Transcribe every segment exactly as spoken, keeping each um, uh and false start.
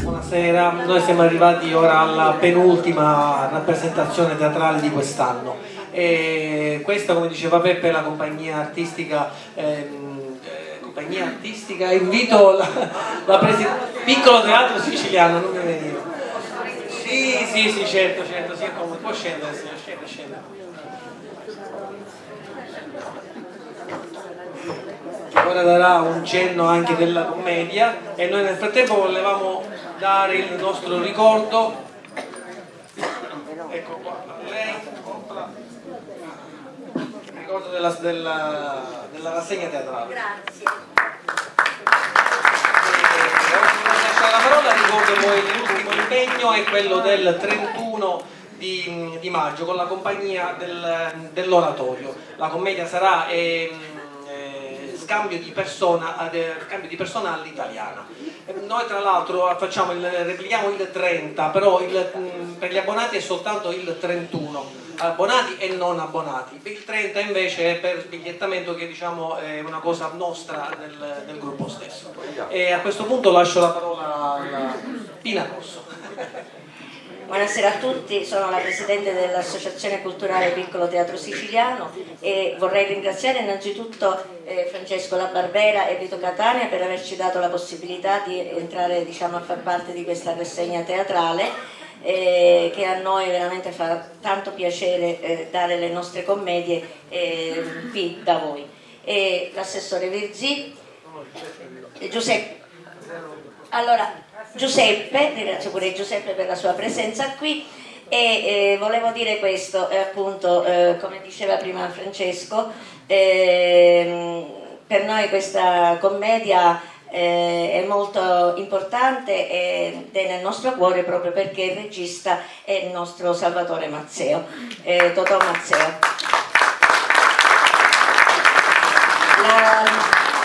Buonasera, noi siamo arrivati ora alla penultima rappresentazione teatrale di quest'anno. E questa, come diceva Peppe, è la compagnia artistica, ehm, eh, compagnia artistica, invito la, la presi-, Piccolo Teatro Siciliano, non mi veniva. Sì, sì, sì, certo, certo, sì, è comodo, può scendere, signor, scenda, scenda. Ora darà un cenno anche della commedia e noi nel frattempo volevamo dare il nostro ricordo. Ecco qua, a lei, opla. Ricordo della, della, della rassegna teatrale. Grazie. Eh, lasciare la parola, ricordo poi l'ultimo impegno è quello del trentuno di, di maggio con la compagnia del, dell'oratorio. La commedia sarà ehm, eh, scambio di persona, ad- scambio di persona all'italiana. Eh, Noi tra l'altro facciamo il, replichiamo il trenta, però il, mm, per gli abbonati è soltanto il trentuno, abbonati e non abbonati. Il trenta invece è per sbigliettamento, che diciamo è una cosa nostra del, del gruppo stesso. E a questo punto lascio la parola a Pina Corso. Buonasera a tutti, sono la presidente dell'Associazione Culturale Piccolo Teatro Siciliano e vorrei ringraziare innanzitutto eh, Francesco La Barbera e Vito Catania per averci dato la possibilità di entrare, diciamo, a far parte di questa rassegna teatrale eh, che a noi veramente fa tanto piacere eh, dare le nostre commedie eh, qui da voi. E l'assessore Virzì, e Giuseppe. Allora, Giuseppe, ringrazio pure Giuseppe per la sua presenza qui e eh, volevo dire questo, eh, appunto, eh, come diceva prima Francesco, ehm, per noi questa commedia eh, è molto importante ed è nel nostro cuore proprio perché il regista è il nostro Salvatore Mazzeo, eh, Totò Mazzeo. La,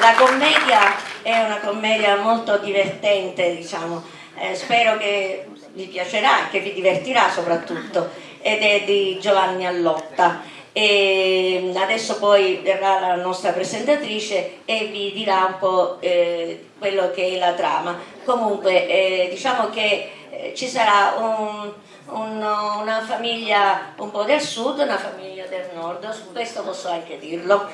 la commedia è una commedia molto divertente, diciamo. Eh, spero che vi piacerà e che vi divertirà soprattutto, ed è di Giovanni Allotta. E adesso poi verrà la nostra presentatrice e vi dirà un po' eh, quello che è la trama. Comunque eh, diciamo che eh, ci sarà un, un, una famiglia un po' del sud, una famiglia del nord, questo posso anche dirlo.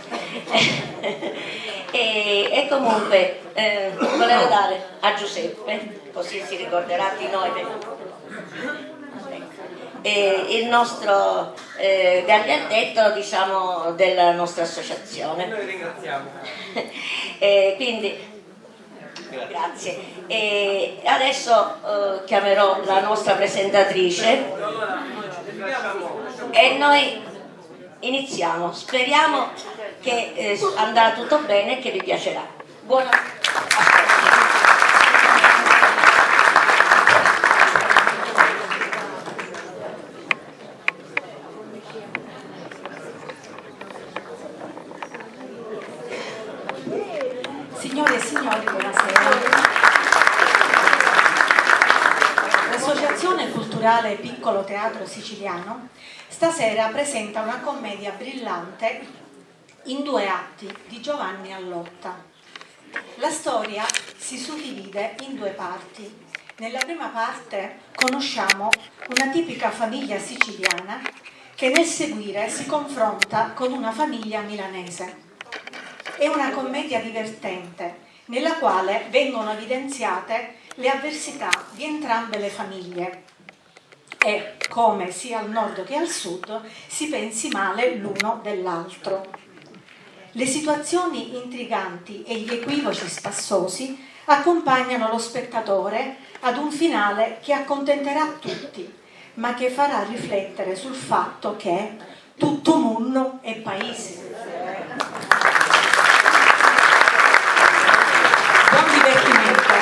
e, e comunque eh, volevo dare a Giuseppe, così si ricorderà di noi. Eh, il nostro eh, gagliardetto, diciamo, della nostra associazione. Noi ringraziamo. Eh, quindi grazie. E adesso eh, chiamerò la nostra presentatrice e noi iniziamo. Speriamo che eh, andrà tutto bene e che vi piacerà. Buon ascolto. Signore e signori, buonasera. L'Associazione Culturale Piccolo Teatro Siciliano stasera presenta una commedia brillante in due atti di Giovanni Allotta. La storia si suddivide in due parti. Nella prima parte conosciamo una tipica famiglia siciliana che nel seguire si confronta con una famiglia milanese. È una commedia divertente nella quale vengono evidenziate le avversità di entrambe le famiglie e come sia al nord che al sud si pensi male l'uno dell'altro. Le situazioni intriganti e gli equivoci spassosi accompagnano lo spettatore ad un finale che accontenterà tutti, ma che farà riflettere sul fatto che tutto munnu è paisi. Buon divertimento.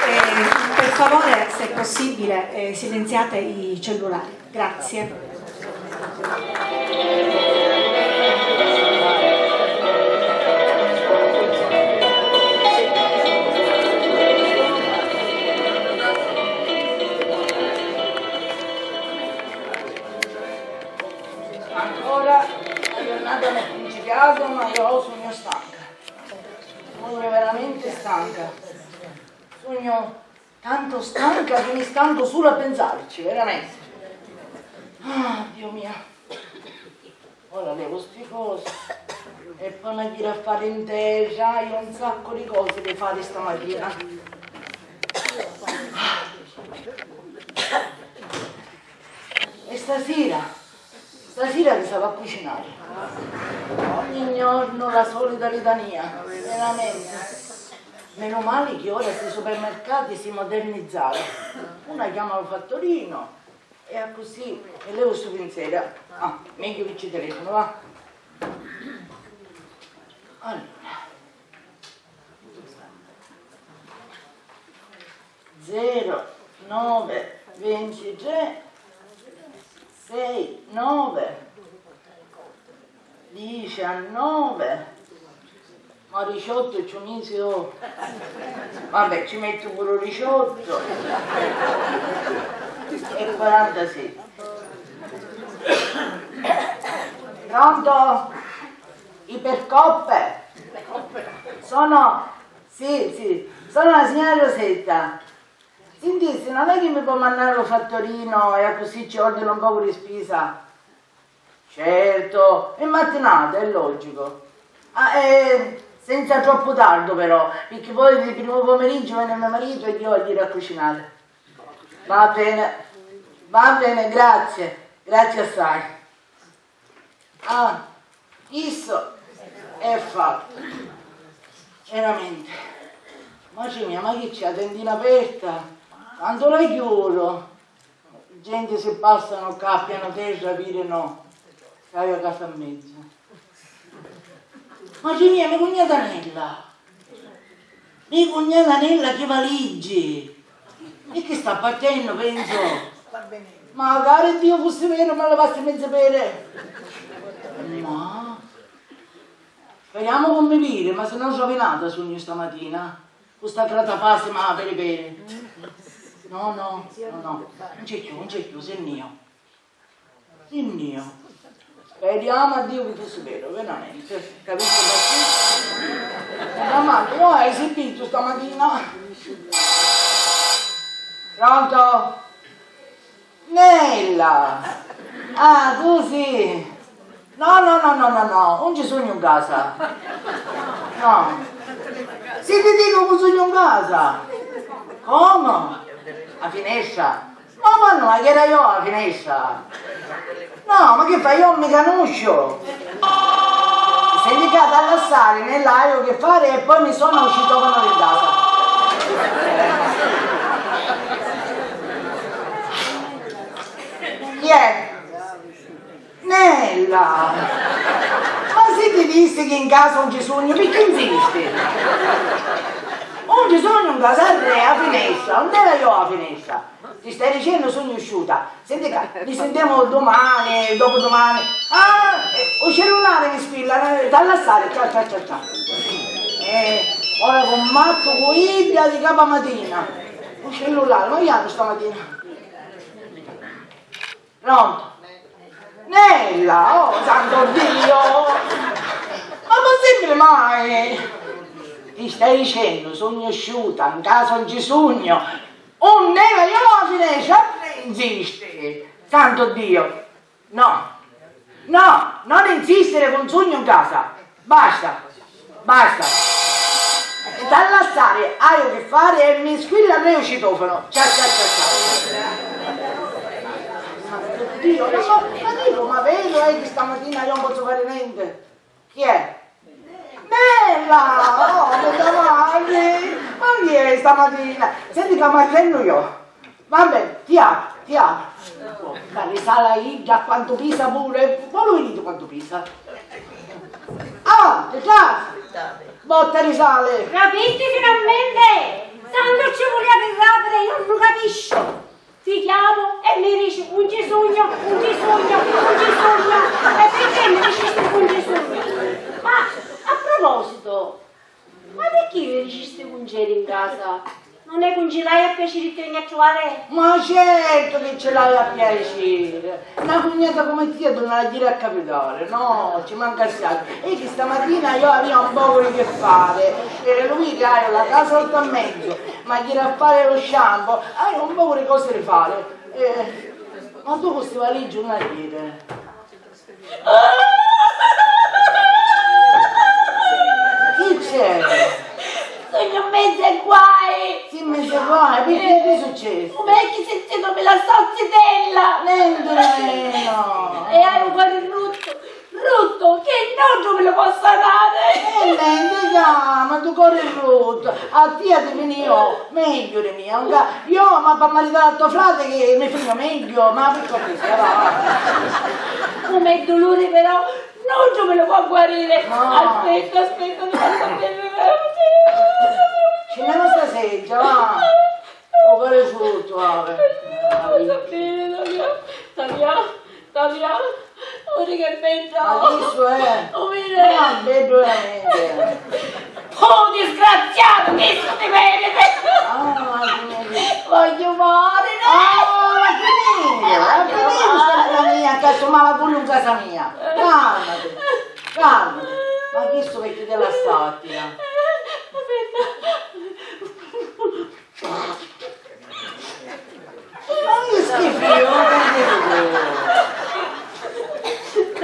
Eh, per favore, se è possibile, eh, silenziate i cellulari. Grazie. Ancora una jurnata m'è principiata, ma io sugnu stanca. Sugnu veramenti stanca. Sugnu tantu stanca chi mi stancu sulu a pinsarci, veramenti. Ah, Diu mia. Ora levu sti cosi e poi mi ghiri a fari in terra, haiu un saccu di cosi di fari stamatina. E stasira, stasira chi s'havi a cucinari? Ogni jornu la solita litania, veramenti. Menu mali chi ora sti supermercati si modernizzau. Una chiama lu fattorinu e accussì mi levu stu pinzeru. Ah, megghiu chi ci telefonu, va. Allura. Zero nove ventitré sei nove diciannove, ma diciotto ci misi, oh. Vabbè, ci mettu puru diciotto e quarantasei. Pronto? Ipercoppe? Sono, sì, sì, sono la signora Rosetta. Sintissi, non è che mi può mandare lo fattorino e accussì ci ordino un poco di spesa? Certo, in mattinata, è logico. Ah, eh, senza troppo tardo però, perché poi di primo pomeriggio viene mio marito e io a dire a cucinare. Va bene, va bene, grazie, grazie assai. Ah, isso è fatto. Veramente. Madre mia, ma chi c'è la tendina aperta? Quanto la chiudo? Gente si passano qua, piano terra, virano, c'hai la casa a mezzo. Madre mia, mia cugnata Nella! Mia cugnata Nella, che valigie! E che sta partenno, penso! Magari Dio fussi vero, mi levassi mezze pere! Ma speriamo che mi vire, ma se no rovinata sugnu stamatina! Cu sta crata fasi ma peri peri. No, no, no, no. Non c'è più, non c'è più, si nni jò. Si nni jò. Speriamo a Dio chi fussi vero, veramente. Capito? Ma sì. Mamma mia, io hai sentito stamatina? Pronto? Nella! Ah, tu sì! No, no, no, no, no, no, non ci sugnu in casa. No. Si ti dico che sugnu in casa! Come? A finestra? Ma quannu? Ma chi era io a finestra? No, ma che fai? Io mi canuscio! Senti qua, t'ha lassari, Nella, haiu che fari e poi mi sona u citofonu di casa. Chi è? Nella! Ma si ti dissi chi in casa non ci sugnu, picchì insisti? Non ci sugnu in casa, arrè, a finestra, non era io a finestra. Ti stai dicennu sugnu sciuta. Senti qua, ni sintemu dumani, dopodomani. Ah, eh, u cellulari mi squilla, eh, t'ha lassari, ciao, ciao, ciao, ciao. Eh, ora commattu cu idda di capu a matina. U cellulari, ma chi hannu stamatina? Pronto? Nella, oh santo Dio! Ma possibile mai? Ti stai dicennu, sugnu sciuta, in casa non ci sugnu. Unn'era io a finestra, insisti. Santo Dio! No, no, non insistere con sugnu in casa. Basta, basta. E t'ha lassari, haiu che fari e mi squilla arrè u citofonu. Ciao, ciao, ciao, ciao. Santo Dio, ma, ma, ma dico, ma veru è che stamatina io non posso fare niente? Chi è? Bella! Oh, bella madre! Ma chi è stamatina? Senti, ma mangiennu io. Va bene, ti apro, ti apro. Risala idda a quantu pisa puru, e voi lu viditi quantu pisa? Avanti, trasi! Botta risali! Rapisti finalmenti! Tantu ci vulia pi rapiri, io nun lu capisciu! Ti chiamu e mi dici: "Un ci sugnu, un ci sugnu, un ci sugnu." E perché mi dicisti che un ci sugnu? Ma a proposito, ma perché mi dicisti che un c'eri in casa? Non è che un ci l'hai a piacere di venire a trovare? Ma certo che ce l'hai a piacere! Na cugnata come tia tu non la gira a capitare, no, ci manca assai. E che stamattina io avevo un poco di che fare, e lui che ha la casa sotto a mezzo, ma gira a fare lo shampoo, hai un poco di cose da fare. Eh, ma tu con sti valigie non hai vita. Chi c'è? Sugnu mmenzu ai guai! Sì, mmenzu ai guai? Perché? Che è successo? Come è che sentito mi la salzitella? Niente, no. E hai un cuore rutto, rutto, che non mi lo posso dare! E niente, dai, ma tu cuore rutto, a tia ti veni io, meglio di mia, un ca- Io, ma pa maritari a to frati chi mi fugnu megghiu, ma pi cortesia, va. Come è dolore però, non mi lo può guarire. No. Aspetta, aspetta, ti faccio bene. Ci meno sta seggia, va. O cuore scioltu, va. Ti faccio bene, Tavia. Tavia. Tavia. Ora che penso. Ma chi è? Oh, vedi? Ma è bello veramente. Oh, disgraziato, chi ti meriti? Ah, ma chi mi dici? Voglio morire! Ah, ma chi mi dici? Ma chi mi dici, sta vita mia, che sto male pure in casa mia? Calmati, calmati. Ma chi sto vecchio della statina? Aspetta. Ma che schifo, ma che schifo.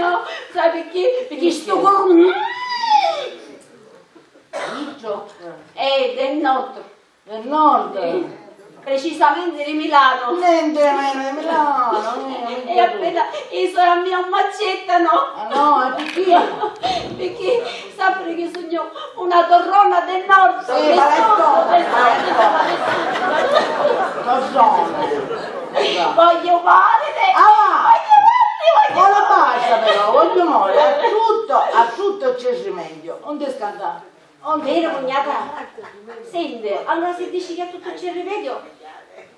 No, sai perché? Perché sto corno. Dico? Eh, del nord. Del nord? Sì. Precisamente di Milano. Niente meno di Milano, eh, e appena i so a mia m'accettano. Ah, no, e perché? Perché sapete che sogno una torrona del nord. Sì, del paletto, sud, del sud, paletto. Torrona. Voglio morire. Ah! Voglio morire, voglio morire. Ora basta però, voglio morire. A tutto, a tutto c'è rimedio. Non ti scantare. Vero, cugnata? Senti, allora se dici che a tutto c'è rimedio,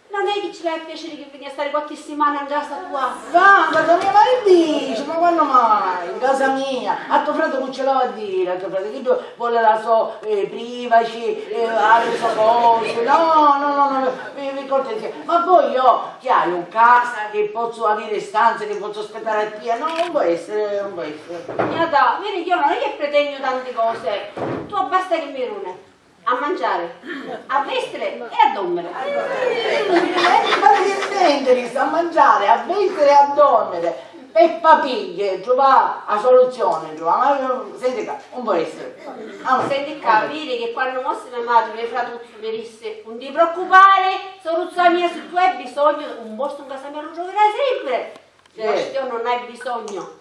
non è che ci l'hai a piacere che veni a stare qualche settimana in casa tua? Va, in casa mia, ma che dici? Ma quando mai? In casa mia? A tuo frate non ce l'ava a dire, a tuo frate, che lui vuole la sua, eh, privacy, eh, ha le sue cose. No, no, no, no, no, per, per cortesia. Ma poi io, chi hai in casa che posso avere stanze, che posso aspettare a tia? No, non può essere, non può essere. Cugnata, vedi, io non è che pretendo tante cose, tu basta che mi duni a mangiare, a vestire e a dormire. Ma che senti, a mangiare, a vestire e a dormire? Peppa Pig, trova la soluzione, trova. Ma io, senti qua, non può essere. Ah, senti qua, vedi che quando mo se ne andati, mio fratuzzo mi disse: "Non ti preoccupare, soruzza mia, se tu hai bisogno, un posto in casa mia lo troverai sempre." Sì. Io non hai bisogno.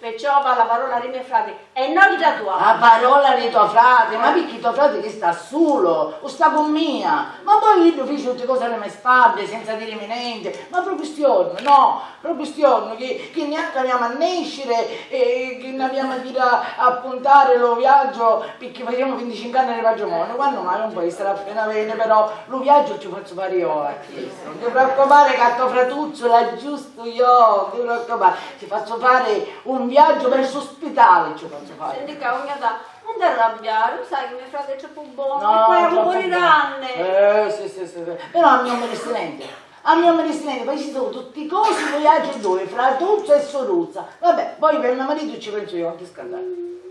Perciò va la parola di mio frate e non di la tua. La parola di tuo frate? Ma perché tuo frate che sta solo? O sta con mia? Ma poi io fici tutte cose alle mie spalle senza dirmi niente. Ma proprio sti giorni, no, proprio sti giorni che, che neanche abbiamo a nescere e che ne abbiamo a dire a appuntare lo viaggio perché facciamo venticinque anni di matrimonio. Quando mai non può essere appena bene, però lo viaggio ci faccio fare io a chiesa. Non ti preoccupare che a tuo fratuzzo l'ha giusto Io, ti preoccupare, ti faccio fare un viaggio verso ospitale, ci faccio fare. Senti qua, cugnata, non ti arrabbiare, lo sai che mio frate è troppo buono, no, e poi ha un cuore grande. Eh, sì, sì, sì, sì. Però a mio non mi disse niente. A mio non mi disse niente, poi ci sono tutti i cosi, voi altri due, fratuzza e soruzza. Vabbè, poi per mio marito ci penso io, non ti scaldare.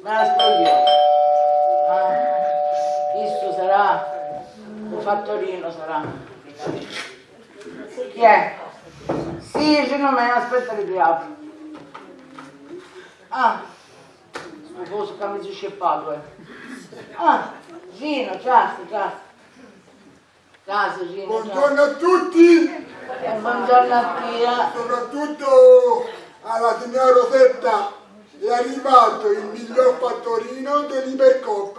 Me la spiego io. Ah, questo sarà un fattorino, sarà. Chi è? Sì, Gino, ma aspetta che ti apro. Ah, sto coso che mi sono scippato, eh. Ah, Gino, ciao, ciao. Ciao, Gino, ciao. Buongiorno a tutti. E buongiorno a tia. Soprattutto alla signora Rosetta. È arrivato il miglior fattorino dell'Ibercoop.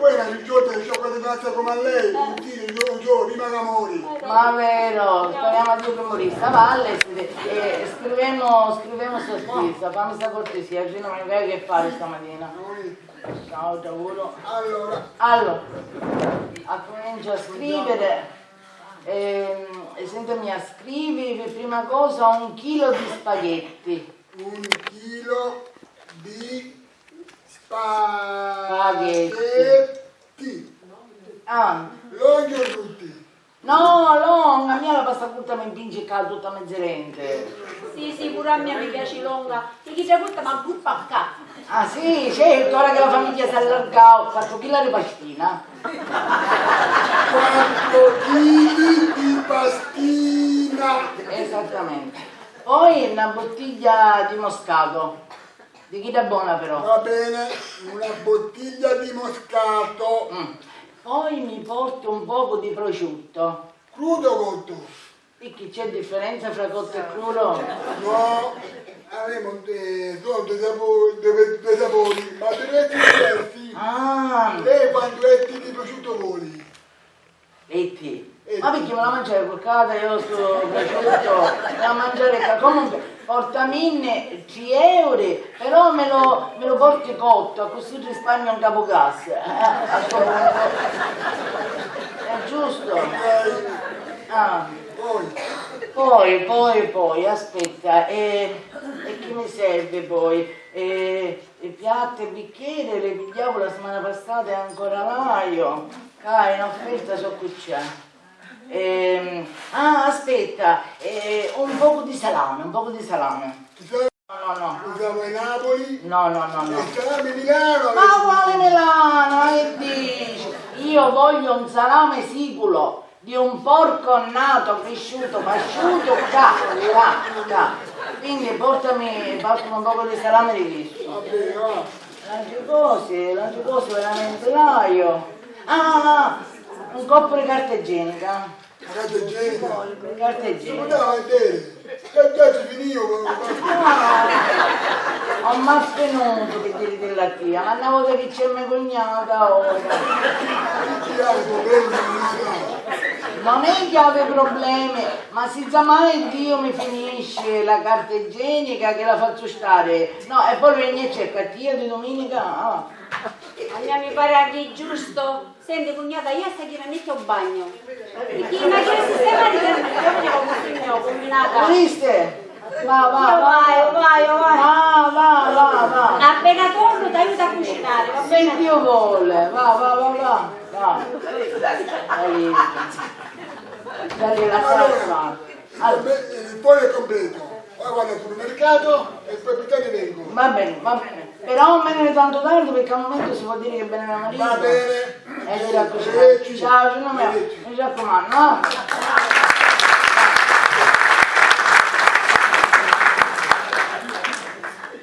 poi una piggiotta di cioccolata pazza come a lei, un chilo, un giorno, prima che mori. Ma vero, speriamo a Dio che morisse. Va a leggere, eh, scrivemo, scrivemo sta spisa, fammi sta cortesia, ci non aveva che fare stamattina. Ciao, Giacomo. Allora. Allora, accomincio a scrivere, ehm, e sentimi a scrivere per prima cosa un chilo di spaghetti. Un chilo di spaghetti. Spaghetti. Ah. Longhi o rutti? No, longa, a mia la pasta curta mi mpinci ca tutta mezza denti. Sì, sì, puru a mia mi piaci longa. Chi chidda curta m'agguppa ccà. Ah sì, certo, ora che la famiglia s'allargau, quattru chila di pastina. Quattru chili di pastina. Esattamente. Poi na bottiglia di Moscato. Di chidda bona però. Va bene, una bottiglia di Moscato. Mm. Poi mi porti un poco di prosciutto. Crudo o cotto? Picchì c'è differenza fra cotto e crudo? No, avemu, eh, sono due sapori, due, due sapori, ma deve essere diversi. Ah. Lei quantu etti di prosciutto voli? Etti. Etti. Ma picchì mi la mangiari curcata, io sto prosciutto, mi la mangiari ca-, comunque, portaminne tri euri, però me lo, me lo porti cotto, così risparmio un capu gas. Eh, a sto punto. È giusto? Ah. Poi, poi, poi, aspetta, e, e chi mi serve poi? E, e piatti e bicchieri li pigghiavu la simana passata e ancora l'haiu. Ca in offerta so cu c'è. Ehm, ah, aspetta, eh, un poco di salame, un poco di salame. No, no, no. Usava a Napoli? No, no, no, no. E salame Milano? Ma quale Milano? Che dici? Io voglio un salame siculo di un porco nato, crisciuto, pasciuto, ca, ca, ca. Quindi portami, portami un poco di salame di questo. Va bene, va. L'altri cosi, l'altri cosi veramente l'haiu. Ah, ah, ah, un coppu di carta igienica. Carta igienica? Carta igienica. Scusa, va bene. Già, già ci finivo, ma... Ah, non m'ha finutu, pi diri la tia, ma na vota chi c'è me cugnata ora. Chi ha il problema di cugnata? Non è che avi problemi, ma si zamai Diu mi finisci la carta igienica, chi la fazzu stari? No, e poi veni e cerca a tia di duminica. Ah. A mia mi pari a di giustu. Senti, cugnata, io stasira metto il bagno. Chi, ma chi sistema di... Io vedevo così mio, combinata. Visti? Va, va, va. Io vai, vai, vai. Va, va, va, va. Appena torno ti aiuto a cucinare, va bene? Se Dio vuole, va, va, va, va. Va. Dai, dai, la casa. Allora, e poi è completo. Poi vado al supermercato e poi più tardi vengo. Va bene, va bene. Però non venire tanto tardi perché al momento si può dire che bene mio marito. Va bene. E ti raccomando. Arrivederci. Ciao, Gino mio. Arrivederci. Mi raccomando,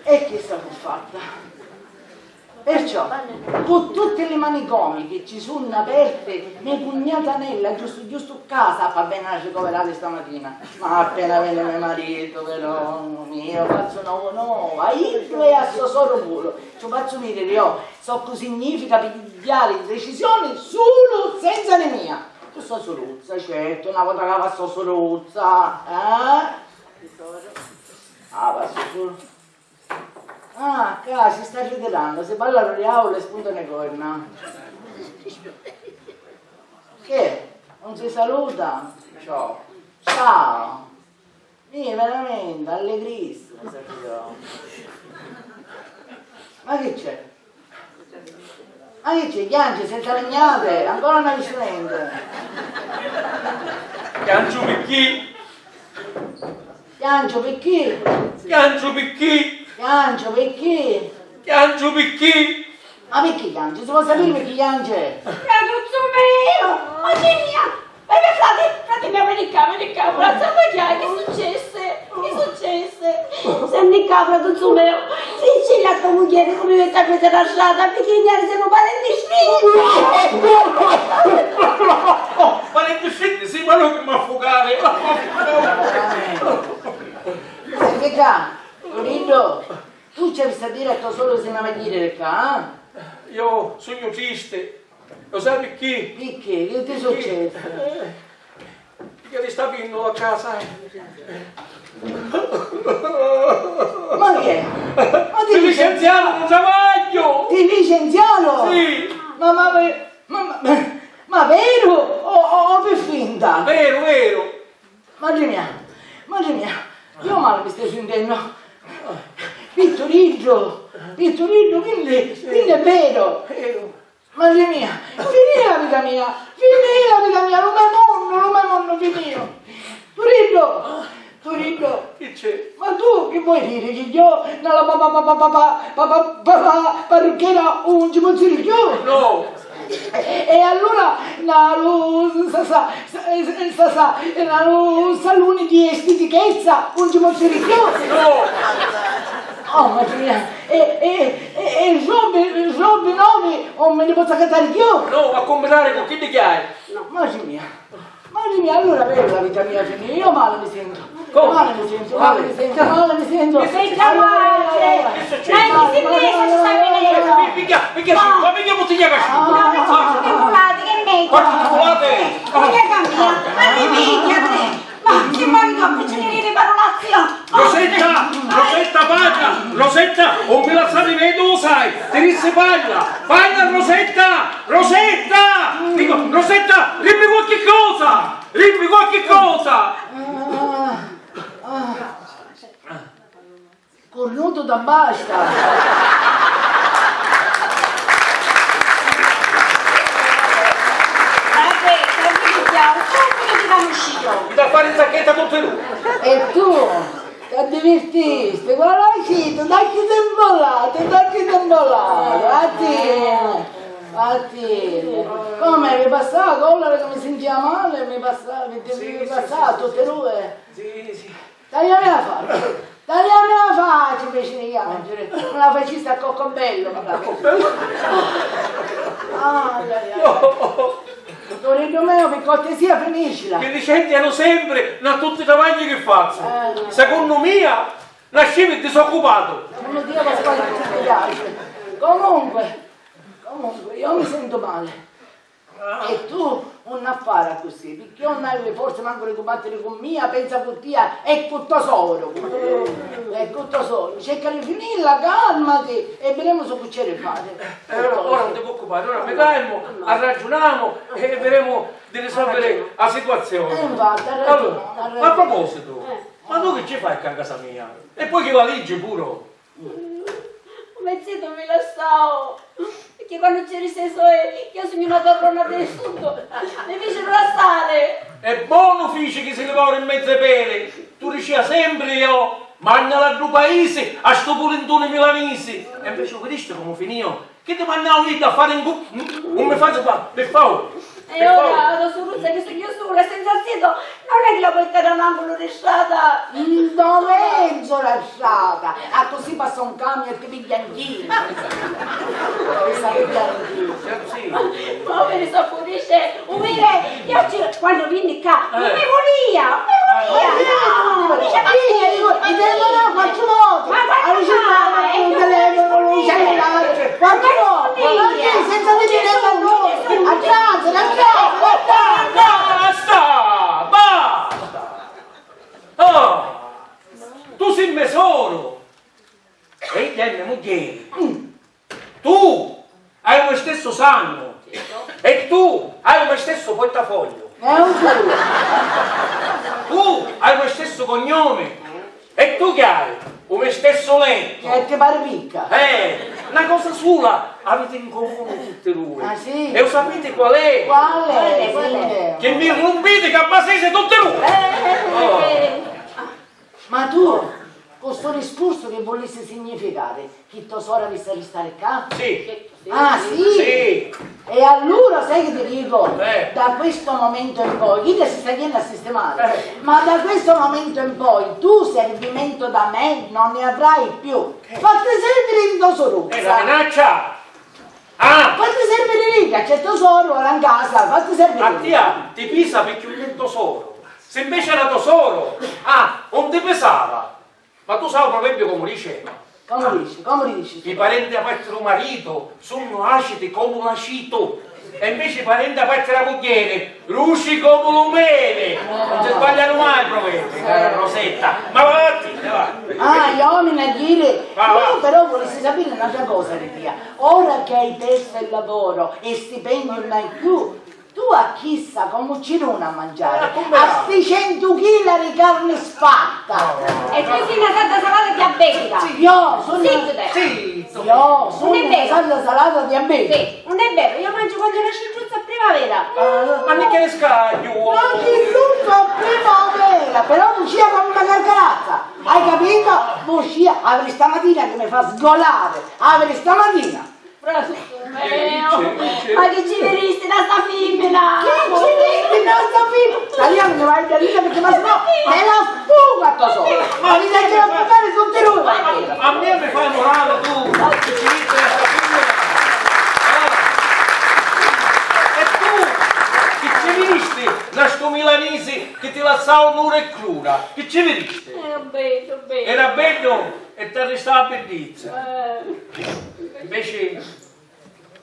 eh. E chi sta fatta? Perciò, cu tutti li manicomi chi ci sunnu aperti, me cugnata Nella, giustu giustu ccà, s'appi a veni a ricoverari stamatina. Ma appena veni me maritu, però, mio, fazzu novu novu, a iddu e a so soru puru. Ci u fazzu vidiri, io, soccu significa pigghiari decisioni sulu senza di mia. Cu so suruzza, certu, na vota ca fa so suruzza, eh? Ah, va so suruzza. Ah, ccà si sta ritirannu, si parla lu diavulu e spuntanu i corna. Che? Non si saluta? Ciao. Ciao. Mì, veramenti, allegrissima, sapìu. Ma chi c'è? Ma chi c'è? Chianci, senza lignate? Ancora non hai visto niente? Chiangiu picchì? Chiangiu picchì? Chiangiu picchì? Chiangiu picchì? Chiangiu picchì? Ma picchì chiangi? Si può sapiri picchì chiangi? Chiangiu, zumeu! Mamma mia! Veni, frati, frati mio, veni ccà, veni ccà, abbracciami, chi successi? Chi successi? Senti ccà, frati zumeu, si ci la to mugghieri cu mi sta mezza na strada, picchì ignari siamo parenti stretti! Oh, parenti stretti, sì, ma non che m'affogare! Senti ccà, Turiddu, tu ci avissi a diri a to soru si n'ava a jiri di ccà, eh? Io sugnu tristi. Lo sai picchì? Picchì? Chi ti successi? Eh, picchì ti sta vinnu la casa, eh. Ma chi è? Ma ti licenziaru lu travagghiu! Ti licenziaru? Sì! Ma, ma, ma, ma, ma veru o, o, o pi finta? Veru, veru! Madri mia, madri mia, io mali mi staiu sintennu. Pitturiddu, pitturiddu, quindi, quindi è vero. Madri mia, finì la vita mia, finì la vita mia, lu me munnu, lu me munnu finìu. Turiddu, Turiddu, chi c'è? Ma tu chi vuoi diri chi io nella pa, pa, pa, parrucchiera un ci pozzu diri chiù? No! E, e allura na lu sa, sa, sa, sa, sa, na lu saluni di estetichezza un ci pozzu diri chiù? No! Oh, madri mia, e, e, e, e robbi, robbi novi non mi li pozzu accattari chiù? No, a cumpirari cu chiddi chi hai. No, madri mia, madri mia, allura veru la vita mia finì, io male mi sento. Come? Male mi sento, male mi sento, male mi sento. Che succede? Allora, allora, allora. Che succede? Dai, che si presa, si sta venendo. Picchia, picchia, ma picchia buttiglia casciuta. No, mi sono stimolati, che meglio. Quanto stimolate? Voglio cambiare, ma mi picchia te. Ma che marito, che ci vedi parolazzi? Rosetta, Rosetta, parla! Rosetta, non mi lassare vedere, lo sai. Ti dissi parla, parla Rosetta, Rosetta. Dico, Rosetta, dimmi qualche cosa. Dimmi qualche cosa! Curnutu t'abbasta! Vabbè, tranquilli, un colpu ti dà un sciglio! Mi da fare in sacchetta tutti e due! E tu? T'addivirtisti? Guarda, dacci tempo là, dacci tempo là! Attieni! Attieni! Come, mi passava collera che mi sentia male? Mi passava, mi, mi passava tutte e due? Sì, sì. Tagliami la faccia, tagliami la faccia invece di piangere, me la facisti a coccobello, me la facisti. Ah, ai, ai. Turiddu mio, per cortesia, finiscila. Mi licenzianu sempre, na tutti i travagli che faccio. Eh, no. Secondo mia, nascivi disoccupato. Come Dio, Pasquale, che mi piace. Comunque, comunque, io mi sento male. E tu? Nun a fari accussì, picchì io nun haiu li forzi mancu di cumbàttiri cu mia, pensa cu tia e cu to soru. E cu to soru. Cerca di finilla, càlmati e videmu su cu c'è di fari. Eh, ora, ora nun ti preoccupari, ora mi calmu, arraggiunamu e videmu di risolviri a situazioni. Eh, infatti, ha ragiuni, allora, ha ragiuni. A propositu, ma tu chi ci fai ccà a casa mia? E poi chi la liggi puru? U me zitu mi lassau, picchì quannu c'eri sei soi, io sugnu na torrona di suddu, mi ficiru lassari. E bonu fici chi si livau di mezzu i peli, tu dicia sempri io, mannala a ddu paisi a stu pulintuni milanisi, e inveci u vidisti comu finiu? Chi ti mannau idda a fari ncu-, un mi faci fa-, pi favuri. E ora, a to suruzza chi sugnu sula e senza zitu, non è chi la poi tirari n'angulu di strata? Nto menzu la strata, accussì passa un camion e ti pigghia in ghira. Questa pigghia in ghira. Ma u viri soccu dice, u viri, io ci, quannu vinni ccà, non mi vulia, non mi vulia. Dice, ma chi? Ti telefono quattru voti. Ma quannu mai? Il telefono, il cellulare, quattru voti. Ma chi? Senza vedere a casa, a casa, a casa. Basta! Basta! Ah! Tu si me soru! E idda è me mugghieri. Tu hai u me stessu sangu e tu hai u me stessu portafogliu. E un culo. Tu hai u me stessu cognomi e tu chi hai u me stessu lettu. E ti pari picca. Eh, na cosa sula aviti in comunu tutti dui. Ah, sì? E u sapiti qual è? Qual è? Qual è? Sì. Chi mi rumpiti ca basisi tutti dui. Eh, eh, eh, eh. Oh. Ma tu, cu stu discursu chi vulissi significari? Chi to sora avissi a ristari ccà? Sì. Ah, sì? Sì. E allura sai chi ti dico? Eh. Da questo momento in poi, chidda si sta jennu a sistimari, eh, ma da questo momento in poi tu servimento da me non ne avrai più. Eh. Fatti serviri in to suruzza. È una minaccia! Ah! Fatti serviri ricca, c'è to soru ora in casa, fatti serviri ricca. A tia ti pisa picchì un è to soru. Se invece era to soru, ah, un ti pisava. Ma tu sai u proverbiu comu dice? Comu dici? Comu dici? I parenti a parte di un marito sono acidi come l'aceto, e invece i parenti a parte della mugghieri, luci come lu meli. Non si sbagliano mai i proverbi, cara Rosetta. Ma va avanti, va avanti. Ah, i omini a dire. Va, va. Io però volessi sapere un'altra cosa di tia. Ora che hai perso il lavoro e stipendio non hai più, tu a chissa comu ci duna a mangiari? Eh, a sti centu chila di carni sfatta? No, no. E tu si na sadda salata diabetica. Io sono... Zittiti. Zitto. Io sono una sadda salata diabetica. Sì, non è vero, io mangio quando è una citruzza a primavera. Ah, ma mica ne scaglio. Ma citruzza a primavera, però cucina come una carcarazza. Hai capito? Cucina, apri stamattina che mi fa sgolare. Apri stamattina. Frasuttu meu, ma chi ci viristi da sta fimmina? Chi ci viristi da sta fimmina? Talianu, mi vai da ridere perché ma se no me la spugo a to soru. Ma mi devi raccontare tutti lui. A me mi fai male tu, chi ci viristi da sta fimmina? Eh. E tu, chi ci viristi da sto milanese che ti lassava un'ora e crura? Chi ci viristi? Era bello, bello. Era bello? E t'arrestava a biddizza. Eh. Invece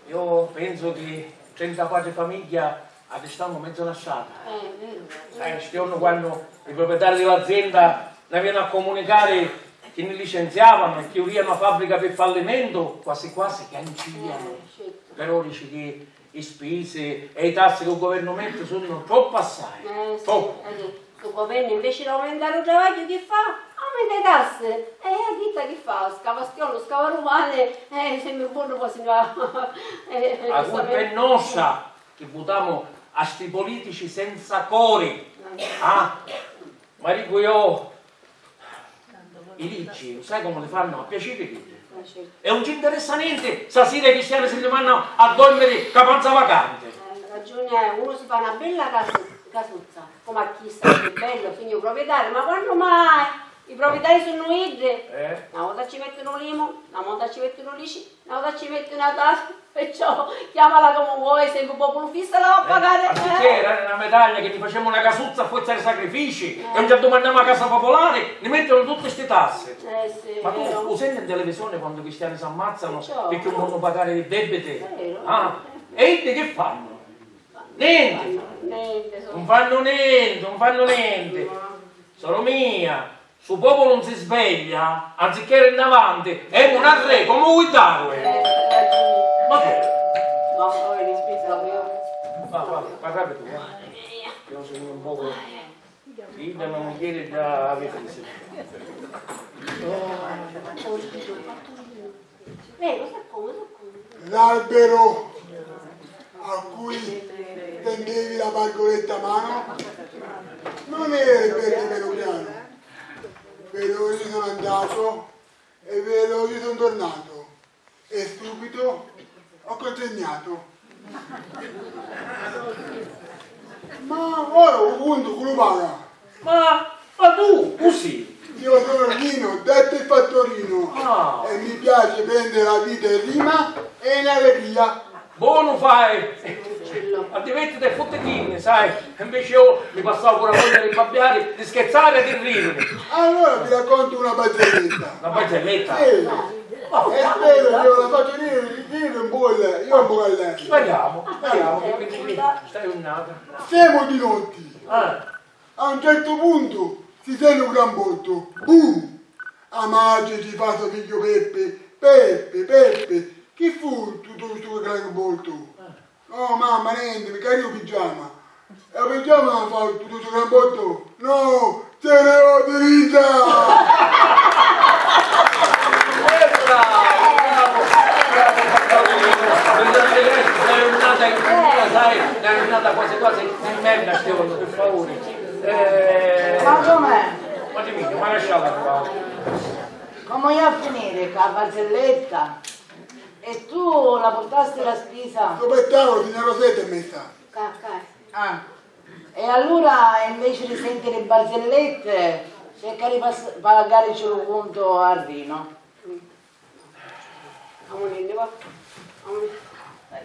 io penso che trentaquattro famiglie arrestarono mezzo la strada. Eh, è vero, è vero. Eh, sti giorni quando i proprietari dell'azienda ne venivano a comunicare che ne licenziavano e chiudevano la fabbrica per fallimento, quasi quasi cancellano. Eh, certo. Però dici che i spisi e i tassi che u guvernu metti sunnu troppu assai. Eh, sì, troppu. Eh, sì. Stu guvernu inveci di aumentari u travagghiu chi fa? Aumenta i tassi. E a ditta chi fa? Scava stionu, scava rumani, e sempri un bunnu poi si nni va. Eh, eh, a culpa è nostra chi vutamu a sti politici senza cori. Eh. Ah, ma dicu io, i liggi, sai comu li fannu? A piaciri di iddi. Eh, certu. E un ci interessa nenti stasira i cristiani si nni vannu a dormiri ca panza vacanti. Eh, ragiuni hai, unu si fa na bella casu-, casuzza, comu a chista, chi bellu, sugnu proprietariu, ma quannu mai? I proprietari sunnu iddi. Eh? Na vota ci mettunu limu, na vota ci mettunu lici, na vota ci mettunu a tassa. Perciò chiamala comu vuoi, sempri u populu fissu la va a pagari, eh? Anziché dari na medaglia chi ni facemu na casuzza a forza di sacrifici e non ci addumannamu a casa popolari, ni mettinu tutti sti tassi. Eh, sì, ma tu u senti in televisione quantu cristiani s'ammazzanu picchì non vonnu pagari li debiti? Ah, e iddi chi fannu? Nenti! Nun fannu nenti, nun fannu nenti! Soru mia, su populu nun si sveglia, anzicheri nnavanti, emu na re, comu vui daru? Ma che? Va, va, parravi tu, va. Io sugnu un pocu. Idda me mugghieri dda avi fisica. L'albero a cui tendevi la bargoletta a mano non era il verde piano piano, però io sono andato e veloce sono tornato. E subito ho consegnato. Ma ora u cuntu cu lu paga? Ma, ma tu, cu si? Io sono Rino, detto il fattorino. Ah. E mi piace prendere la vita in rima e in allegria. Bonu fai! Addimettiti e futtitinni, sai? Invece io mi passavo pure voglia di babbiari, di scherzare e di ridere. Allora vi racconto una barzelletta. Una barzelletta? Sì. Oh. E spero che io la faccio dire, dire un po' a lei, io un po' a lei. Speriamo, speriamo che quindi stai un attimo. Siamo di notti. Ah. A un certo punto si sente un gran botto. Boom! A madre ci fa so figlio Peppe, Peppe, Peppe, chi fu tutto sto gran botto? No, mamma, niente, mi carico pigiama. E u pigiama fa tutto sto gran botto? No, stereotirita! Una giornata quasi quasi di merda, Stefano, per favore. Eh, ma com'è? Ma dimmi, ma lasciala qua. Come ia a finire ca barzelletta? E tu la purtasti la spisa? Sto per tavolo, signora Rosetta è messa. Ca, ca. Ah. E allura invece di sentire barzellette, cerca di pas- pagarici lu cuntu a Rino. Amuninni va. Amuninni.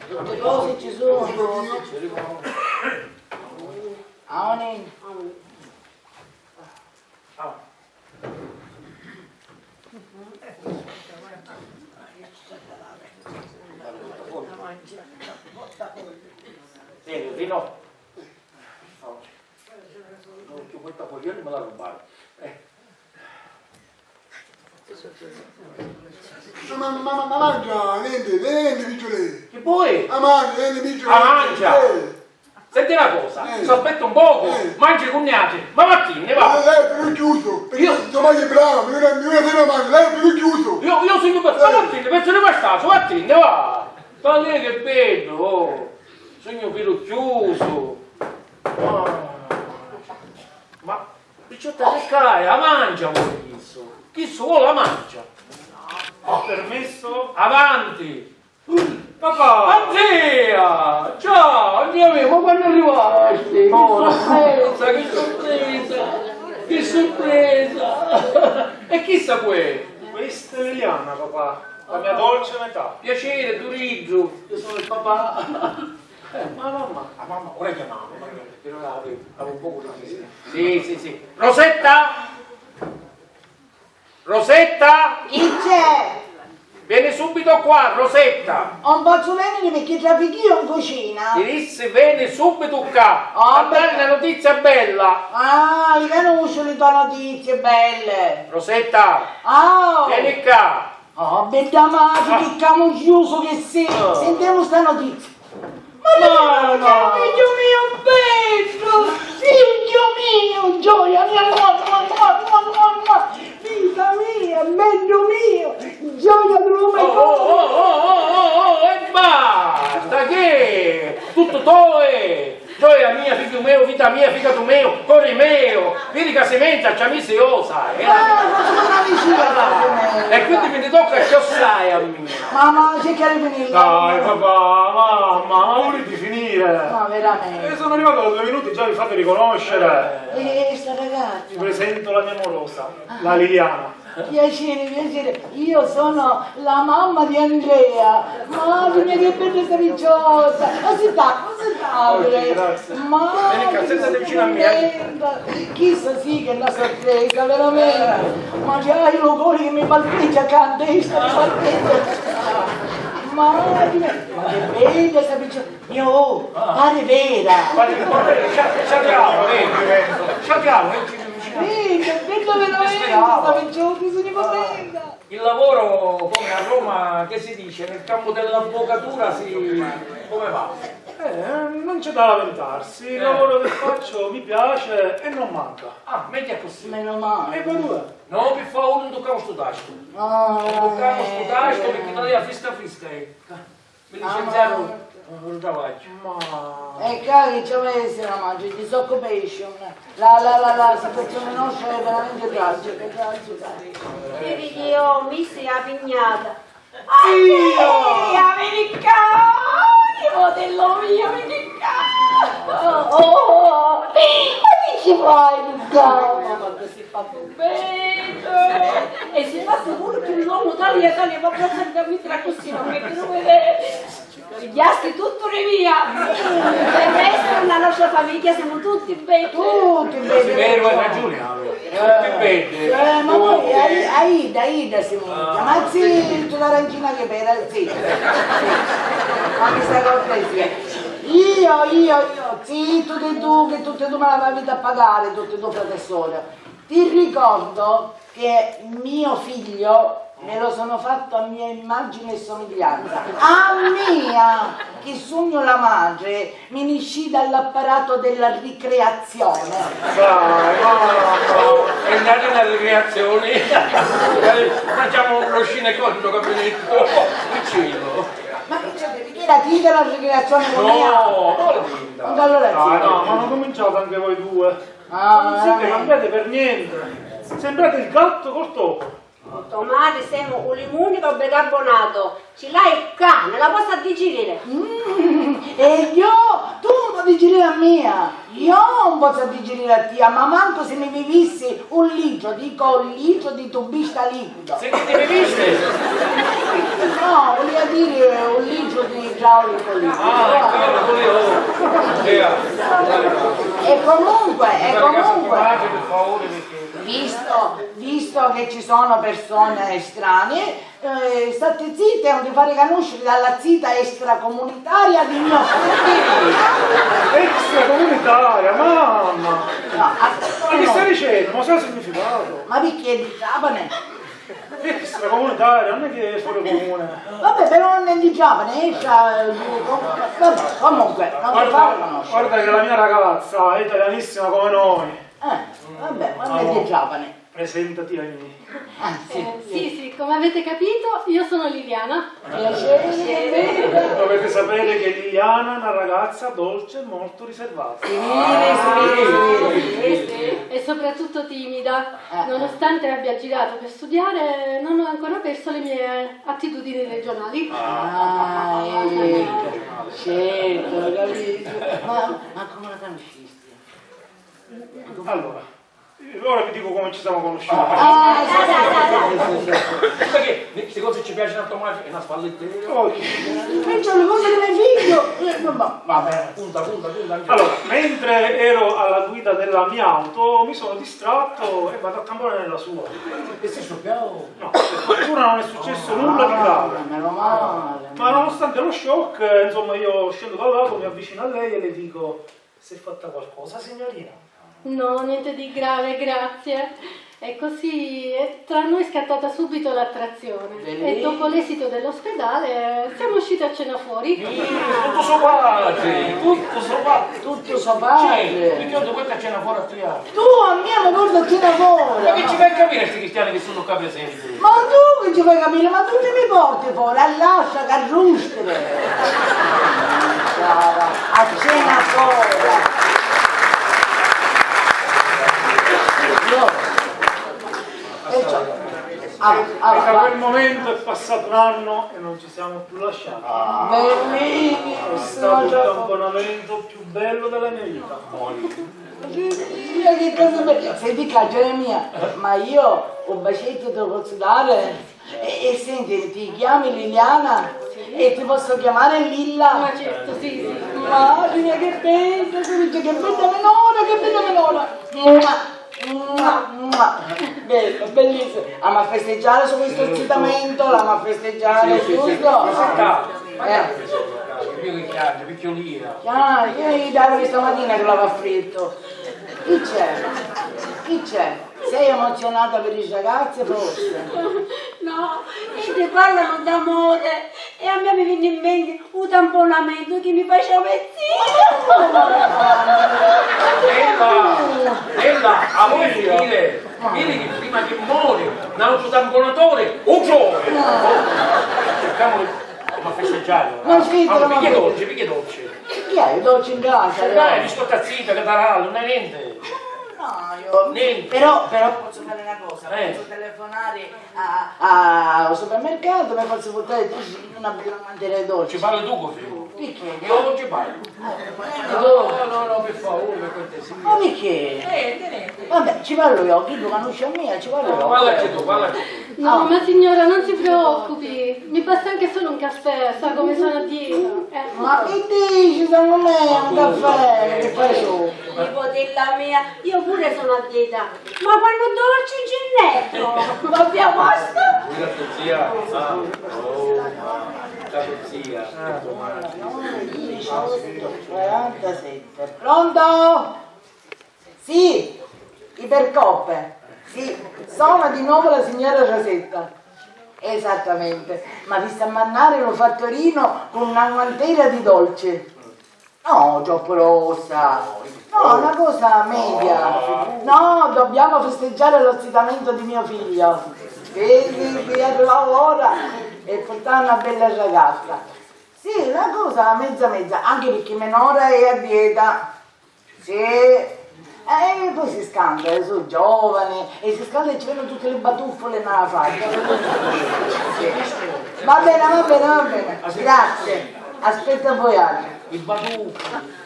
Tutte cose ci sono. Amuninni. Sì, Rino. No, chi porta fuori, io non me la rubare. Eh. Ma, ma, ma, ma mangia, niente, niente, piccioli. Chi vuoi? Ma mangia, niente, piccioli. Ah, mangia. Eh. Senti una cosa, eh, ti aspetto un poco, eh, mangi con niatri, ma vattenne, va. Eh, lei è più chiuso, perché io, insomma, che bravo, mi viene, mi viene sempre male, lei è più chiuso. Io, io sono per, eh, ma vattenne, pezzo di bastardo, vattenne, va. Ma lei che bello, oh. Sugnu filucchiusu. Ah. Ma, picciotta, che c'hai? A mancia voli chissu? Chissu voli a mancia? È permesso? Avanti! Papà! Andrea! Ciao, Andrea mio, ma quannu arrivasti? Che sorpresa, che sorpresa! Che sorpresa! E chissa cu è? Questa è Liliana, papà, la mia dolce metà. Piacere, Turiddu, io sono il papà. Eh, ma la mamma, la mamma, ora chiamiamo, ora chiamiamo, perché ora avevo, avevo un poco di... Sì, sì, sì. Rosetta? Rosetta? Chi c'è? Vieni subito qua, Rosetta. Non posso venire perché traffico io in cucina. Ti dissi, veni subito qua. Oh, a dare una notizia bella. Ah, li canusciu li to notizie belle. Rosetta, oh, vieni qua. Oh, bedda matri, chi camugghiusu chi si! Sintemu sta notizia. Ma no, no, figghiu miu beddu, figghiu miu, gioia mia, mua, mua, mua, mua, mua, mua, vita mia, beddu miu, gioia di lu me cori. Oh, oh, oh, e basta, che? Tuttu to è! Gioia mia, figghiu meu, vita mia, figatu meu, cori meu, vidi ca si menza, ci ha misu io, sai, eh? Ah, ma sono una vicina, e quindi mi ne tocca cchiossai a mia. Mamma, cerca di finirla. Dai, papà, mamma, ma vuliti finire? No, veramente. Eh, sono arrivato da due minuti, già vi fate riconoscere. Eh, sta ragazza. Vi presento la mia morosa, la Liliana. Piacere, piacere. Io sono la mamma di Andrea. Madonna, che bella sta picciotta. Aspetta, aspetta. Madonna, che sorpresa. Chissa sì che è una sorpresa, veramente. Ma già io lo cori che mi palpeggia, cantesta, mi palpeggia. Ah, ma che bella sta picciu-, mio, oh, pare vera. Pare, pare, sciatiamo, eh, sciatiamo, eh, ci, ci, Sì, che bella veramente sta picciola, bisogna che venga. Il lavoro, come a Roma, che si dice, nel campo dell'avvocatura si, come va? Eh, non c'è da lamentarsi, il lavoro che faccio mi piace e non manca. Ah, meglio così. Meno male. E voi due? No, pi favuri, non tuccamo stu tastu. Ah, non tuccamo stu tastu perché non è la frisca frisca, eh. Mi licenziaru lu travagghiu. Ma... E cari, ci avessi la madre, disoccupation. La, la, la, la situazione nostra è veramente tragica, tragica. Vidi chi ho misso la pignata. Io! Vedi qua! Fratello mio, vedi qua! Oh, oh, oh. Ma che ci fai tu qua? Ma quanto si fa bene! E si fa sicuro che l'uomo taglia, taglia, ma poi senza mettere così, ma che deve vedere! Pigliasti tuttu di mia! Del resto, nella nostra famiglia siamo tutti bei. Tutti bei. Sì, vero, hai ragione, allora. Tutti bei. Eh, ma poi, Ai-, Aida, Aida, Simone. Ah, ma zitto, l'arancina che bella, zitto. Fammi sta cortesia. Io, io, io, zitto di tu, che tutti e due me l'avete a pagare, tutti e due frate e sorella. Ti ricordo che mio figlio me lo sono fatto a mia immagine e somiglianza. A mia, che sugnu la madre, mi niscì dall'apparato della ricreazione. Dai, mamma, e andate alla ricreazione? Dai, facciamo lo scinecomico, capito? Che c'è? Ma che c'è? Perché la dite la ricreazione con mia? No, non la dite. Allora sì. Dai, no, ma non cominciate anche voi due. Ah, non siete cambiati per niente. Sembrate il gatto col topo. Domani semu u limuni cu bicarbonato. Ci l'hai ccà, nella posta a digerire. Mm, e io? Tu non digerire a mia. Io non posso digerire a tia, ma manco se mi vivissi un litro, dico un litro di tubista liquido. Se ti, ti vivisse? No, volevo dire un litro di idraulico liquido. Ah, idraulico liquido. E comunque, e comunque, visto, visto che ci sono persone estranee, eh, state zitte, non ti fare conoscere dalla zita extracomunitaria di mio figlio. Extracomunitaria, mamma! No, aspetta un momento. Ma che stai dicendo? Ma sai il significato? Ma perché di Giappone? Extracomunitaria, non è che è fuori comune. Vabbè, però non è di Giappone, extra, eh, com-, vabbè, comunque, non ti fare conoscere. Guarda, guarda che la mia ragazza è italianissima come noi. Eh, vabbè, quando è di Giappone? Presentati ai miei. Ah, sì. Eh, sì, sì, come avete capito, io sono Liliana. Piacere. Dovete sapere che Liliana è una ragazza dolce e molto riservata. Sì, sì, sì, sì, sì. E soprattutto timida, nonostante abbia girato per studiare, non ho ancora perso le mie attitudini regionali. Ah, ecco. Certo, lo capisco. Ma, ma come la conosciste? Allora, ora vi dico come ci siamo conosciuti. Ah, sì, sì, sì, sì, sì. Perché sti cosi ci piacciono a Tommaso e una spalletta. Oh, e c'è le cose di mio figlio. Eh, ma, ma, vabbè. Punta, punta, punta, anche. Allora, mentre ero alla guida della mia auto, mi sono distratto e vado a tampone nella sua. E si scoppiò? No, per fortuna non è successo nulla di grave. Ah, meno male. Ma nonostante lo shock, eh, insomma, io scendo dall'auto, mi avvicino a lei e le dico: "Si è fatta qualcosa, signorina?" "No, niente di grave, grazie." E così, eh, tra noi è scattata subito l'attrazione. E dopo l'esito dell'ospedale, eh, siamo usciti a cena fuori. Tuttu so patri, tuttu so patri. Tuttu so patri. Cioè, mi chiedo perché a cena fuori a tia. Tu a mia mi porti a cena fuori. Ma che ci fai capire a sti cristiani che sono qua presenti? Ma tu chi ci fai capire? Ma tu ti mi porti fora, e lascia ca rustire. Cara, a cena fora. Io, perciò, ah, ah, e da quel momento è passato un anno e non ci siamo più lasciati. Bellissimo. È stato il tamponamento più bello della mia vita. Sì, sì, che cosa be-, senti qua, Geremia, ma io un bacetto te lo posso dare? E, e senti, ti chiami Liliana? Sì. E ti posso chiamare Lilla? Ma certo, sì, sì. Madre mia, che bella, tu dici, che bella minora, che bella minora. Mua, mua, mua. Bella. Bellissimo. L'ama festeggiare su questo eccitamento, l'ama festeggiare, giusto? Aspetta, ma che ha preso? Io che chiange, picchiolina. Chiange, io gli davo questa mattina che l'ava fritto. Chi c'è? Chi c'è? Sei emozionata per i ragazzi, forse? No, iddi parlanu d'amore e a mia mi vinni in menti u tamponamentu chi mi facia me zia. Ella, ella, a voi finire, vidi che prima che mori, n'autru tamponatore, u trovi! Cerchiamo di, ma festeggiare, ma sì, un picchio dolce, picchio dolce. Chi è il dolce in casa? Dai, biscotta zita, che darà, non è niente. No, io... Niente. Però, però posso fare una cosa, eh, posso telefonare a, a, al supermercato, mi faccio portare una bella mangiare dolce. Ci parli tu così? Perché? Io non ci parlo. No, no, no, per favore, per cortesia. Ma perché? Niente, niente. Vabbè, ci parlo io, chi lo conosce a mia, ci parlo io. Parlaci tu, parlaci tu. No, ma signora, non si preoccupi, mi basta anche solo un caffè, sa come sono a dieta. Eh. Ma che dici, secondo me è un caffè che fai tu? Nipotella mia, io pure sono a dieta, ma quannu dolci ci metto? Ma abbiamo posto? Pure a tua zia, ah, oh, ma, la tua zia, che domani. Diciotto quarantasette. Pronto? Sì, ipercoppe. Sì, sono di nuovo la signora Rosetta. Esattamente, ma vi sta a mannare lo fattorino con una guantera di dolce. No, troppo rossa. No, una cosa media. No, dobbiamo festeggiare l'ozzitamento di mio figlio. Sì, sì, sì, è arrivata l'ora e portare una bella ragazza. Sì, una cosa mezza mezza, anche perché minore è a dieta. Sì. E poi si scanta, eh, sono giovani, e si scanta e ci vengono tutte le batuffole nella faccia. Sì. Va bene, va bene, va bene. Grazie. Aspetta voi altri. I batuffoli.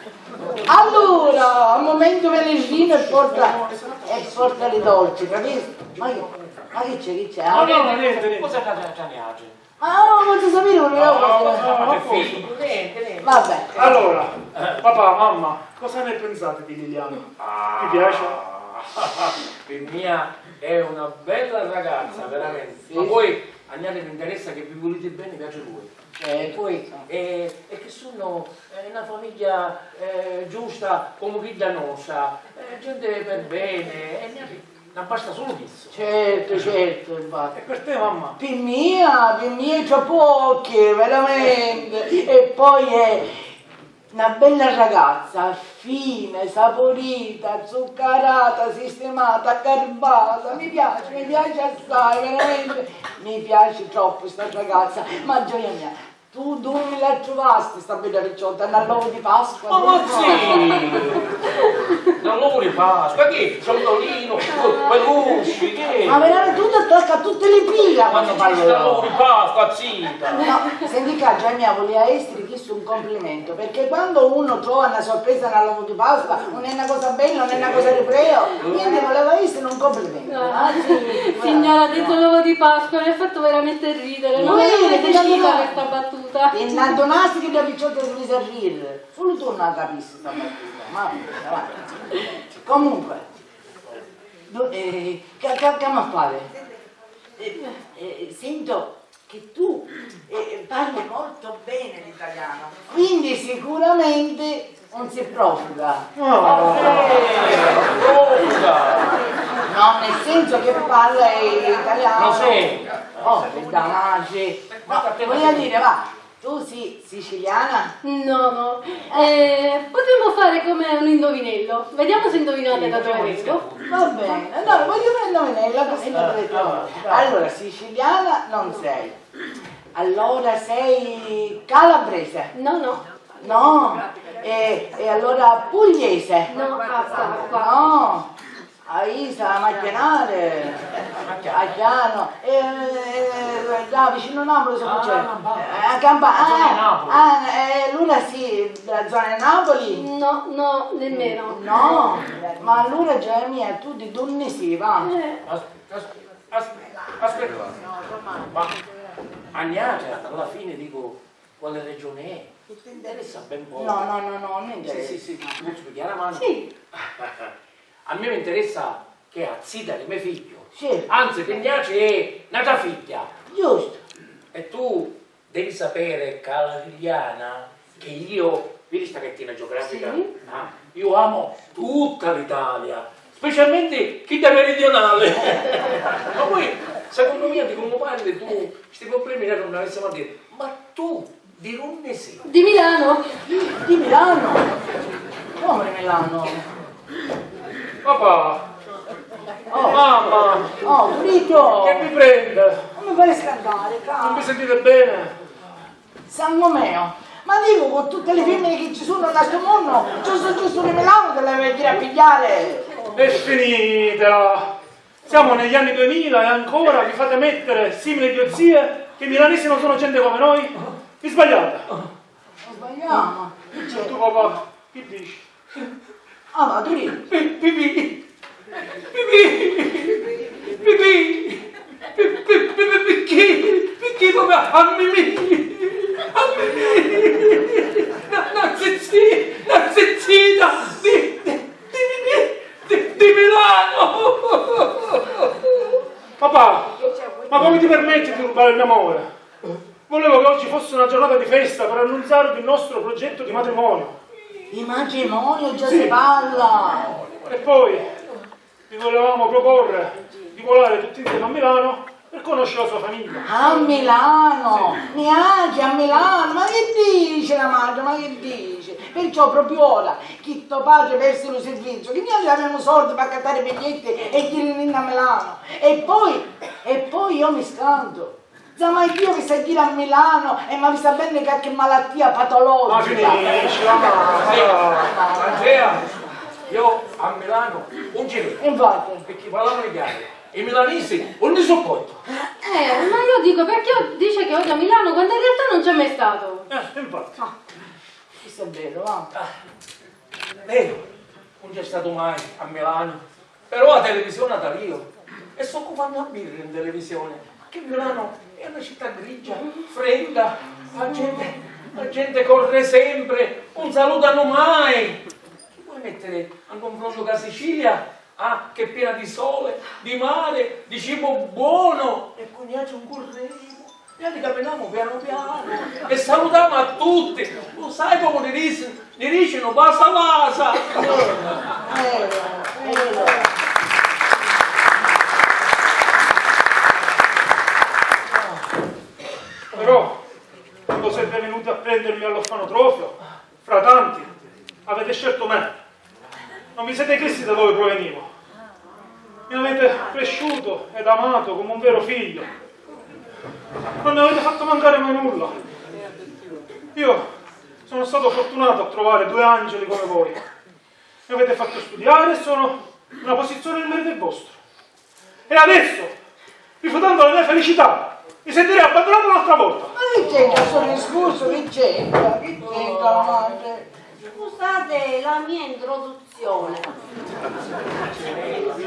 Allora, un momento me ne giro e porta, e porta le dolci, capito? Ma che, ma che c'è, che c'è? No, no, no, niente, niente. Cosa c'è, c'è, c'è? Ah, no, voglio sapere quello che... No, no, no, no, no, niente, niente. Vabbè. Allora, eh, papà, mamma, cosa ne pensate di Liliana? Ah, vi piace? Per mia è una bella ragazza, veramente. Sì. Ma poi a mia mi interessa che vi volete bene, piace a voi. Certo. E poi, eh, e che sono, eh, una famiglia, eh, giusta come quella nostra, eh, gente per bene, e mia N'abbasta sulu chistu. Certo, certo, infatti. E per te, mamma? Pi mia, pi mia è troppu occhi, veramente. E poi è una bella ragazza, fine, saporita, zuccarata, sistemata, garbata. Mi piace, mi piace assai, veramente. Mi piace troppo sta ragazza. Ma gioia mia, tu dunni la truvasti sta bedda picciotta? Nta l'ovu di Pasqua? Ma, ma zì! Nta l'ovu di Pasqua? Chi? Ciondolinu, peluche, chi? Ma veramente tu ti tocca tutti li pila quannu parli. Nta l'ovu di Pasqua, zita! No, senti ccà, Gianni, vulia essiri chistu un complimento, perché quando uno trova una sorpresa nta l'ovu di Pasqua, non è una cosa bella, non è una cosa di preo, quindi voleva essere un complimento. Ah, sì, signora, detto l'uovo di Pasqua, mi ha fatto veramente ridere. Non l'avevo mai sentita questa battuta. E n'addunasti chi dda picciotta si misi a riri? Sulu tu non la capisci sta battuta. Ma va bene, va. Comunque, no, eh, che, che, che mi pare? Eh, eh, sento che tu, eh, parli molto bene l'italiano, quindi sicuramente non sei profuga. No, profuga! No, nel senso che parla italiano. Lo sei. Oh, che damaci. No, voglio dire, va, tu sei siciliana? No, no. Eh, potremmo fare come un indovinello. Vediamo se indovinate da dove vengo. Va bene, allora voglio fare un indovinello così lo vedete. Allora, siciliana non sei. Allora sei calabrese? No, no. No? E, e allora pugliese? No, ah, qua, qua. No. A Isa, a Macchianale, a Chiano, e, e, là vicino Napoli se c'è. Ah, Campa-, ah, ah, eh, allora sì, della zona di Napoli? No, no, nemmeno. No, ma allora gioia mia, tu di dunni si, va? Eh. As-, as-, as-, aspetta, ma a niatra alla fine dico quale regione è? Ti interessa ben poco. No, no, no, no, non mi interessa. Sì, sì, sì, ti posso pigliare la mano? Sì. A me mi interessa che a zita di me figgio Sì. Anzi, pi niaci è nata figghia. Giustu. E tu devi sapere ca la Liliana, che io, vidi sta cartina geografica? Sì. Ah, io amo tutta l'Italia, specialmente chidda meridionale. Ma poi, secondo me, di come parli tu, sti problemi noi non avessimo a dire. Ma tu di dunni si? Di Milano. Di Milano? Come di Milano? Papà! Oh. Mamma! Oh, Vito! Che vi prende? Non mi fai scantare, cara. Non vi sentite bene? Sangue mio, ma dico, con tutte le femmine che ci sono nel sto mondo, giusto giusto di Milano te la devi dire a pigliare. È finita! Siamo negli anni duemila e ancora vi fate mettere simili idiozie che i milanesi non sono gente come noi? Vi sbagliate! Non sbagliamo. Che c'è? Tu papà, che dici? Ah, ma tu dici? Pi-, pipì! Pipì! Pipì! Pi-, pi-, pi-, pi-, picchì? Picchì proprio a mimì? A mimì! Na, na zizzì-, na zizzita di, di, di, di, di, di Milano! Papà, ma come ti permetti di rubare il mio amore? Volevo che oggi fosse una giornata di festa per annunziarvi il nostro progetto di matrimonio. Di matrimonio già si parla! E poi vi volevamo proporre di volare tutti insieme a Milano per conoscere la sua famiglia. A Milano? Sì. Niaci a Milano? Ma che dice la madre? Ma che dice? Perciò proprio ora che to padre perse lo servizio, che noi avevamo soldi per accattare i biglietti e ghiri a Milano. E poi, e poi io mi scanto. Za, ma io che sta ghiri a Milano e ma vi sta bene qualche malattia patologica. Ma finiscila, ma, Andrea, io a Milano non ci vedo. Infatti. Perché parlavano chiaro. I milanesi non li sopporto. Eh, ma io dico, perché dice che odia Milano quando in realtà non c'è mai stato? Eh, infatti. Ah, questo è vero, va. Ah, vero, non c'è stato mai a Milano. Però la televisione ha da Dio. E sto cupannu a birra in televisione. Che Milano è una città grigia, fredda, la gente, la gente corre sempre, non salutano mai. Ti puoi mettere a confronto con la Sicilia? Ah, che è piena di sole, di mare, di cibo buono, e poi niaci un curremu, niaci caminamu piano piano e salutamu a tutti. Lu sai comu ni dis-, ni dicinu? Vasa vasa! Però, quando siete venuti a prendermi all'orfanotrofio, fra tanti, avete scelto me. Non vi siete chiesti da dove provenivo. Mi avete cresciuto ed amato come un vero figlio. Non mi avete fatto mancare mai nulla. Io sono stato fortunato a trovare due angeli come voi. Mi avete fatto studiare e sono in una posizione nel merito del vostro. E adesso, rifiutando la mia felicità, mi sentirei abbandonato un'altra volta. Ma che c'entra sto discorso? Che c'entra? Che c'entra la madre? Scusate la mia introduzione,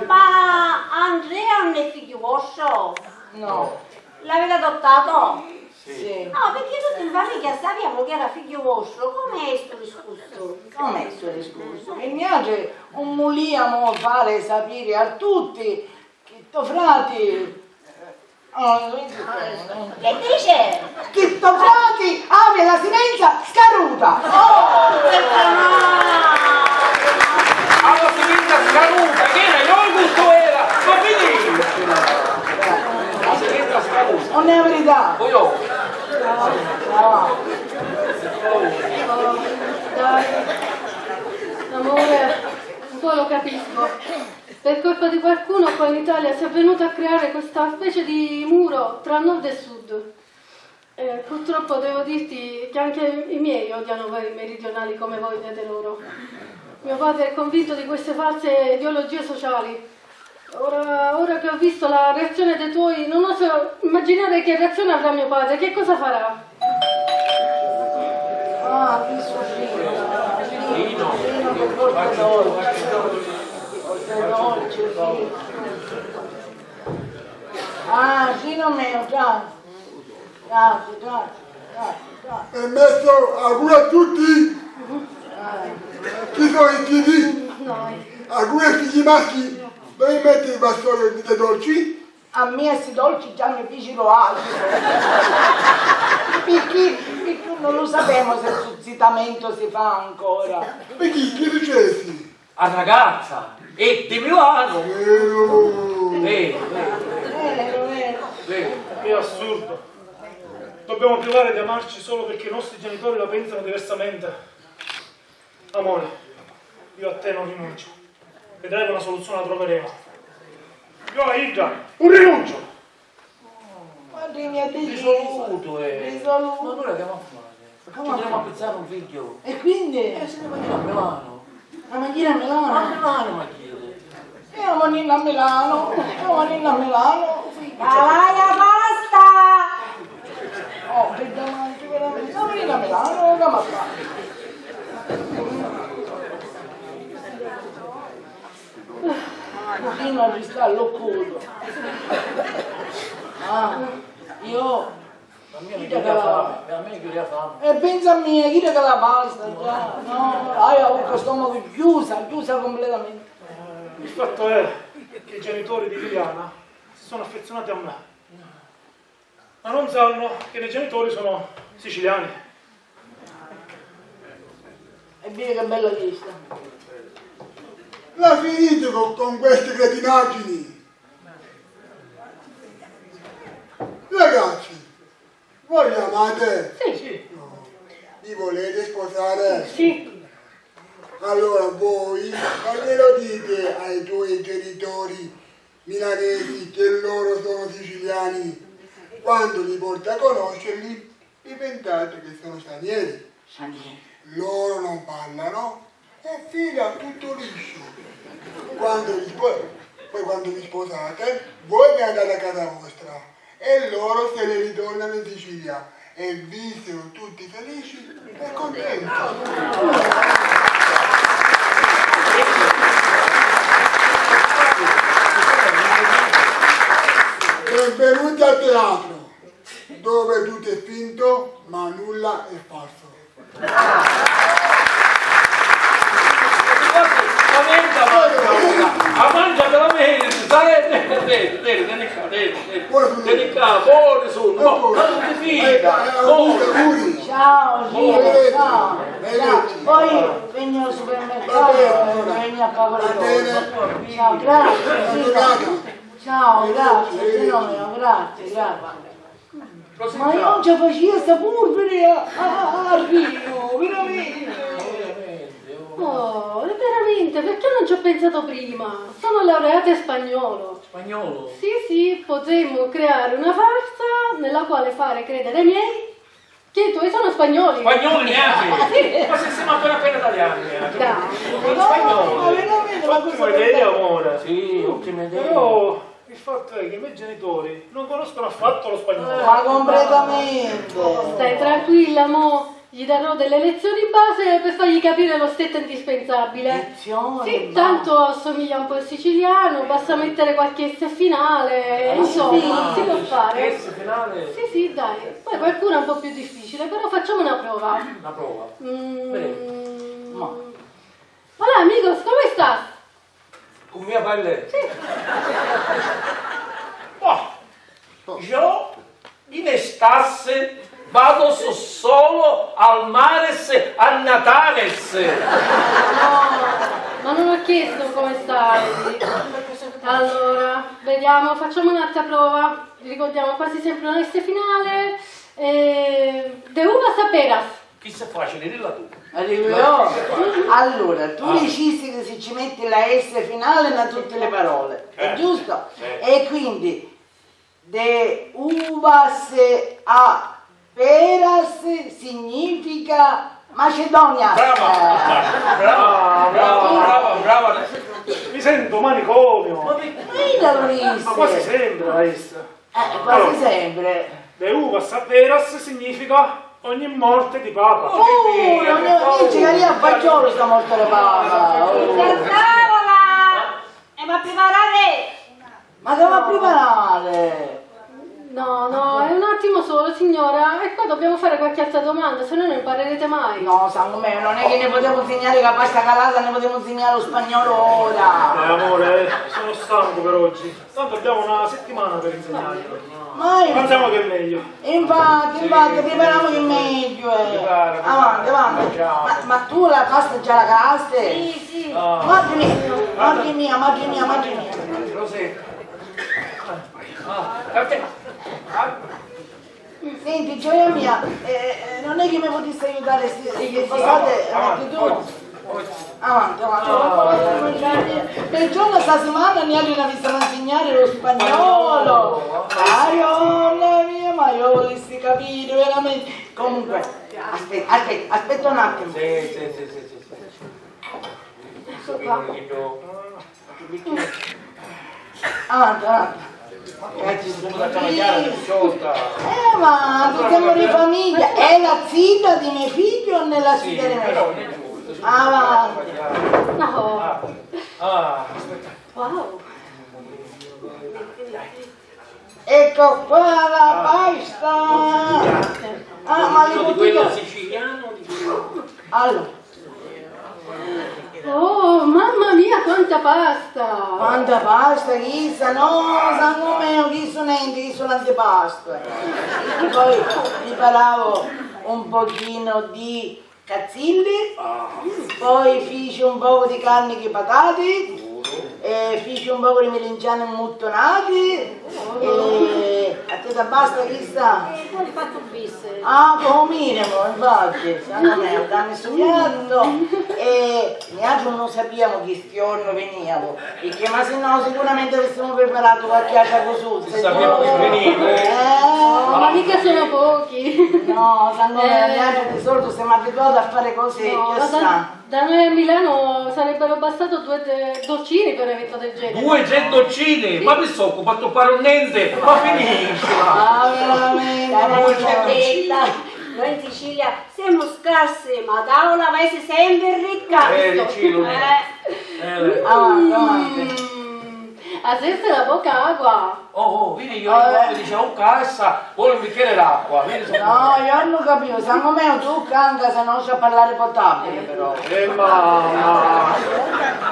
ma Andrea non è figlio vostro? No. L'avete adottato? Sì. No, perché tutti in famiglia sapevamo che era figlio vostro. Com'è sto discorso? Com'è sto discorso? Che niatri 'un vuliamu fari sapiri a tutti chi to frati, eh, oh, che dice? Chi to frati havi la simenza scaruta! Oh, perdonà! Alla simenza scaruta, che era yogurt o era? Ma vedi? La simenza scaruta. Non è la verità. Poi io. Dai, amore, un po' lo capisco. Per colpa di qualcuno qua in Italia si è venuto a creare questa specie di muro tra nord e sud. Eh, purtroppo devo dirti che anche i miei odiano voi meridionali come voi odiate loro. Mio padre è convinto di queste false ideologie sociali. Ora, ora che ho visto la reazione dei tuoi, non oso immaginare che reazione avrà mio padre, che cosa farà? Ah, chi succede? Gino, Gino che porta dolce, porta dolce, Gino. Ah, Gino mio, già. Grazie, grazie, grazie, grazie. E metto auguri a tutti. Chi sono i figli? Auguri ai figli maschi. Dove metti il vassoio di te dolci? A mia sti dolci già mi ficiru altru. Picchì, picchì non lo sapemo se su zitamento si fa ancora. Picchì? Chi successi? A ragazza è di Milano! Vero! Vero, vero, vero. È assurdo. Dobbiamo provare ad amarci solo perché i nostri genitori la pensano diversamente. Amore, io a te non rinuncio. Vedrai che una soluzione la troveremo. Io a idda non rinuncio! Ma dimmi a te. Risolutu, eh. Risolutu. Ma allora che va a fare? Ci dobbiamo pizzare un figlio. E quindi? Eh, se ne va a Milano. Ma chi a Milano? A Milano, ma chi è? E a manina a Milano, e a manina a Milano. Calaia, basta! Oh, che davanti, veramente. A manina a Milano, che ma fa? Chi non resta all'occulto? Ah, io. Ma mia mi chiudia fame, a me mi chiudia fame. E pensa a mia, chi che la pasta già? No, hai avuto stomaco chiusa, chiusa completamente. Il fatto è che i genitori di Liliana si sono affezionati a me, ma non sanno che i miei genitori sono siciliani. E via che bella vista. La finite con, con queste cretinaggini? Ragazzi, voi mi amate? Sì. No. Mi volete sposare? Sì. Allora voi non glielo dite ai tuoi genitori milanesi che loro sono siciliani. Quando li porti a conoscerli, vi pentate che sono stranieri. Stranieri. Loro non parlano e fila tutto liscio. Quando vi spo-, poi quando vi sposate, voi vi andate a casa vostra e loro se ne ritornano in Sicilia e vissero tutti felici e contenti. Benvenuti al teatro, dove tutto è finto, ma nulla è falso. A mangia te la meriti, sai? Teni, teni, teni, teni qua, teni, teni. Teni qua, buoni sono, ma non ti fida. Ciao, Gino, ciao. Ciao. Poi vegni al supermercato, vegni a fare. Ciao, grazie, Gino. Ciao, grazie, Gino, grazie, grazie. Ma io non ce facia sta purpuri a, a, a, a Rio, veramente. Oh, e veramente, perché non ci ho pensato prima? Sono laureata in spagnolo. Spagnolo? Sì, sì, potremmo creare una farsa nella quale fare credere ai miei che i tuoi sono spagnoli. Spagnoli neanche? Sì. Ma se siamo appena appena italiani, eh. Dai. Spagnolo. Ma veramente, ma cosa. Ottima idea, amore. Sì, ottima idea. Però il fatto è che i miei genitori non conoscono affatto lo spagnolo. Ma completamente. Stai tranquilla, mo gli darò delle lezioni base per fargli capire lo step indispensabile. Lezioni base. Sì, tanto assomiglia un po' al siciliano, basta mettere qualche S finale, ah, insomma, sì, si può fare. S finale? Sì, sì, dai. Poi qualcuna è un po' più difficile, però facciamo una prova. Una prova? Mm. Bene. Ma. Hola, amigos, ¿cómo estás? Con mia pelle? Sì. Boh, io in estate vado so-, solo al mare a Natale. No, ma non ho chiesto come stai. Allora, vediamo, facciamo un'altra prova. Ricordiamo quasi sempre una S finale. Eh, de uvas a peras. Chissa è facile, dilla tu. La dico io? Allora, tu dicisti che si ci metti la S finale in tutte le parole, è giusto? Eh. E quindi de uvas a peras significa Macedonia. Brava! Brava, brava, brava, brava. Mi sento manicomio. Ma perché? Ma quasi sempre la S. Eh, quasi sempre. De uvas a peras significa ogni morte di papa. Oh, non mi dici che io a fagiolo sta morte di papa. Oh. Tavola! E va a preparare! Ma che va a preparare? No, no, è un attimo solo, signora, e qua dobbiamo fare qualche altra domanda, se no non imparerete mai. No, sangu meu, non è che ne potemu nzignari ca pasta calata, ne potemu nzignari lu spagnolu ora. Eh, amore, eh, sono stanco per oggi. Tanto abbiamo una settimana per insegnarglielo. Ma io... Pensiamo che è meglio. Infatti, infatti, priparamu chi megghiu, eh. Pripara, pripara. Avanti, avanti. Andiamo. Ma, ma tu la pasta già la cavasti? Sì, sì. Ah. Madri mia, madri mia, madri mia. Rosè. Ah, per te. Ah. Senti, gioia mia, eh, eh, non è che mi potissi aiutare, sì, sì, sì, sì, scusate, avanti, avanti, tu. Forza, forza. Avanti, avanti, avanti. Perciò sta settimana niatri n'avissero a nsignari lu spagnolo. Madonna mia, ma io volissi capire veramente. Comunque, aspetta, aspetta, aspetta un attimo. Sì, sì, sì, sì, sì, sì. Ecco qua. Avanti, avanti. Eh, ci sono da travagliare, perciò sta... Eh, ma tu siamo di famiglia. È la zita di mio figlio o nella zita di mio figlio? Avanti. No. Ah, aspetta. Wow. Ecco qua la pasta. Ah, ma le bottiglie siciliano di... Allora. Oh, mamma mia, quanta pasta! Quanta pasta, chissa? No, sangu meu, chissu nenti, chissu l'antipasta. Poi priparavu un pochino di cazzilli, poi fici un pocu di carni chi patati, e fici un pocu di milinciani mmuttunati, e a te t'abbasta chissa? Eh, poi fattu un bis. Ah, comu minimu, infatti, sangu meu, dammi stu piattu, e niatri nun sapiamu chi sti jornu viniavu, picchì ma si no sicuramente avissemu preparatu qualche altra cosuzza. Si sapia chi vinivu. Eh. No, ma mica sono pochi. No, sangu meu, niatri di solito siamo abituati a fare cose... No, ma da, da noi a Milano sarebbero bastati due de-, doccini per un evento del genere. Due doccini? Ma mi sto occupando per un niente, ma finiscila. Ah, veramente. Due doccini. Noi in Sicilia siamo scarsi, ma a tavola vai sempre ricca. Eh, Riccilu. Eh. Eh, avanti, avanti. Mm. Hacerte la boca agua. Oh, oh, vidi, io, eh, dicevo, oh, cassa, vuole un bicchiere d'acqua. Vidi, no, io non capivo, sangu meu, tu ccà in casa nostra a parlare potabile, però. Eh, mamma.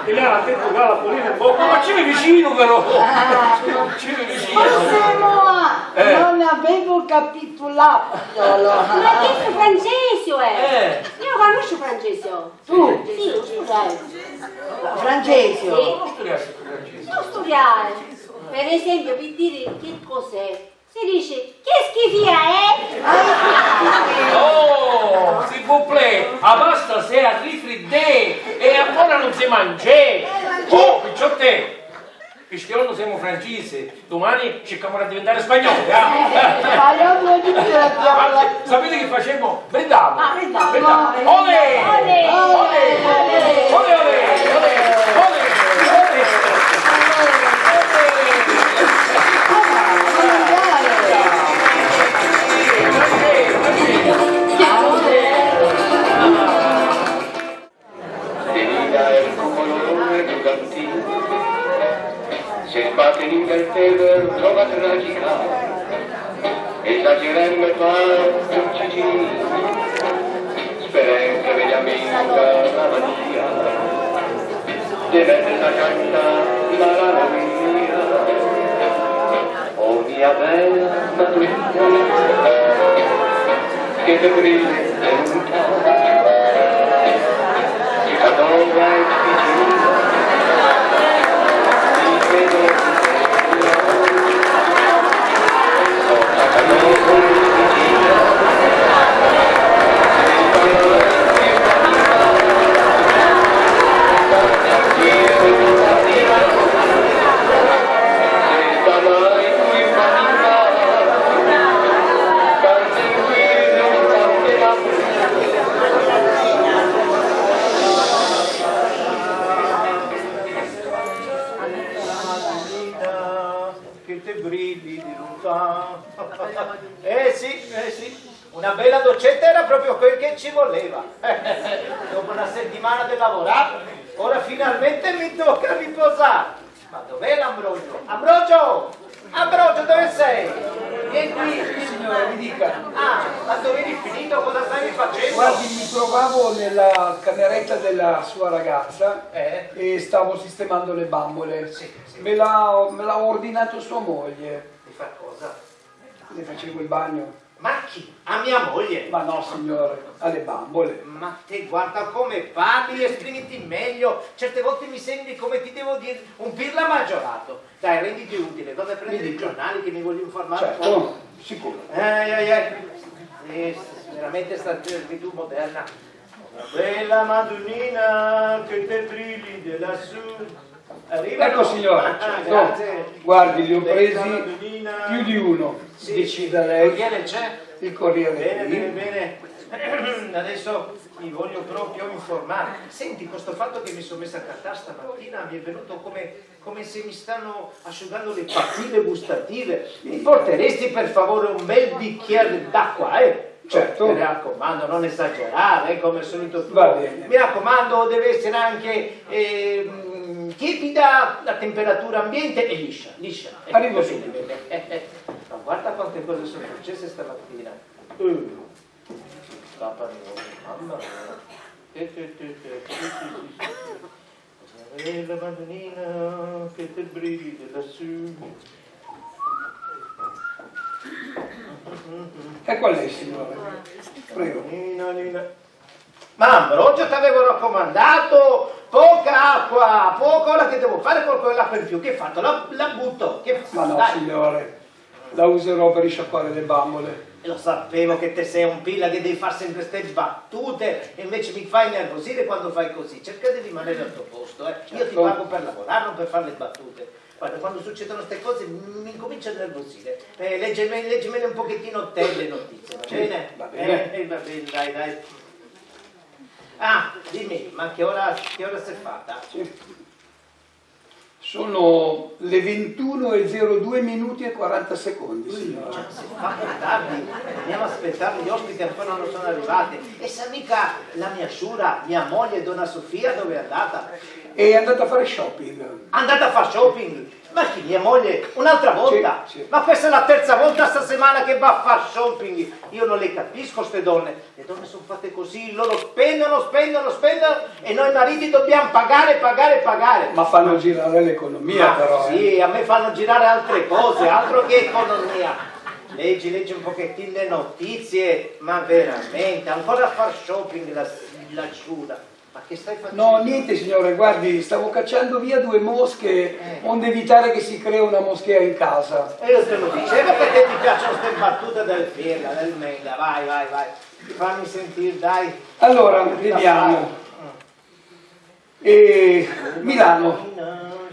Eliana, che tu cala pulire un poco, ma ci vicino, però. Ah. Ci vicino. Scusa, mo, eh, non avevo capito. Tu là, figliolo. Ma chi è stu Francesio, eh? Eh. Io conosco Francesio. Tu? Sì, studiai. Francesio? Sì. Comu studiasti cu Francesio? Non studiare. Per esempio, per dire che cos'è, si dice, "Che schifia è?" Oh, s'il vous plaît, a pasta s'è a rifriddè e ancora non si mangiè. Oh, picciottè, chistiornu semu francisi, dumani circamu di diventare spagnoli, ah! Spagnoli, non ci credo. Sapete che facciamo? Brindiamo! Ah, brindiamo. Brindiamo. Olè! Olè! Olè! Olè! Tenida el color de Gantì, se sbatte in Inghilterra, trova tragica, esagerem me par un cicin, sperem che veglia minga la magia, de metter la canta in malaria. Oh mia bella Madonna, che te brilla in vita, che t'adora e ti gira, ti vedo in vita, sotto la notte ti gira. Che te brilli di lontano. Eh sì, eh sì. Una bella docetta era proprio quel che ci voleva. Dopo una settimana di lavorare, ora finalmente mi tocca riposare. Ma dov'è l'Ambrogio? Ambrogio! Ambrogio, dove sei? Vieni qui. Sì, signore, mi dica. Ah, ma dove eri finito? Cosa stavi facendo? Guardi, mi trovavo nella cameretta della sua ragazza. Eh? E stavo sistemando le bambole. Sì, sì. Me l'ha, me l'ha ordinato sua moglie. Di far cosa? Le facevo il bagno. Ma chi? A mia moglie? Ma no, signore, alle bambole. Ma te guarda come parli, esprimiti meglio. Certe volte mi sembri, come ti devo dire, un pirla maggiorato. Dai, renditi utile, vado a prendere i giornali che mi voglio informare un po'. Certo, sicuro. Eh, eh, eh. Eh, veramente sta gioventù moderna. Una bella Madonnina che te brilli de lassù. Arrivano? Ecco, signore, ah, certo. Grazie. Guardi, li ho presi più di uno. Sì, decida lei. Il Corriere c'è? Il Corriere. Bene, bene, bene. Adesso mi voglio proprio informare. Senti, questo fatto che mi sono messo a cantare stamattina mi è venuto come, come se mi stanno asciugando le papille gustative. Mi porteresti per favore un bel bicchiere d'acqua, eh? Certo. Mi raccomando, non esagerare, eh, come al solito tuo. Va bene. Mi raccomando, deve essere anche ehm, tiepida, la temperatura ambiente e liscia, liscia. Eh, arrivo subito. Eh, eh, ma guarda quante cose sono successe stamattina. Eh, papà mio, mamma mia. Eh, eh, eh, eh, sì, sì, sì, sì, sì. Eh, la Madonnina che te brighi lassù. Ecco a lei, signore. Prego. Nina, Nina. Ma Ambrogio, t'avevo raccomandato! Poca acqua, poca, ora che devo fare con quell'acqua in più, che fatto? La, la butto? Che faccio? Ma no, dai, signore, la userò per risciacquare le bambole. E lo sapevo che te sei un pila che devi fare sempre ste battute e invece mi fai nervosire quando fai così. Cerca di rimanere al tuo posto, eh. Io ti pago per lavorare, non per fare le battute. Guarda, quando succedono ste cose mi, mi incomincia a nervosire. Eh, leggeme-, leggemele un pochettino te le notizie, va bene? Sì, va bene. Eh, eh, va bene, dai, dai. Ah, dimmi, ma che ora, che ora s'è fatta? Sì. Sono le ventuno e zero due minuti e quaranta secondi, signora. Già, si fa tardi, andiamo a aspettare gli ospiti, ancora non sono arrivati. E sa mica la mia sciura, mia moglie, donna Sofia, dove è andata? È andata a fare shopping. Andata a fare shopping? Ma chi, mia moglie? Un'altra volta? Sì, sì. Ma questa è la terza volta sta settimana che va a fare shopping. Io non le capisco ste donne. Le donne sono fatte così, loro spendono, spendono, spendono e noi mariti dobbiamo pagare, pagare, pagare. Ma fanno girare l'economia, però, eh. Sì, a me fanno girare altre cose, altro che economia. Leggi, leggi un pochettino le notizie, ma veramente, ancora a far shopping la, la sciura. Ma che stai facendo? No, niente, signore, guardi, stavo cacciando via due mosche, eh, onde evitare che si crea una moschea in casa. E io te lo dicevo che te ti piacciono ste battute del Ferla, del Mela, vai, vai, vai. Fammi sentire, dai. Allora, vediamo. E Milano.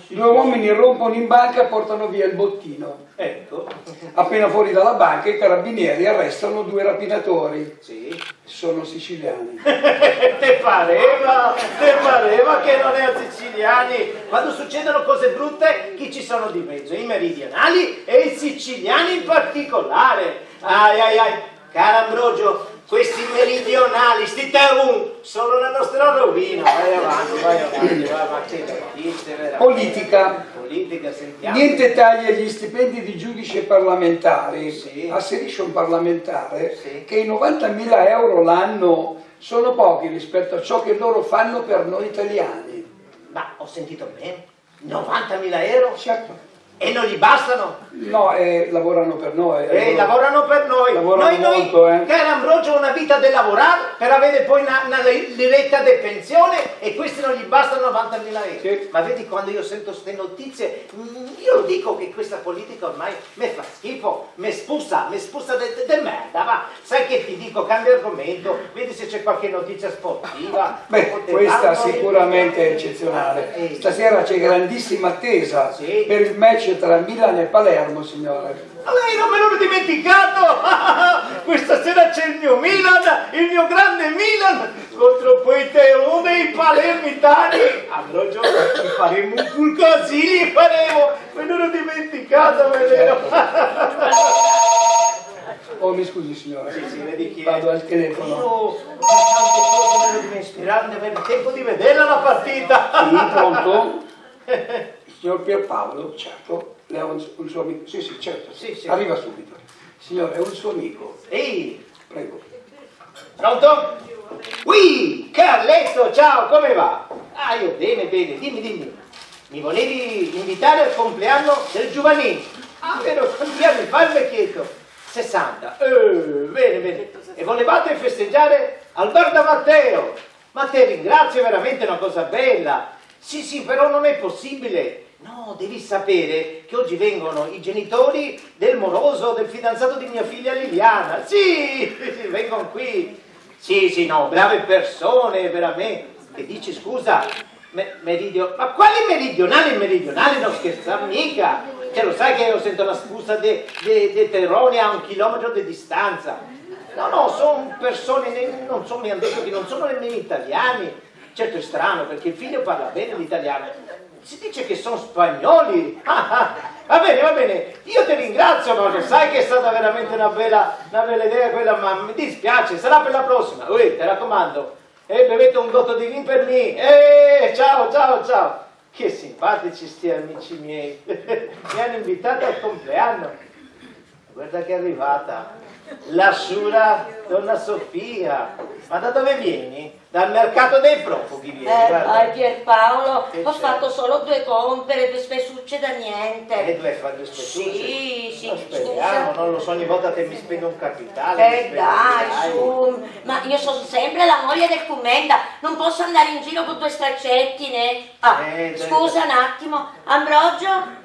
Due uomini rompono in banca e portano via il bottino. Ecco. Appena fuori dalla banca, i carabinieri arrestano due rapinatori. Sì. Sono siciliani. Te pareva? Te pareva che non è siciliani? Quando succedono cose brutte, chi ci sono di mezzo? I meridionali e i siciliani in particolare. Ai, ai, ai. Caro Ambrogio, questi meridionali, sti taun, sono la nostra rovina. Vai avanti, vai avanti, vai, ma che notizie, veramente. Politica. Politica, sentiamo. Niente tagli agli stipendi di giudici e parlamentari. Sì. Asserisce un parlamentare, sì, che i novantamila euro l'anno sono pochi rispetto a ciò che loro fanno per noi italiani. Ma ho sentito bene? Novantamila euro? Certo. E non gli bastano? No, eh, lavorano per noi. Eh, lavorano per noi. Lavorano molto, eh. Noi, noi, caro Ambrogio, una vita da lavorare per avere poi una, una le-, liretta di pensione e questi non gli bastano novantamila euro. Sì. Ma vedi, quando io sento ste notizie, mm, io dico che questa politica ormai mi fa schifo, mi spusa, mi spusa de, de, de merda, va. Sai che ti dico, cambia argomento, vedi se c'è qualche notizia sportiva. Beh, questa sicuramente è eccezionale. Eh. Stasera c'è grandissima attesa, sì, per il match tra Milan e Palermo, signore. Ah, io non me l'ero dimenticato! Questa sera c'è il mio Milan, il mio grande Milan, contro quei teoni, i palermitani. Allora, gli faremo un qualcosì, gli faremo! Me l'ero dimenticato, me l'ero. Oh, mi scusi, signora. Sì, sì, vedi che vado al telefono. Io ho tante cose, me l'ero dimenticato, non avevo tempo di vederla la partita. Sì, pronto? Signor Pierpaolo, certo, lei è un, un suo amico. Sì, sì, certo, sì, sì, arriva subito. Signore, è un suo amico. Ehi! Prego. Pronto? Ui, Carletto, ciao, come va? Ah, io bene, bene, dimmi, dimmi. Mi volevi invitare al compleanno del Giovannino? Ah, vero, quanti anni fa il vecchietto? Sessanta. Eh, bene, bene. E volevate festeggiare al bar da Matteo? Ma te ringrazio, è veramente una cosa bella. Sì, sì, però non è possibile. No, devi sapere che oggi vengono i genitori del moroso, del fidanzato di mia figlia Liliana. Sì, sì, sì, vengono qui. Sì, sì, no, brave persone, veramente. Che dici, scusa? Me-, meridio-, ma quali meridionali e meridionali? Non scherzare mica. Cioè, lo sai che io sento la scusa de, de, de Terone a un chilometro di distanza. No, no, sono persone, ne-, non so, mi hanno detto che non sono nemmeno italiani. Certo, è strano, perché il figlio parla bene l'italiano. Si dice che sono spagnoli. Ah, ah. Va bene, va bene, io ti ringrazio, ma lo sai che è stata veramente una bella, una bella idea quella, ma mi dispiace, sarà per la prossima. Uè, ti raccomando, e bevete un gotto di vin per me. Eh, ciao, ciao, ciao. Che simpatici sti amici miei. Mi hanno invitato al compleanno. Guarda che è arrivata la sciura donna Sofia. Ma da dove vieni? Dal mercato dei profughi vieni, eh, guarda. Dai, Pierpaolo, che ho c'è? Ho fatto solo due compere, due spesucce da niente. Eh, due fa-, due spesucce? Sì, sì, scusa. Non speriamo, non lo so, ogni volta te mi spendo un capitale, mi spendo, dai, su, ma io sono sempre la moglie del cumenta, non posso andare in giro con due straccetti, né? Ah, eh, scusa un attimo, Ambrogio?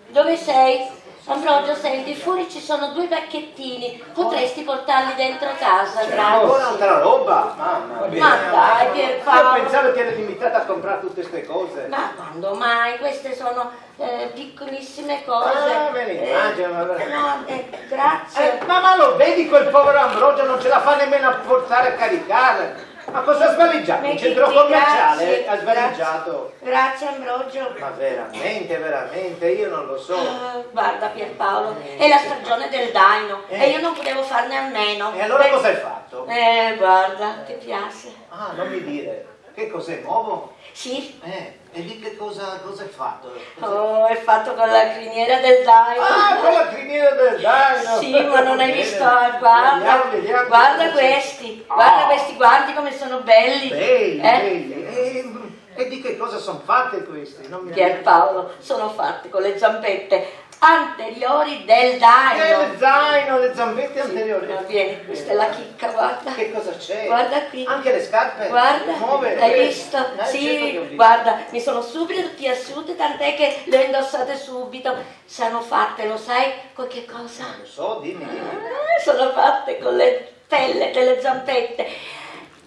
Dove sei? Ambrogio, senti, fuori ci sono due pacchettini, potresti portarli dentro casa, grazie. C'è ancora un'altra roba? Mamma mia. Ma dai, Pierpaolo. Io pensavo ti eri limitata a comprare tutte ste cose. Ma quando mai? Queste sono, eh, piccolissime cose. Ah, me le immagino, ma eh, no, eh, grazie. Eh, ma, ma lo vedi quel povero Ambrogio, non ce la fa nemmeno a portare e caricare. Ma cosa ha svaligiato? Un centro commerciale ha svaligiato. Grazie, Ambrogio. Ma veramente, veramente, io non lo so. Ah, guarda, Pierpaolo, eh, è la stagione del daino e io non potevo farne a meno. E allora cosa hai fatto? Eh, guarda, ti piace. Ah, non mi dire. Che cos'è, nuovo? Sì. Eh, e di che cosa, cosa è fatto? Cos'è? Oh, è fatto con la criniera del daino. Ah, con la criniera del daino! Sì, ma non hai visto, eh, guarda. Vediamo, vediamo. Guarda questi, guarda questi guanti come sono belli. Belli, eh? Belli. E, e di che cosa sono fatte queste? Non mi... Pierpaolo, sono fatte con le zampette anteriori del daino. Del daino, le zampette anteriori. Sì, va bene, questa è la chicca, guarda. Che cosa c'è? Guarda qui. Anche le scarpe? Guarda, nuove? Hai visto? Eh, sì, certo che ho visto. Guarda, mi sono subito piaciute, tant'è che le ho indossate subito. Sono fatte, lo sai, con che cosa? Non lo so, dimmi, dimmi. Ah, sono fatte con le pelle delle zampette.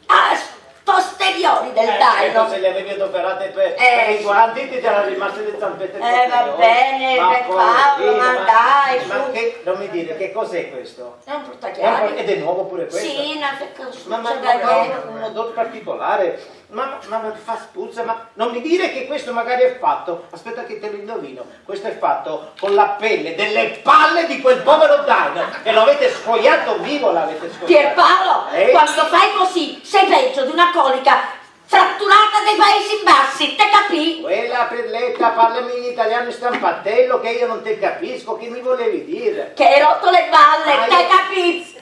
Ah, posteriori del daino. Eh, certo, se le avevi adoperate per, per i guanti, ti erano rimaste le zampette posteriori. Eh, va bene, per Paolo, ma dai, su. Ma che, non mi dire, che cos'è questo? È un portachiavi. È un por-, ed è nuovo pure questo? Sì, una, ma, ma, ma ha un, un odor particolare. Ma, ma, ma fa spuzza, ma non mi dire che questo magari è fatto. Aspetta che te lo indovino. Questo è fatto con la pelle delle palle di quel povero daino e lo avete scoiato vivo, l'avete scoiato. Pierpaolo, eh? Quando fai così sei peggio di una colica fratturata dei Paesi Bassi, te capì? Quella Perletta, parlami in italiano stampatello che io non te capisco, che mi volevi dire? Che hai rotto le balle, te capì?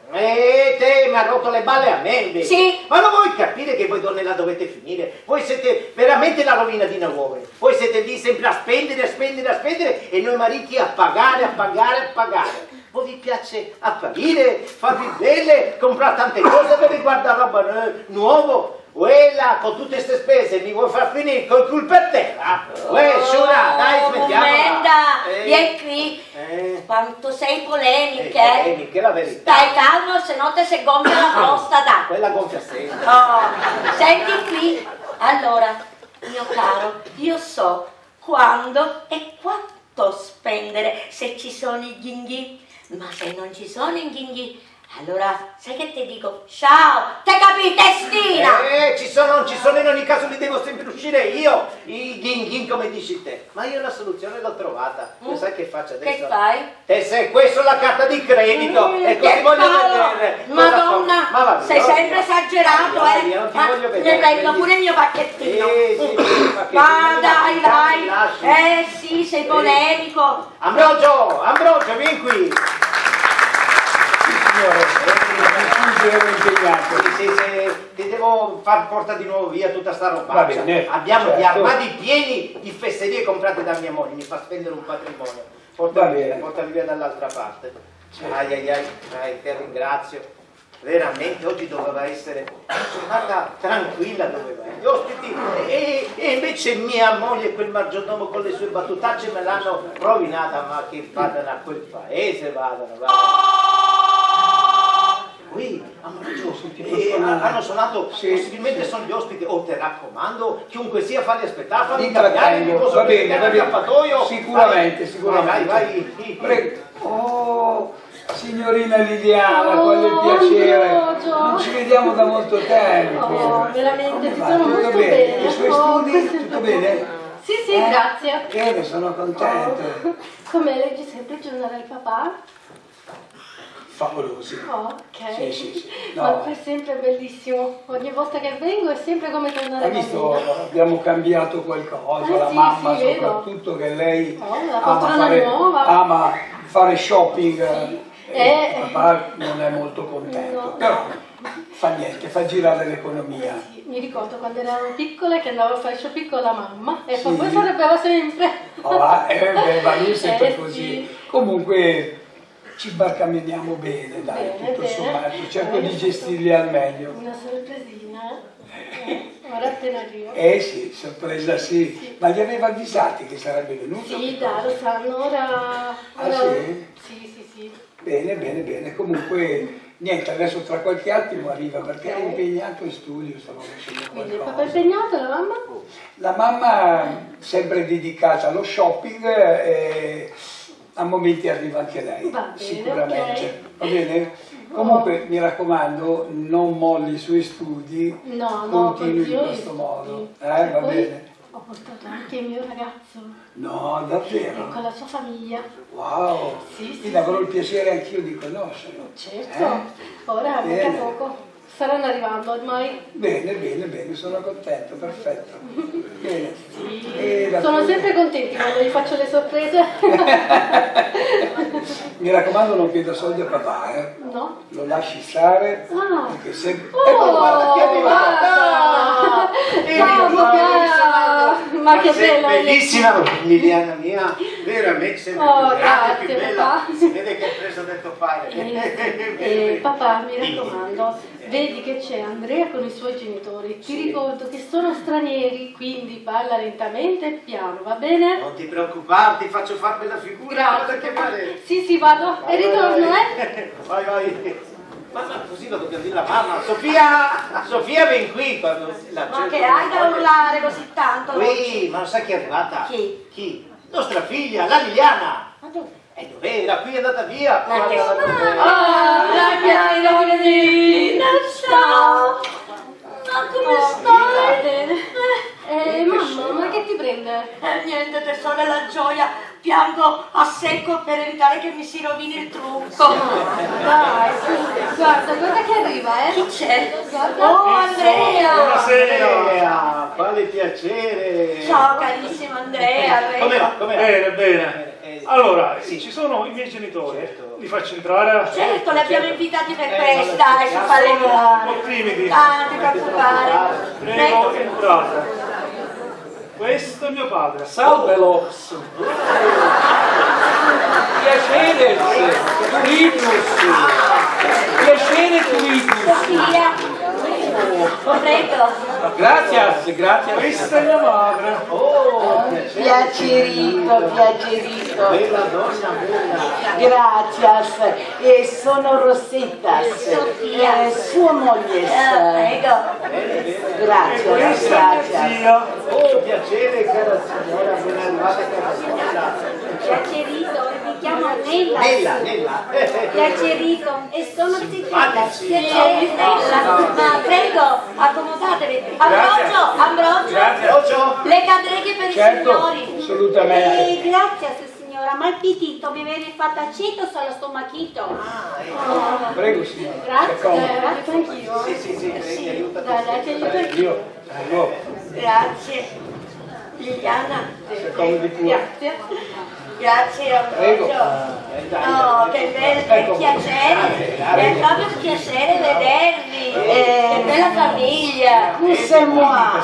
Eh, te, mi ha rotto le balle a me invece. Sì. Ma lo vuoi capire che voi donne la dovete finire? Voi siete veramente la rovina di noi uomini. Voi siete lì sempre a spendere, a spendere, a spendere e noi mariti a pagare, a pagare, a pagare. Voi vi piace apparire, farvi belle, comprare tante cose per riguardare roba, eh, nuovo. Uè, là, con tutte ste spese mi vuoi far finire col cul per terra? Uè, sciura, dai, smettiamola. Commenda, eh, vieni qui. Eh. Quanto sei polemica, eh, eh? Polemica, è la verità. Stai calmo, se no te se gonfia la prostata. Quella gonfia sempre. Oh, senti qui. Allora, mio caro, io so quando e quanto spendere se ci sono i ghinghì, ma se non ci sono i ghinghì, Allora, sai che ti dico? Ciao! Te capì, testina! Eh, ci sono, non ci sono, in ogni caso li devo sempre uscire io, i ghin ghin come dici te. Ma io la soluzione l'ho trovata. Lo sai che faccio adesso? Che fai? Te sequestro la carta di credito e così voglio vedere. Madonna, sei sempre esagerato, eh. Ma non ti voglio vedere. Ne prendo pure il mio pacchettino. Eh, sì, sì, il pacchettino. Ma dai, dai. Eh, sì, sei polemico. Ambrogio, Ambrogio, vien qui. Sì, signore, mi scusi, ero impegnato. Sì, sì, sì, ti devo far portare di nuovo via tutta sta roba. Va bene, certo. Abbiamo gli armadi pieni di fesserie comprate da mia moglie, mi fa spendere un patrimonio. Portali via, portali via dall'altra parte. Ai, ai, ai, ai, te ringrazio. Veramente oggi doveva essere una giornata tranquilla, doveva essere. Gli ospiti e, e invece mia moglie e quel maggiordomo con le sue battutacce me l'hanno rovinata, ma che vadano a quel paese, vadano, vadano. Qui hanno ragione, eh, hanno suonato, possibilmente sono gli ospiti, oh, te raccomando, chiunque sia, falli aspettare, falli cambiare, va bene, va bene. Sicuramente, sicuramente. Vai, vai, vai. Prego. Oh, signorina Liliana, quale piacere. Non ci vediamo da molto tempo. Oh, veramente, ti conosco bene. I suoi studi, tutto bene? Sì, sì, grazie. Bene, sono contento. Come leggi sempre il giornale del papà? Favolosi. Oh, ok. Sì, sì, sì. No. Ma è sempre bellissimo. Ogni volta che vengo è sempre come tornare bambina. Hai visto? Abbiamo cambiato qualcosa, la mamma soprattutto, che lei ama fare, ama fare shopping. Sì. E il papà non è molto contento, però fa niente, fa girare l'economia. Sì, mi ricordo quando ero piccola che andavo a fare shopping con la mamma e poi sarebbe sempre. Oh, ah, eh, beh, ma lui è sempre così. Comunque, ci barcameniamo bene, dai, tutto sommato, cerco di gestirli al meglio. Una sorpresina. Eh, ora appena arrivo. Eh sì, sorpresa sì. Ma li aveva avvisati che sarebbe venuto? Sì, dai, lo sanno, ora. Ah, sì? Sì, sì, sì. Bene, bene, bene. Comunque, niente, adesso tra qualche attimo arriva perché è impegnato in studio, stava facendo qualcosa. Quindi il papà è impegnato, la mamma? La mamma sempre dedicata allo shopping, eh, a momenti arriva anche lei, sicuramente. Va bene, ok. Va bene? Comunque, mi raccomando, non molli i suoi studi, continui in questo modo, eh, va bene? No, no, continui gli studi. E poi ho portato anche il mio ragazzo. No, davvero? E con la sua famiglia. Wow! Sì, sì, sì. Quindi avrò il piacere anch'io di conoscerlo. Certo, ora mica poco. Bene. Staranno arrivando ormai. Bene, bene, bene, sono contento, perfetto. Bene. Sì. Sono sempre contenti quando gli faccio le sorprese. Mi raccomando, non chieda soldi a papà, eh. No. Lo lasci stare, perché se... Oh, guarda chi è arrivata! Ciao, papà! Ma che bella! Bellissima, Liliana mia, veramente sempre più grande, più bella. Oh, grazie, papà. Si vede che hai preso del tuo padre. Eh, sì. Eh, papà, mi raccomando, vedi che c'è Andrea con i suoi genitori. Ti ricordo che sono stranieri, quindi parla lentamente e piano, va bene? Non ti preoccupare, ti faccio fare bella figura. Grazie, papà. Guarda che mare. Sì, sì, vado e ritorno, eh. Vai, vai. Ma, ma così la dobbiamo dire la mamma. Sofia! Sofia, vien qui quando la... Ma che hai da urlare così tanto? Ui, ma lo sai chi è arrivata? Chi? Chi? Nostra figlia, la Liliana! Ma dove? E dove era? Qui è andata via! Ma che... Ah, la mia Liliana! Ciao! Ma come stai? Eh, mamma, ma che ti prende? Eh, niente, tesoro, è la gioia. Piango a secco per evitare che mi si rovini il trucco. Dai, guarda, guarda che arriva, eh. Chi c'è? Guarda. Oh, Andrea! Buonasera! Andrea, quale piacere! Ciao, carissimo Andrea. Come va? Come va? Bene, bene. Eh, eh, allora, sì, ci sono i miei genitori. Certo. Li faccio entrare? Certo, li abbiamo invitati per questo, dai, ci fa... Sono un po' timidi. Ah, non ti preoccupare. Prego, entrate. Questo è mio padre. Salve l'orso. Piacere, Turidus. Piacere, Turidus. Sofia. Prego. Gracias, gracias. Questa è mia madre. Oh, piacerito, piacerito. Bella donna, bella. Gracias. Eh, sono Rosita. Sofia. Eh, sua moglie. Eh, prego. Grazie, grazie. Oh, piacere, cara signora, ben arrivata a casa nostra. Piacerito, mi chiamo Nella. Nella, Nella. Piacerito, e sono Zitella. Simpatici. Piacere, Nella. Ma prego, accomodatevi. Ambrogio, Ambrogio. Grazie. Ambrogio. Le cadreghe per i signori. Certo, assolutamente. Eh, grazie, signora, ma il pitito mi viene fatta cito solo sto machito. Ah, ecco. Prego, signora. Grazie, grazie anch'io. Sì, sì, sì, prego, aiuta. Dai, dai, ti aiuto anch'io. Io, prego. Grazie. Liliana, grazie. Grazie, Ambrogio. Prego. Oh, che bel, che piacere. È proprio un piacere vedervi. Eh, che bella famiglia. Scusa,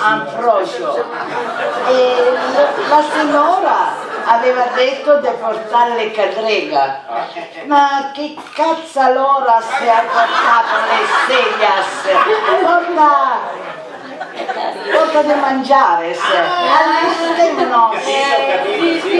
Ambrogio. Eh, la signora aveva detto di portare le cadrega. Ma che cazzo allora se ha portato le segas? Porta, porta di mangiare, se. Ah. All'esterno. Sì, sì, ho capito, sì.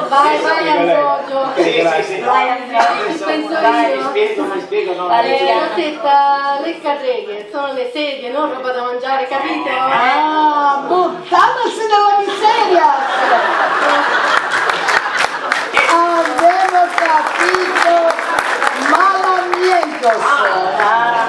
Vai, vai, Ambrogio. Sì, sì, sì. Vai, Ambrogio. Ci penso io. Mi spiego, mi spiego, no, no. Aspetta, le cadreghe. Sono le sedie, non roba da mangiare, capito? Ah, buttandosi nella miseria! Avevo capito malamente. Ah,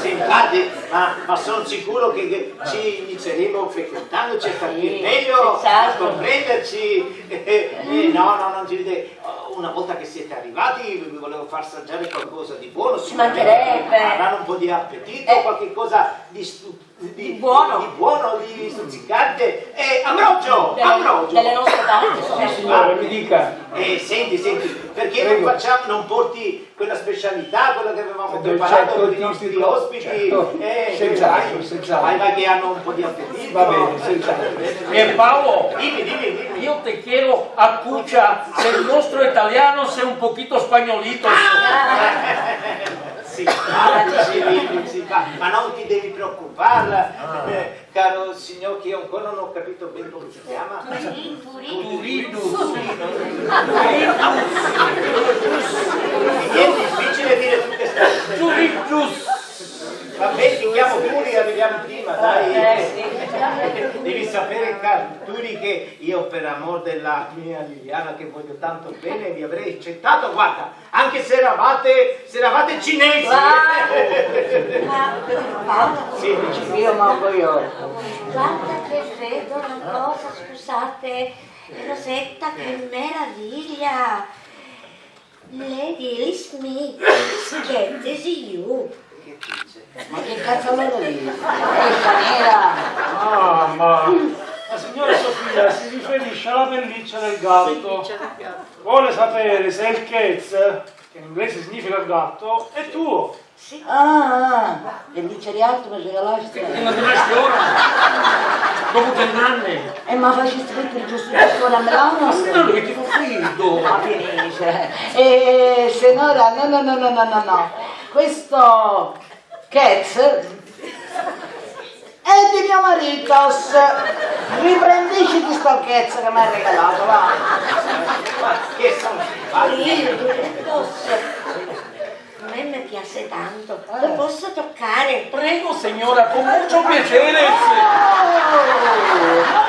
sì, infatti, ma, ma sono sicuro che, che ci inizieremo frequentandoci a capire meglio, a comprenderci. Eh, eh, no, no, non ci vede. Una volta che siete arrivati, vi volevo far assaggiare qualcosa di buono, sicuramente avranno un po' di appetito, qualche cosa di stu-, di, di buono, di stuzzicante. Eh, Ambrogio, Ambrogio. Delle nostre parti, sì, signore, mi dica. Eh, senti, senti, perché non facciamo, non porti quella specialità, quella che avevamo preparato per i nostri ospiti? Certo, senz'altro, senz'altro. Vai, vai, che hanno un po' di appetito. Va bene, senz'altro. Pierpaolo, dimmi, dimmi, dimmi. Io te quiero a cucha, se el nostro italiano, se un poquito spagnolito. Ah! Simpatici, simpatici, ma non ti devi preoccupare, eh, caro signor, che io ancora non ho capito ben come si chiama. Turiddu. Turiddu. Turiddu. È difficile dire tutte queste cose. Turiddu. Va bene, ti chiamo Turi, arriviamo prima, dai. Eh, sì. Devi sapere, caro Turi, che io per amor della mia Liliana, che voglio tanto bene, vi avrei accettato, guarda, anche se eravate, se eravate cinesi. Guarda, ma, Paolo, sì, dici, io manco io. Guarda che vedo una cosa, scusate, Rosetta, che meraviglia! Lady Smith, scherzi you. Che dice? Ma che cazzo vuol dire? È straniera! Ah, ma la signora Sofia si riferisce alla pelliccia del gatto. Pelliccia del gatto. Vuole sapere se il Cats, che in inglese significa gatto, è tuo. Sì. Ah, ah, e dice di altro mi regalasti. E non ti lasci ora? Dopo trenta anni? E ma facisti mettere giusto giusto ora a Milano? Ma non è che ti fa freddo. Ma finisce. E signora, no, no, no. Questo Cats è di mio marito. Riprendiciti sto Cats che mi hai regalato, va. Ma che sono? Sì, Cats. A me mi piace tanto. Eh. Lo posso toccare? Prego, signora, con mucho piacere. Oh,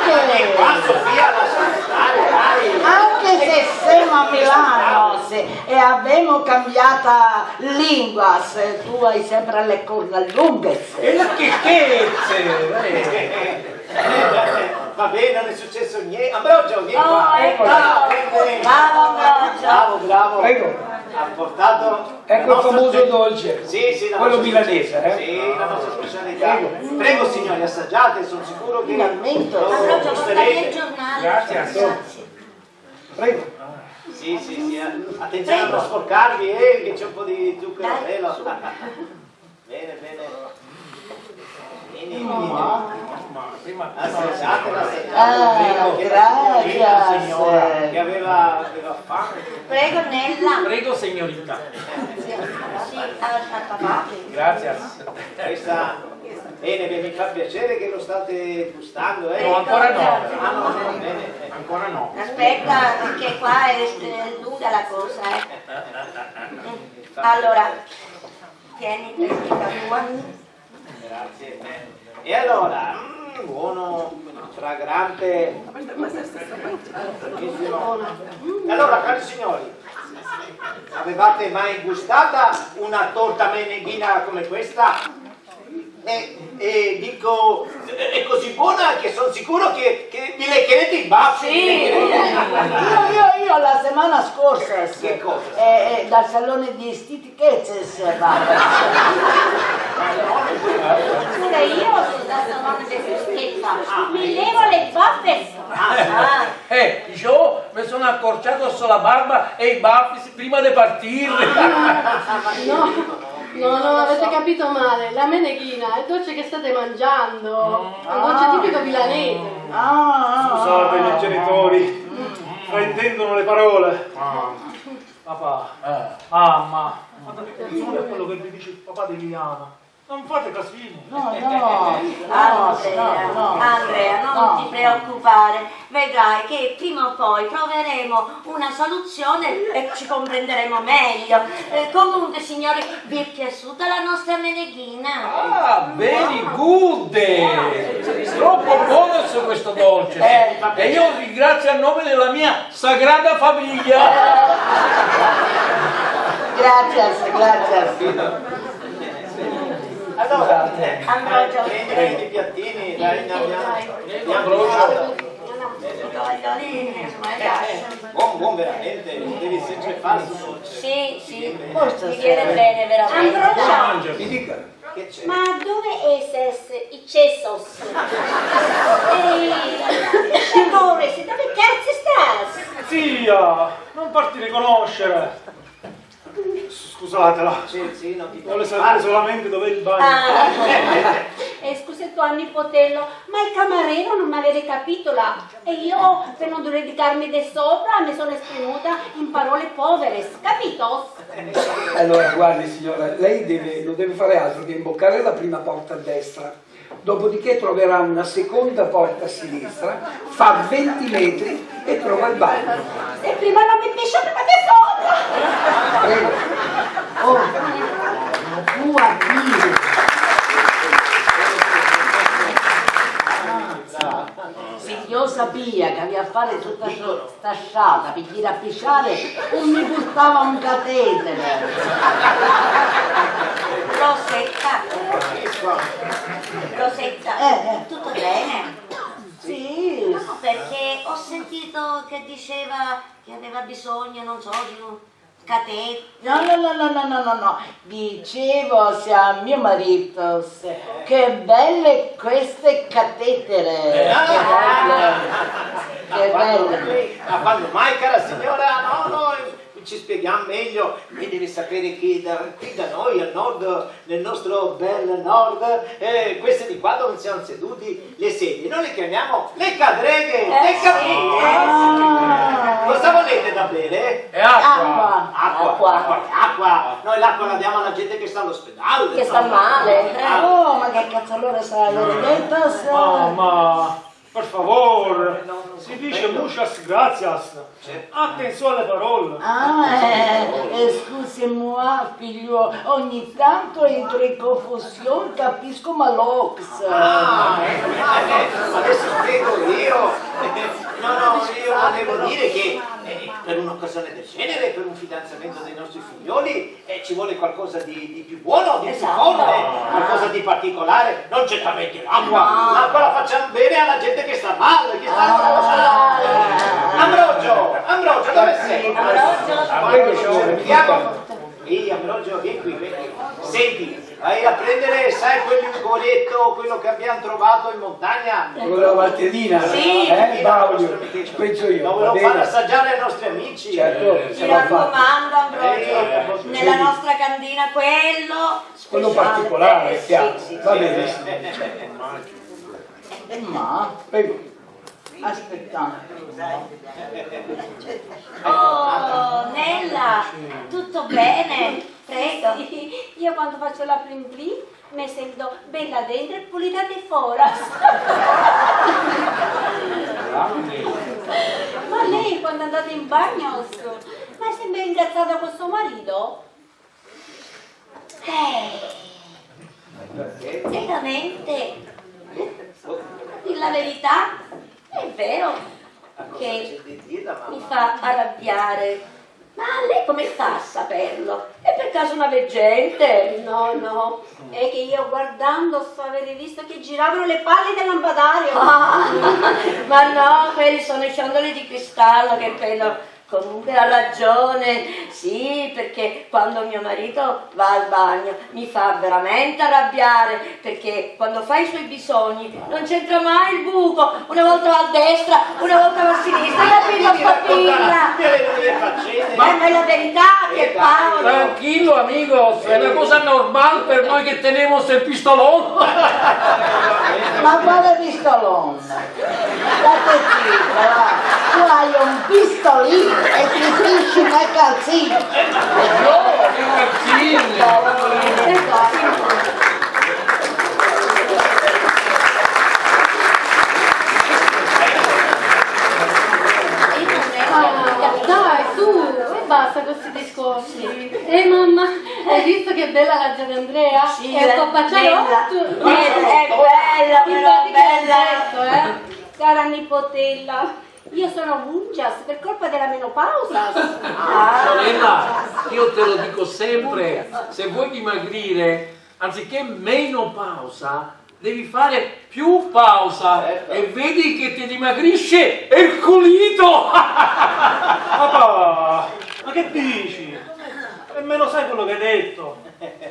ok. Qua, Sofia, lasciamo stare, dai. Anche se siamo a Milano, se, e abbiamo cambiata lingua, se tu hai sempre le corna lunghe, se. E la che schizze, eh. Va bene, non è successo niente. Ambrogio, vieni qua. Oh, ecco. Bravo, bravo, bravo. Bravo, bravo. Prego. Ha portato Ecco il famoso dolce. Sì, sì, la nostra specialità. Quello milanese, eh? Sì, la nostra specialità. Prego. Prego, signori, assaggiate, sono sicuro che lo gusterete. Finalmente. Avrò già portato il giornale. Grazie. Grazie. Prego. Sì, sì, sì, eh. Attenzione a non sporcarvi, eh, che c'è un po' di zucchero a velo. Dai, su. Bene, bene. Vieni, vieni. Assaggiate, assaggiate. Ah, prego, grazie, signora, che aveva, aveva fame. Prego, Nella. Prego, signorita. Sì, al, al papà. Grazie. Questa, bene, bene, mi fa piacere che lo state gustando, eh. No, ancora no. Ah, no, no, bene. Ancora no. Aspetta, perché qua è, è lunga la cosa, eh. Allora, tieni questa tua. Grazie. E allora, mm, buono. Fragrante. E allora, cari signori, avevate mai gustata una torta meneghina come questa? E, e dico, è così buona che sono sicuro che, che vi leccherete i baffi. Sì. Io, io, io la settimana scorsa, sì. Che cosa? Eh, eh, dal salone di Stiti Che c'è, se va? Pure io sono da salone di Stiti, mi levo le baffe. Ah. Eh, io mi sono accorciato solo la barba e i baffi prima di partire. No, no, no, avete capito male. La meneghina è il dolce che state mangiando. È un dolce tipico milanese. Ah, ah, ah. Scusate i miei genitori, fraintendono le parole. Papà, mamma, fate attenzione a quello che vi dice il papà di Liliana. Non fate casini. No, no, no, Andrea, no, no. Andrea, no, non ti preoccupare. Vedrai che prima o poi troveremo una soluzione e ci comprenderemo meglio. Eh, comunque, signori, vi è piaciuta la nostra meneghina? Ah, very good! Troppo buono su questo dolce. Eh, e io ringrazio a nome della mia Sagrada Famiglia! Gracias, gracias. Allora, Ambrogio. Prendi, prendi i piattini, dai, andiamo, andiamo. Buon, buon, veramente, devi sempre fare sto dolce. Sì, sì. Mi viene bene, veramente. Ambrogio. Mi dica. Che c'è? Ma dove es i chesos? Ehi, Dolores, dove cazzo stas? Zia, non farti riconoscere. Scusatela. Sì, sì, non ti preoccupare. Vuole sapere solamente dov'è il bagno. Ah. Eh, scusi, tuo nipotello, ma il cammarero non mi aveva capito là. E io, per non giudicarmi di sopra, mi sono esprimuta in parole povere, capito? Allora, guardi, signora, lei deve, non deve fare altro che imboccare la prima porta a destra. Dopodiché troverà una seconda porta a sinistra, fa venti metri e trova il bagno. E prima non mi pisciate, ma che sono? Prego. Oh, ma tu arrivi. Se io sapia che aveva a fare tutta sta strada per ghiri a pisciare, non mi portava un catetere. Rosetta, Rosetta, eh, eh, tutto bene? Sì. No, perché ho sentito che diceva che aveva bisogno, non so, di un catetere. No, no, no, no, no, no, no, no. Dicevo, sia mio marito, se- che belle queste catetere. Eh, che belle, che belle. Ma quando mai, cara signora? No, no, ci spieghiamo meglio. Lei deve sapere che da, qui da noi al nord, nel nostro bel nord, eh, queste di qua dove siamo seduti, le sedie, noi le chiamiamo le cadreghe, eh, le sì, cadreghe. Ah. Cosa volete da bere? È acqua. Acqua. Acqua, acqua, acqua. Noi l'acqua la diamo alla gente che sta all'ospedale. Che sta male. Ah. Oh, ma che cazzo allora sa, l'ho detta, sa. Mamma. Per favore, si dice muchas gracias. Attenzione alle parole. Ah, eh, eh, excusez-moi, figliuolo, ogni tanto entro in confusione, capisco malox. Ah, eh, eh, adesso spiego io. No, no, io volevo dire che, eh, per un'occasione del genere, per un fidanzamento dei nostri figlioli, eh, ci vuole qualcosa di, di più buono, di più forte, qualcosa di particolare, non certamente l'acqua. L'acqua la facciamo bere alla gente che sta male, che sta... Ambrogio, Ambrogio, dove sei? Ambrogio. Ambrogio, cerchiamo. Ehi, Ambrogio, vieni qui, vieni qui. Senti, vai a prendere, sai, quel lingoletto, quello che abbiamo trovato in montagna? Quello della Valtellina? Sì. Eh, Paolo, ci penso io. Lo volevo far assaggiare ai nostri amici. Certo, mi raccomando, Ambrogio, nella nostra cantina quello speciale. Quello particolare, eh, chiaro. Sì, sì, va bene. Ma, prego. Aspetta. Oh, Nella, tutto bene? Prego. Sì, io quando faccio la plin plin mi sento bella dentro e pulita di fora. Ma lei quando andate in bagno, ma è sempre ingraziata con suo marito? Eh, veramente? Dì la verità, è vero che mi fa arrabbiare. Ma lei come fa a saperlo? È per caso una veggente? No, no, è che io guardando so avere visto che giravano le palle del lampadario. Ah, ma no, quelli sono i ciondoli di cristallo che quello Comunque ha ragione, sì, perché quando mio marito va al bagno mi fa veramente arrabbiare, perché quando fa i suoi bisogni non c'entra mai il buco, una volta va a destra, una volta va a sinistra, capito, Papilla? Ma è la verità, Pierpaolo. Tranquillo, amigos, è una cosa normal per noi che tenemos el pistolón. Ma quale pistolón? State zitta, va. Tu hai un pistolin e ti pisci nel calzin. No, che calzin! Ah, dai, su, e basta con sti discorsi. Eh, mamma, hai visto che bella la zia di Andrea? Sì, è un po' bella, bella, è bella, però bella. Cara nipotella, io sono Gungias per colpa della menopausa. Ah, sorella, io te lo dico sempre, se vuoi dimagrire, anziché menopausa, devi fare più pausa e vedi che ti dimagrisce il culito! Papà, ma che dici? Nemmeno sai quello che hai detto.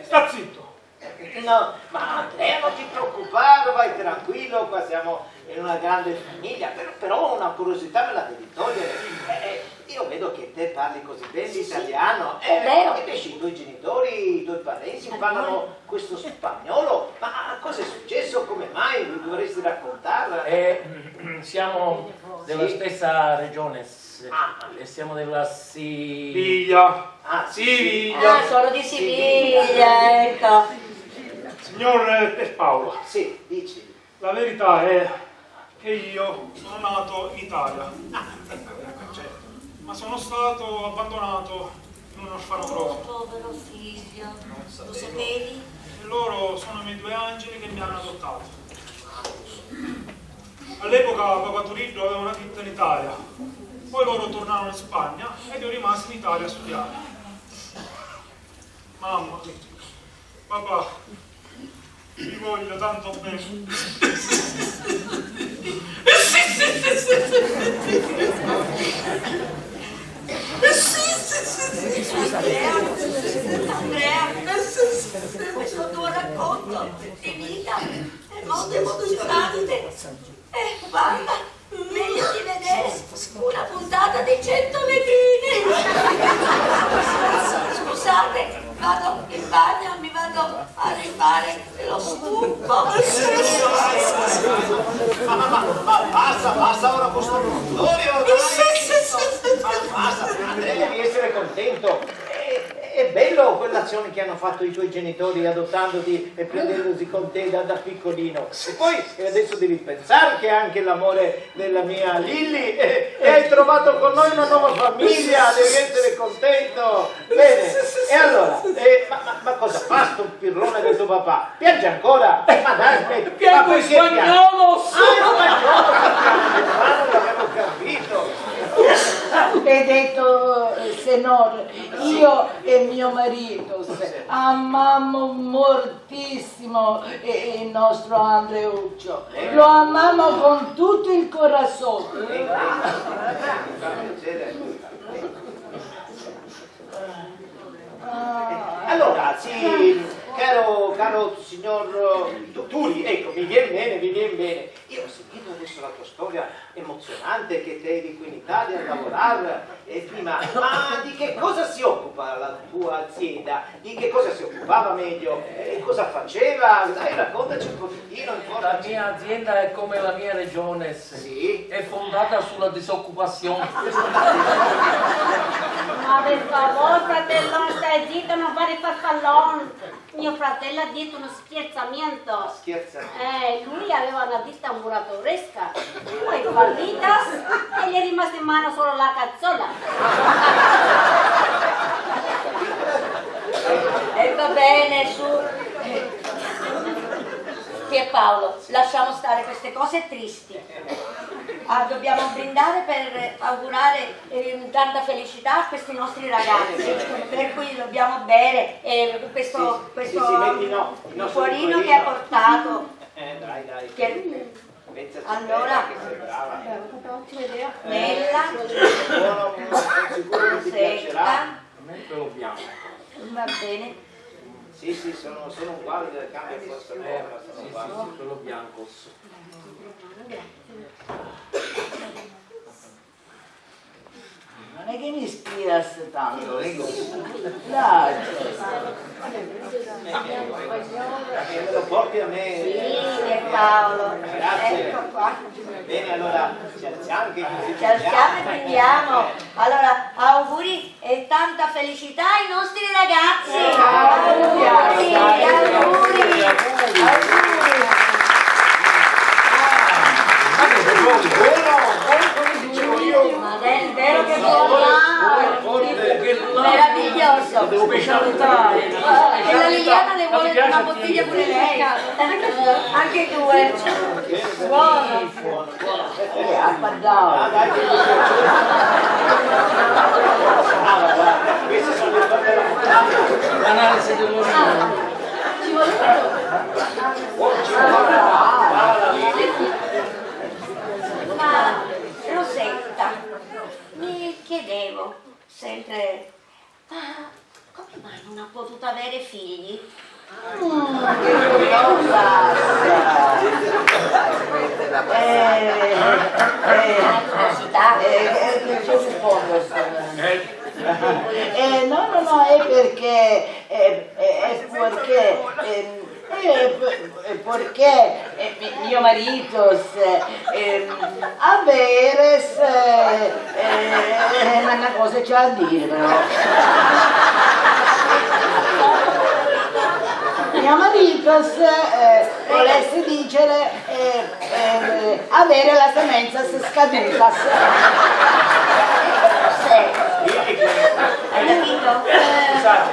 Sta zitto. No, ma Andrea, non ti preoccupare, vai tranquillo, qua siamo in una grande famiglia, però, però una curiosità me la devi togliere. Eh, eh, io vedo che te parli così bene l'italiano. Sì, sì, è vero. Invece i tuoi genitori, i tuoi parenti parlano questo spagnolo. Ma cosa è successo? Come mai? Mi dovresti raccontare. Eh, siamo della stessa regione. Ah. E siamo della Siviglia. Ah, sì, Siviglia. Ah, sono di Siviglia, ecco. Signor, eh, Pierpaolo. Sì, dici. La verità è che io sono nato in Italia. Ah, certo. Ma sono stato abbandonato in un orfanotrofio. Oh, povero figlio. Lo sapevi? E loro sono i miei due angeli che mi hanno adottato. All'epoca papà Turiddu aveva una ditta in Italia, poi loro tornarono in Spagna ed io rimasi in Italia a studiare. Mamma, papà, vi voglio tanto bene. Andrea, Andrea, questo tuo racconto di vita è molto emozionante. Eh, guarda, meglio di vedere una puntata di cento vetrine. Scusate, vado in bagno, mi vado a rifare lo stucco. Ma, ma, ma, ma basta, basta ora con sto oratorio, dai. Ma basta, Andrea, devi essere contento. È, è bello quell'azione che hanno fatto i tuoi genitori adottandoti e prendendosi con te da, da piccolino. E poi, e adesso devi pensare che anche l'amore della mia Lilli, eh, e hai trovato con noi una nuova famiglia, devi essere contento. Bene, e allora, eh, ma, ma, ma cosa fa sto pirlone del tuo papà? Piange ancora? Ma dai, smetti. Piango in spagnolo! Ah, in spagnolo! Ah, non l'avevo capito. Benedetto, eh, Senor, io e mio marito amammo moltissimo, eh, il nostro Andreuccio. Lo amammo con tutto il corazon. Allora, sì, caro, caro signor, eh, Tu-, Turi, ecco, mi vien bene, mi vien bene. Io ho sentito adesso la tua storia emozionante, che te eri qui in Italia a lavorare, eh, prima. Ma di che cosa si occupa la tua azienda? Di che cosa si occupava meglio? E cosa faceva? Dai, raccontaci un pochettino, informaci. La mia azienda è come la mia regione. Sì. È fondata sulla disoccupazione. Ma per favore, fratello, stai zitto, non fare il farfallone. Mio fratello ha detto uno scherzamiento. Scherzamiento. Eh, lui aveva una ditta muratoresca, poi è fallita e gli è rimasta in mano solo la cazzola. E va bene, su. Pierpaolo, lasciamo stare questo Queste cose tristi. Ah, dobbiamo brindare per augurare, ehm, tanta felicità a questi nostri ragazzi, per cui dobbiamo bere, eh, questo, sì, questo sì, sì, metti, no, il nostro cuorino che ha portato. Eh, dai, dai. Che, pensaci allora, che sei brava. Beh, ho fatto un'ottima idea. Bella, buono, sono sicuro che ti piacerà. A me quello bianco. Va bene. Sì, sì, sono, sono uguali, cambia forse poco, ma sono uguali. Sì, sì, quello bianco. Non è che mi ispirasse tanto, eh. Dai. Lo porti a me? Sì, Pierpaolo. Grazie. Ecco qua. Bene, allora ci alziamo, che ci alziamo e andiamo. Allora, auguri e tanta felicità ai nostri ragazzi! Auguri, auguri, auguri. Ma è vero che buono! Meraviglioso! Specialità! E la Liliana ne vuole una bottiglia pure lei! Anche due! Buono! Eh, a Padova. Analisi dell'urina. Ma Rosetta, mi chiedevo sempre, ma come mai non ha potuto avere figli? Mm, che curiosa! Eh, eh, una curiosità. Eh, eh, che ci rispondo, signora? Eh, no, no, no, è perché, eh, eh, è perché, ehm, eh, p-, eh, perché, eh, mi-, mio marito, se, ehm, Avere, se, eh, eh, ma una cosa c'è a dire, però. Mio marito, se, eh, volesse dicere, eh, eh, avere la semenza se scaduta, se. Hai capito? Scusate,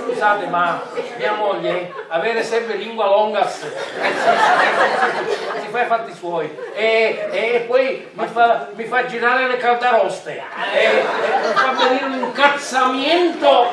scusate, ma mia moglie avere sempre lingua longa, se, si fa i fatti suoi. E, e, e poi mi fa, mi fa girare le caldaroste e, e mi fa venire un incazzamiento.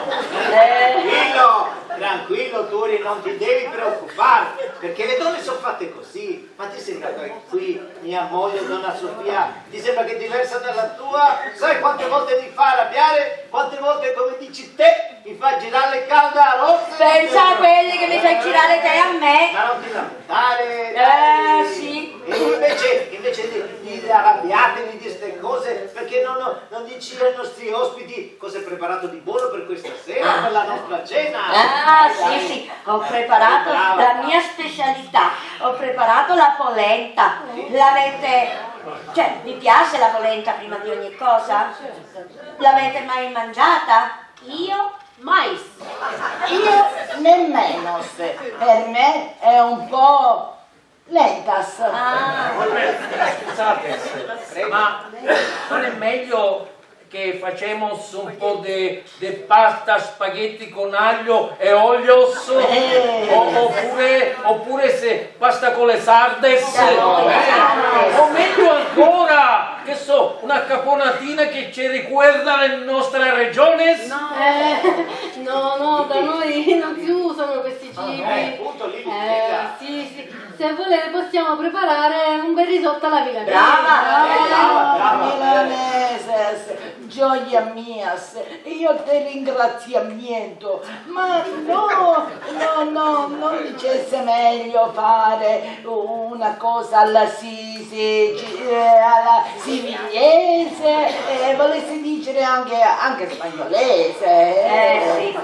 Tranquillo, tranquillo, Turi, non ti devi preoccupare, perché le donne sono fatte così. Ma ti sembra che qui mia moglie, donna Sofia, ti sembra che è diversa dalla tua? Sai quante volte mi fa arrabbiare? Quante volte, come dici te, mi fa girare le caldaroste? Pensa a quelle che mi fai girare te a me. Ma non ti lamentare, eh, dai. Sì. E invece, invece di, di arrabbiarti, di dire ste cose, perché non, non, non dici ai nostri ospiti cosa hai preparato di buono per questa sera, per la nostra cena? Ah, sì, sì, ho preparato la mia specialità. Ho preparato la polenta. Sì. L'avete, cioè, vi piace la polenta prima di ogni cosa? L'avete mai mangiata? Io? Mai. Io nemmeno, se per me è un po' lentas. Ah. Scusate, ma non è meglio che facemos un po' de, de pasta spaghetti con aglio e olio? Eh. O, oppure, oppure se pasta con le sardes? Eh. O meglio ancora, che so, una caponatina che ci ricuerda le nostre regiones? No. Eh, no, no, da noi non si usano questi cibi. Eh, appunto, lì, eh, sì, sì. Se volete possiamo preparare un bel risotto alla milanese. Brava, brava, brava. Milanese, gioia mia, se-, io te ringraziamiento, ma no, no, no, non dicesse meglio fare una cosa alla si-, si-, ci-, eh, alla siviglia? Se, eh, volessi dicere anche, anche spagnolese, eh. Eh, sì.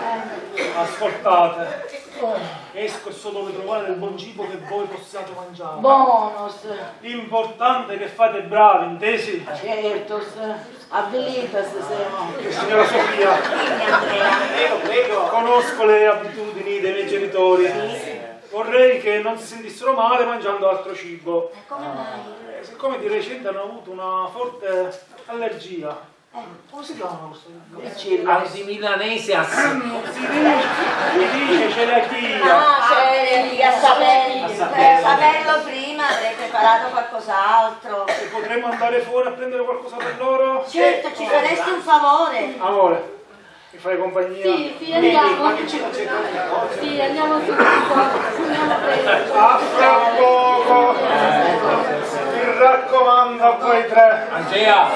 Ascoltate, esco e so dove trovare del buon cibo che voi possiate mangiare. Bonus. L'importante è che fate bravi, intesi? Certo, s-, avvilita se siamo. Signora Sofia, prego, prego. Conosco le abitudini dei miei genitori. Sì. Vorrei che non si sentissero male mangiando altro cibo. E come mai? Eh, siccome di recente hanno avuto una forte allergia. Eh, come si chiamano questo? Antimilanesias. Non si dice, si dice celiachia. Ah, celiachia, a saperlo, a saperlo prima. Avrei preparato qualcos'altro. E potremmo andare fuori a prendere qualcosa per loro? Certo, ci faresti un favore. Amore, mi fai compagnia? Sì, sì, andiamo. Ma che ci facete un negozio? Sì, andiamo subito. Andiamo presto. A fra poco. Mi raccomando a voi tre. Andrea.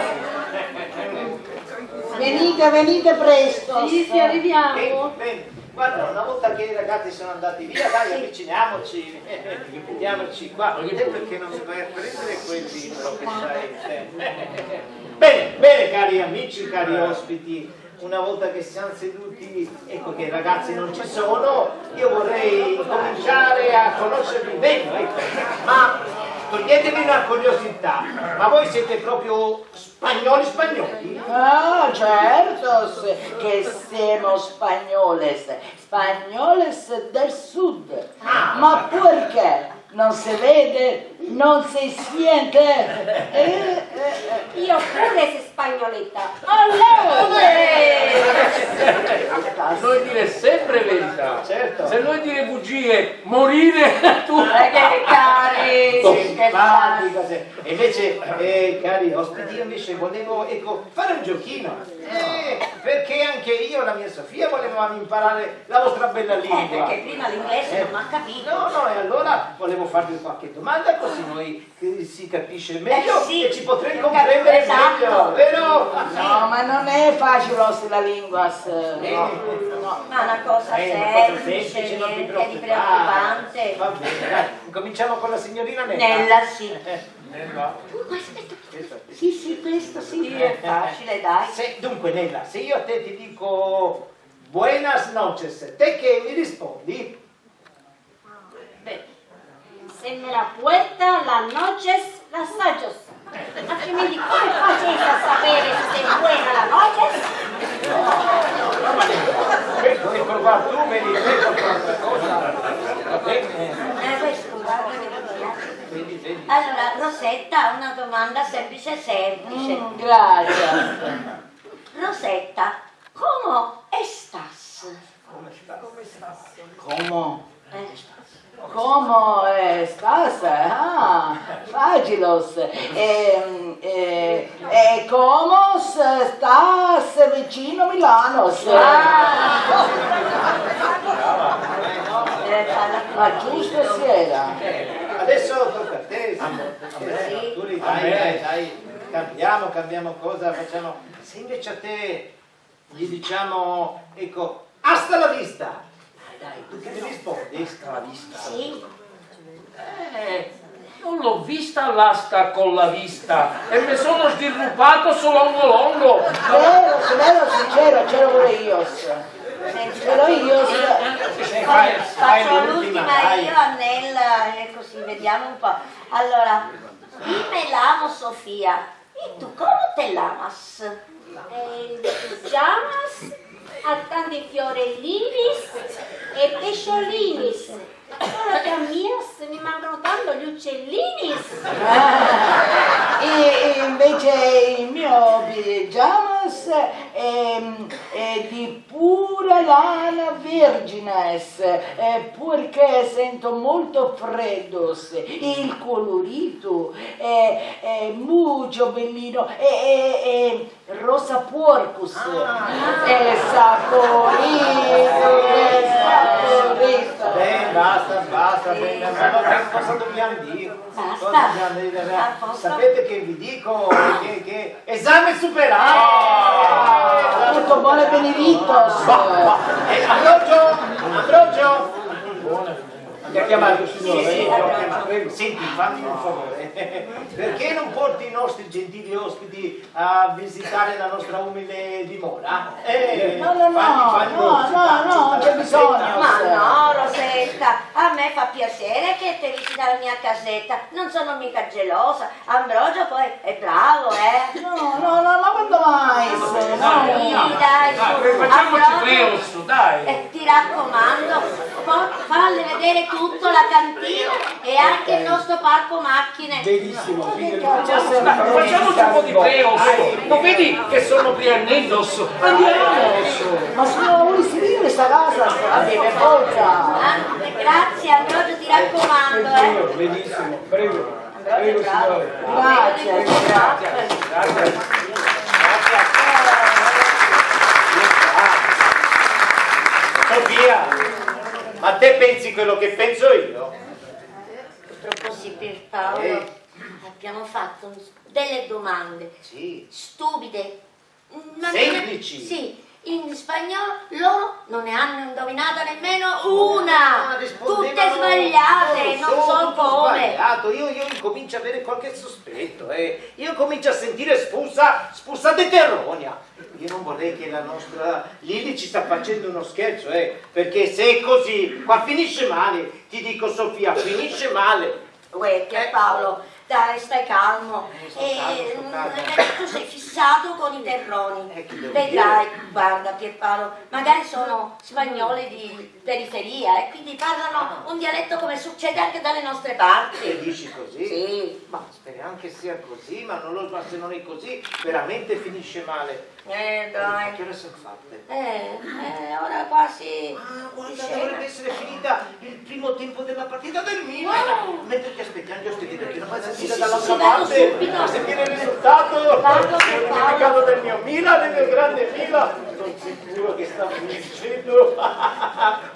Venite, venite presto. Sì, sì, arriviamo. Bene, bene. Guarda, una volta che i ragazzi sono andati via, dai, avviciniamoci, mettiamoci qua. Te perché non mi vai a prendere quel libro che c'hai? Bene, bene, cari amici, cari ospiti, una volta che siamo seduti, ecco che i ragazzi non ci sono, io vorrei cominciare a conoscervi meglio, ecco. Ma toglietemi una curiosità, ma voi siete proprio spagnoli, spagnoli? Ah, certo, s-, que somos españoles, españoles del sur. Ah. Ma perché? Non se vede? Non se siente? Eh, eh, eh. Io pure sono spagnoletta. Allora! Noi dire sempre verità. Certo. Se noi dire bugie, morire tu. Eh, che cari, che simpatico, sì. E invece, eh, cari ospiti, io invece volevo, ecco, fare un giochino. Eh, perché anche io e la mia Sofia volevamo imparare la vostra bella lingua. Eh, perché prima l'inglese non m'ha capito. No, no, e allora volevo farvi qualche domanda, così noi, eh, si capisce meglio, eh, sì, e ci potrei comprendere meglio, vero? No, ma non è facile la lingua, s-, no, no. Ma è una cosa semplice, niente di preoccupante. Va bene, dai, cominciamo con la signorina Nella. Nella, sì. Eh, Nella. Uh, questo, questo. Sì, sì, questo sì, è facile, dai. Se, dunque, Nella, se io a te ti dico buenas noches, te che mi rispondi? Beh, se me la puerta las noches las assaggiu. Altrimenti come faccio a sapere se è buona la noces? Questo hai provato tu, vedi, questo è un'altra cosa. Va bene? Eh, questo, guarda che mi piace. Vedi, vedi. Allora, Rosetta, una domanda semplice, semplice. Mm, grazie. Rosetta, ¿cómo estás? ¿Cómo estás? ¿Cómo? Eh. ¿Cómo estás? Ah, facilos. Eh, eh, eh, ¿cómo s-, estás vicino Milanos? Ah. Ma giusto si era. Adesso tocca a te, signor. Sì. Tu ri-, dai, dai, dai. Cambiamo, cambiamo cosa, facciamo. Se invece a te gli diciamo, ecco, hasta la vista! Dai, dai, tu che mi rispondi? Hasta la vista. Sì. Eh, non l'ho vista l'asta con la vista e mi sono sdirrupato su longo longo. Vero, vero, c'ero, c'ero pure io. C'ero io. Sì, fai, fai l'ultima, dai. Faccio l'ultima io, Annella, e così vediamo un po'. Allora, dime l'amo Sofia. E tu, ¿cómo te llamas? Eh, te llamas? A tanti fiorellinis e pesciolinis. Solo che a mia se mi mancano tanto gli uccellinis. E, e invece il mio pijamas è, è di pura lana vergine, eh, perché sento molto freddo, il colorito è, è molto bellino, è, è, è rosa porcus, è saporito, è saporito. Beh, basta, basta, beh, ma non cosa dobbiamo dire? Basta. Cosa dobbiamo dire? A posto. Sapete che vi dico? Che, che Esame superato! Tutto buono e benedetto! Va, va. Eh, Ambrogio! Ambrogio! Ti ha chiamato il signore? Sì, sì, l'ho chiamato. Senti, fammi un favore. Perché non porti i nostri gentili ospiti a visitare la nostra umile dimora? Eh, no, no, no, no, no, non c'è bisogno. Ma no, Rosetta, a me fa piacere che te visiti la mia casetta, non sono mica gelosa. Ambrogio poi è bravo, eh? No, no, no, ma quando mai? Sì, dai, su, facciamoci Ambrogio. Tre osso, dai. Eh, ti raccomando, fa-, falle vedere tutto, la cantina e anche il nostro parco macchine. Benissimo, quindi facciamo sempre. Dai, facciamoci un po' di tre osso. Lo vedi che sono briannendos? Andiamo, osso. Ma signora, vuoi finire sta casa? Sì, per forza. Ah, perché Grazie, Ambrogio, ti raccomando, eh. Benissimo, prego, prego, signore. Grazie, grazie. Sofia, ma te pensi quello che penso io? Purtroppo sì, Pierpaolo. Eh. Abbiamo fatto un- delle domande Sì. stupide. Ma non è- Semplici. Sì, in spagnolo loro non ne hanno indovinata nemmeno una. Ah, rispondeva Tutte no, sbagliate, non lo non so so, tutto come. Sbagliato. Io, io incomincio ad avere qualche sospetto, eh. Io comincio a sentire spuzza, spuzza di terronia. Io non vorrei che la nostra Lilli ci sta facendo uno scherzo, eh, perché se è così, qua finisce male. Ti dico, Sofia, finisce male. Uè, Pierpaolo, dai, stai calmo. Eh, sto calmo, sto calmo. Eh, tu sei fissato con i terroni. Eh, che devo Vedrai, dire? Guarda, Pierpaolo, magari sono spagnoli di periferia e quindi parlano Ah. un dialetto come succede anche dalle nostre parti. Che dici così? Sì. Ma speriamo che sia così, ma non lo, ma se non è così, veramente finisce male. Eh, dai. Ma che ore sono fatte? Eh, eh, ora quasi Ah, guarda, dovrebbe essere finita il primo tempo della partita del Milan. Wow. Mentre ti aspettiamo, io sto dicendo che non vai a sentire Sì, sì, dall'altra sì, sì, vado parte. Subito. A sentire il risultato. Vado, il significato vado. Del mio Milan, del mio grande Milan. Sono sicuro che sta vincendo.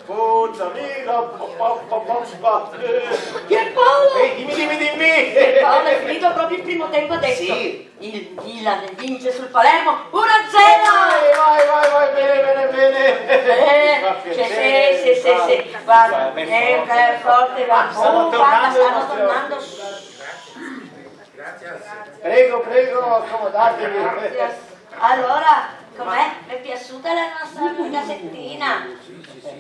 Forza Milan. Pa, pa, pa, pa, pa. Pierpaolo! Ehi, dimmi, dimmi, dimmi. Pierpaolo, è finito proprio il primo tempo adesso. Sì. Il Milan vince sul Palermo uno a zero! Vai, vai, vai, vai, bene, bene, bene! Eh, Fa sì, piacere, sì, sì, fa- sì, guarda, fa- eh, forte, va- Ma stanno oh, guarda, tornando i stanno nostri tornando. Prego, prego, accomodatevi. Grazie. Allora, com'è? Mi è piaciuta la nostra casettina?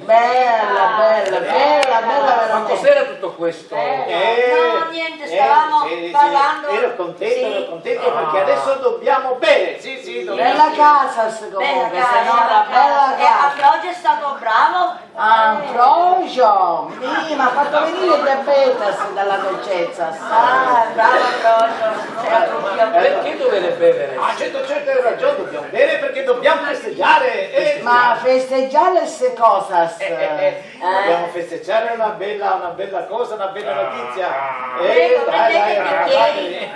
Bella, bella, bella, bella Ma veramente. Cos'era tutto questo? Eh, Eh, no, niente, eh, stavamo sì, sì, parlando. Ero contento, Sì. ero contento perché Ah. adesso dobbiamo bere. Sì, sì, dobbiamo Bella bere. Casa, comunque, Bella casa, signora, bella bella casa. E casa. Ambrogio è stato bravo. Ambrogio, mi, mi ha fatto venire il diabete dalla dolcezza. Ah, bravo Ambrogio, non c'era dubbio. Perché dovere bevere? Ah, certo, certo, hai ragione, dobbiamo bere perché dobbiamo festeggiare. Eh, Ma festeggiare se cosa? Eh, eh, eh. Eh. Dobbiamo festeggiare una bella, una bella cosa, una bella notizia. Eh, Prego, dai, prendete dai, i bicchieri.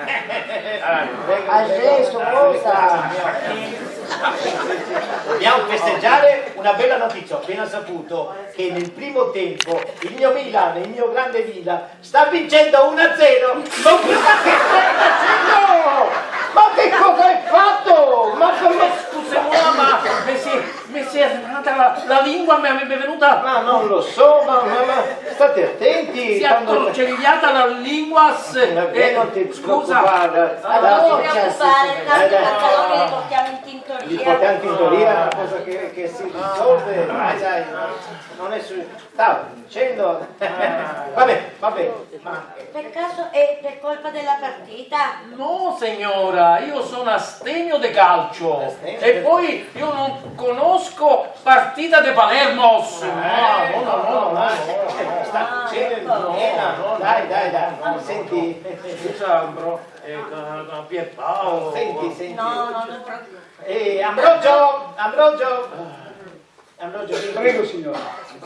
Prego, prego. Arresto, cosa? Dobbiamo festeggiare una bella notizia. Ho appena saputo che nel primo tempo il mio Milan, il mio grande Milan, sta vincendo uno a zero! Ma guarda che stai facendo! Ma che cosa hai fatto? Ma come Scusi, ma mi si, mi si è fermata la, la lingua, mi, mi è venuta Ma non lo so, ma, ma, ma state attenti Si è quando attorcigliata la lingua, se- Va bene, eh, non ti scusa. preoccupare. Ah, Non ti dai. preoccupare, tanto i Eh, dai. pantaloni li portiamo in Li tintoria. portiamo in tintoria, è una cosa che, che si risolve. Dai, dai, non è su- Stavo dicendo. Va bene, va bene. Ma Per caso è per colpa della partita? No, signora, io sono astemio de calcio. Astemio E de- poi io non conosco partita de Palermo. Ah, no, no, no, no, no, no, no. Sta dicendo in piena. Dai, dai, dai. Senti. Scusa, bro, eh, Pierpaolo. Senti, senti. No, no, non proprio. Eh, Ambrogio, Ambrogio. Ambrogio, vieni. Prego, signore.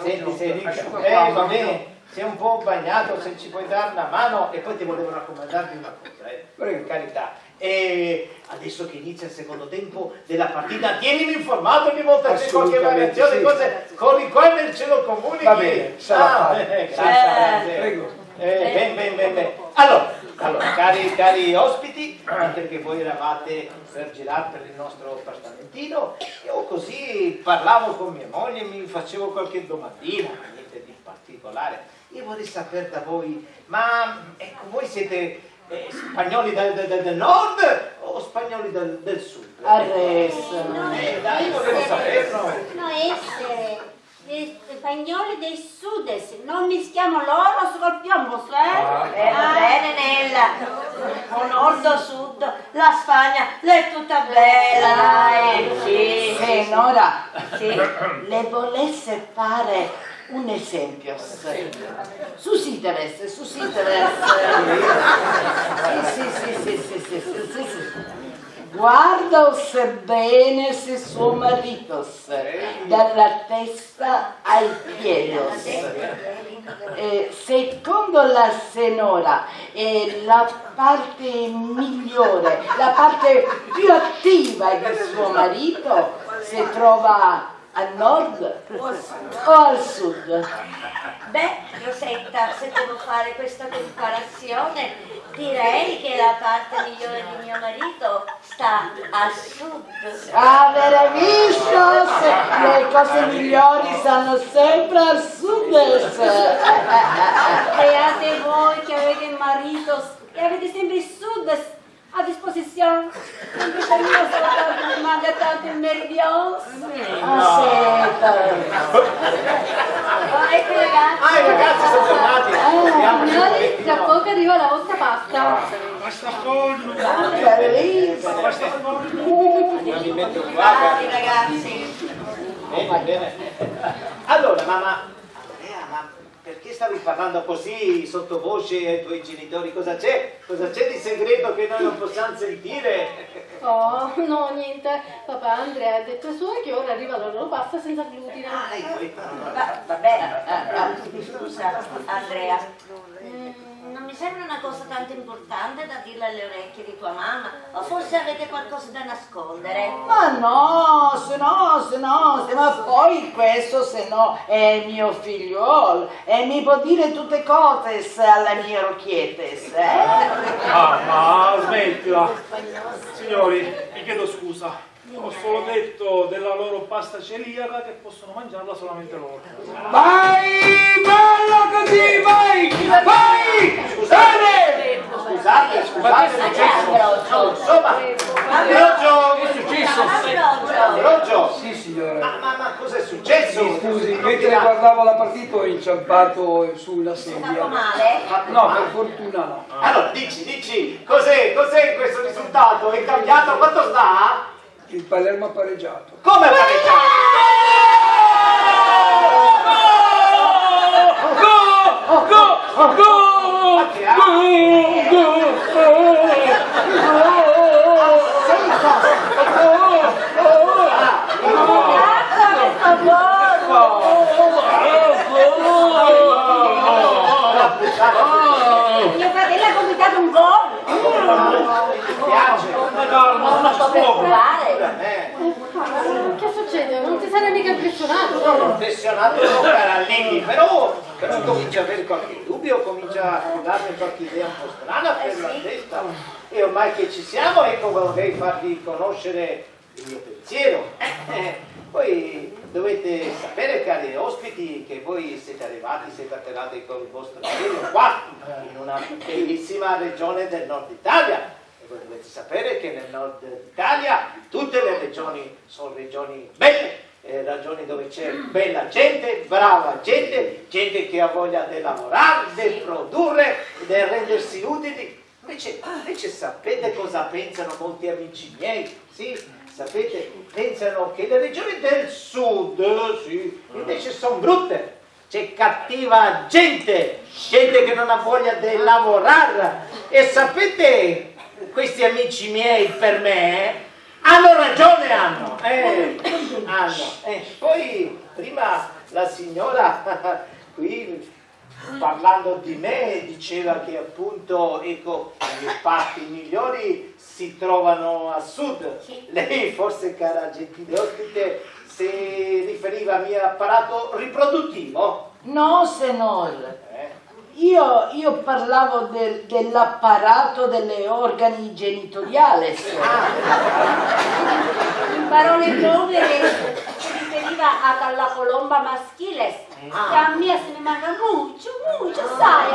Senti, sei ricco. Asciuga Eh, qua, va bene, sei un po' bagnato, se ci puoi dare una mano. E poi ti volevo raccomandarvi una cosa, eh. Prego. Per carità. E adesso che inizia il secondo tempo della partita, tienimi informato ogni volta che c'è qualche Assolutamente, variazione, sì. cose, corri qua e me ce lo comunichi. Va bene, sarà Ah, fatto. eh, grazie, Sarà fatto. grazie. Prego. Eh, ben, ben, ben, ben. Allora, allora, cari, cari ospiti, mentre che voi eravate per girare per il nostro appartamentino, io così parlavo con mia moglie e mi facevo qualche domandina, niente di particolare. Io vorrei sapere da voi, ma ecco, voi siete eh, spagnoli del, del- del nord o spagnoli del, del sud? Arresto. Eh, dai, volevo saperlo. No essere, eh, spagnoli del sud, se non mischiamo l'oro col piombo, eh? Ah. Eh, va bene, Nella. O nord o sud, la Spagna l'è tutta bella, dai, sì, sì, sì. Signora, Sì. le volesse fare un esempio. Susiteres, susiteres. Sì, sì, sì, sì. Guardos bene si suo maritos, dalla testa ai piedos. Eh, secondo la senora, eh, la parte migliore, la parte più attiva di suo marito si trova a nord o al sud? Beh, Rosetta, se devo fare questa comparazione, direi che la parte migliore di mio marito sta al sud. Avete visto? Se- le cose migliori stanno sempre al sud. Beate voi che avete marito e avete sempre il sud a disposizione. Invece mio soltanto mi manca tanto il meridione. Ah, sì. Ecco, ragazzi. Ah, i ragazzi sono tornati. Andiamo. Signori, tra poco arriva la vostra pasta. Pasta forno. Bellissimo. Pasta forno. Mi metto qua. Bravi ragazzi. Bene, bene. Allora, mamma, Andrea, ma perché stavi parlando così sottovoce ai tuoi genitori? Cosa c'è? Cosa c'è di segreto che noi non possiamo sentire? Oh, no, niente. Papà, Andrea ha detto ai suoi che ora arriva la loro pasta senza glutine. Ah, ecco, ecco. Va, va bene. Scusa, Andrea. Mm, non mi sembra una cosa tanto importante da dirla alle orecchie di tua mamma. O forse avete qualcosa da nascondere? Ma no, se no, se no, se, ma poi questo se no è mio figliuolo e mi può dire tutte cose se alla mia rocchiette, eh? Ah, ma smettila. Signori, vi chiedo scusa. Ho solo detto della loro pasta celiaca che possono mangiarla solamente loro. Vai, bella così, vai, vai! Scusate, scusate, scusate, ma che è successo? Insomma, Ambrogio! Che è successo? Ambrogio! Sì, signore. Ma, ma, ma cosa è successo? Mi scusi, mentre guardavo la partita ho inciampato su una sedia. Fatto male? No, per fortuna no. Allora, dici, dici, cos'è, cos'è questo risultato? È cambiato? Quanto sta? Il Palermo ha pareggiato. Come ha pareggiato? Gol! Gol! Gol! Gol! Gol! Assenza! Gol! Gol! Gol! Mio fratello ha gomitato un gol! Mi piace. Madonna, ma sto per curare. Che succede? Non ti sarà mica impressionato, vero? Impressionato no, cara Lilli, però, però comincia ad avere qualche dubbio, comincia a darmi qualche idea un po' strana per la testa. E ormai che ci siamo, ecco, vorrei farvi conoscere il mio pensiero. Voi dovete sapere, cari ospiti, che voi siete arrivati, siete atterrati col vostro aereo qua, in una bellissima regione del nord Italia. E voi dovete sapere che nel nord Italia tutte le regioni sono regioni belle, eh, regioni dove c'è bella gente, brava gente, gente che ha voglia di lavorare, di produrre, di rendersi utili. Invece, invece sapete cosa pensano molti amici miei? Sì, sapete, pensano che le regioni del sud, sì, invece sono brutte. C'è cattiva gente, gente che non ha voglia di lavorare. E sapete, questi amici miei per me, eh, hanno ragione, hanno. Eh, hanno. Eh, poi prima la signora qui parlando di me, diceva che appunto, ecco, le mie parti migliori si trovano a sud. Sì. Lei forse, cara gentile ospite, si riferiva al mio apparato riproduttivo? No, signor. Eh? Io, io parlavo del, dell'apparato delle organi genitoriales. Ah. In parole povere si riferiva alla colomba maschiles. Ah. Che a mia se ne manca mucciu, mucciu, sai.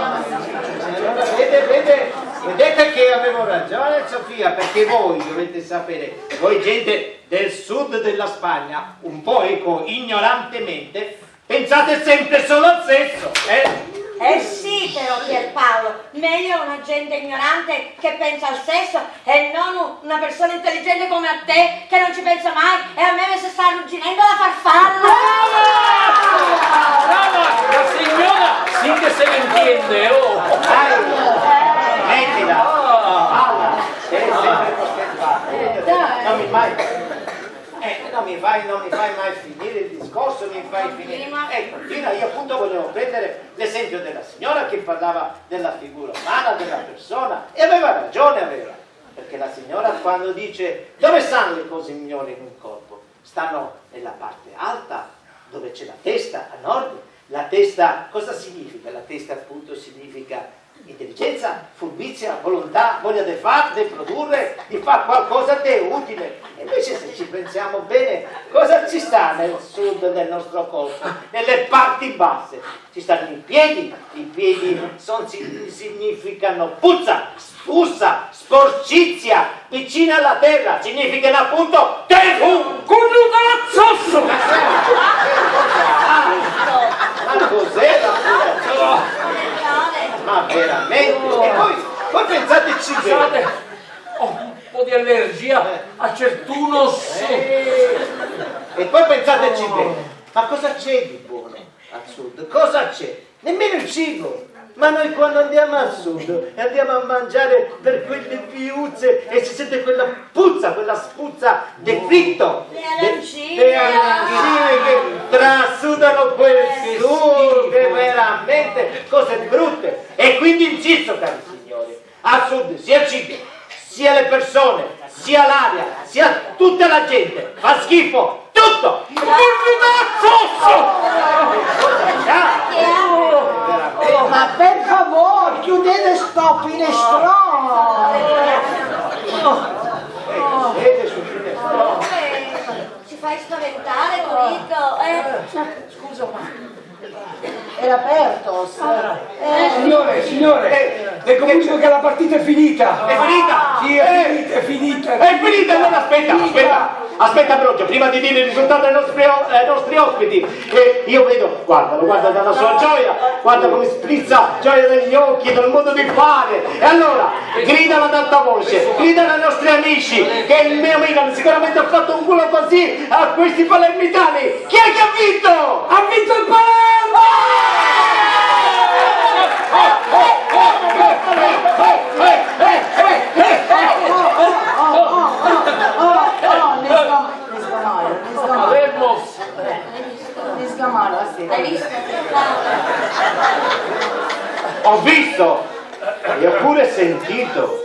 Allora, vede, vede, vedete che avevo ragione, Sofia, perché voi dovete sapere, voi gente del sud della Spagna, un po', ecco, ignorantemente, pensate sempre solo al sesso, eh? Eh sì, però, Pierpaolo, meglio una gente ignorante che pensa al sesso e non una persona intelligente come a te, che non ci pensa mai, e a me mi si sta arrugginendo la farfalla. Brava! Brava! La signora sì che se ne entiende, oh! Dai, mettila! Ah. Parla! Sei sempre costante. Fai, non mi fai mai finire il discorso, mi fai finire. Continua. Ecco, fino a io appunto volevo prendere l'esempio della signora che parlava della figura umana, della persona, e aveva ragione, aveva, perché la signora quando dice: "Dove stanno le cose migliori in un corpo? Stanno nella parte alta, dove c'è la testa, a nord." La testa, cosa significa? La testa appunto significa intelligenza, furbizia, volontà, voglia di far, di produrre, di far qualcosa di utile. E invece, se ci pensiamo bene, cosa ci sta nel sud del nostro corpo? Nelle parti basse. Ci stanno i piedi, i piedi son-, si-, significano puzza, spussa, sporcizia, vicina alla terra, significa appunto terra. Cugnutazzo! Ma cos'è la puzza? Ma veramente? E poi, poi pensateci bene. Scusate, ho un po' di allergia a certunos. Eh, e poi pensateci bene, ma cosa c'è di buono al sud? Cosa c'è? Nemmeno il cibo! Ma noi quando andiamo al sud andiamo a mangiare per quelle viuzze e si sente quella puzza, quella spuzza de fritto, de, de arancine che trasudano quel sugo, che veramente cose brutte. E quindi insisto, cari signori, al sud sia il cibo, sia le persone, sia l'aria, sia tutta la gente fa schifo, tutto! Ma per favore, chiudete sto finestrone! Ci fai spaventare, Tonico, eh? Scusa, ma era aperto, eh. Signore, signore, le comunico che la partita è finita. È finita? Sì, è finita, è finita. È finita, allora aspetta, aspetta. Aspetta, Ambrogio, prima di dire il risultato ai nostri o-, ai nostri ospiti, eh, io vedo, guardalo, guarda dalla sua gioia, guarda come sprizza gioia negli occhi, dal modo di fare. E allora, gridalo ad alta voce, gridalo ai nostri amici che il mio Milan sicuramente ha fatto un culo così a questi palermitani. Chi è che ha vinto? Ha vinto il Palermo! Palermo! Hai visto? Ho visto! E ho pure sentito.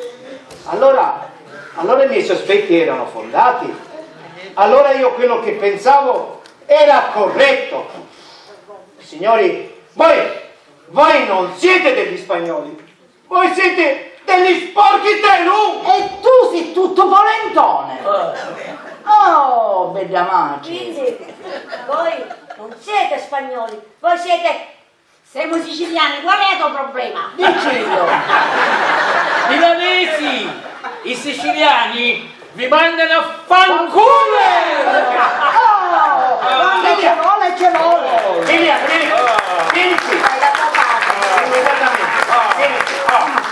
Allora, allora i miei sospetti erano fondati. Allora io quello che pensavo era corretto. Signori, voi, voi non siete degli spagnoli. Voi siete degli sporchi terrù! E tu sei tutto polentone! Oh, bella maci! Quindi voi non siete spagnoli, voi siete... Siamo siciliani, qual è il tuo problema? Dicilo! Milanesi! I siciliani vi mandano a fanculo! Oh! Quando ci vuole, ci vuole! Vieni, vieni, vieni qui. Immediatamente. Vieni qui. Oh.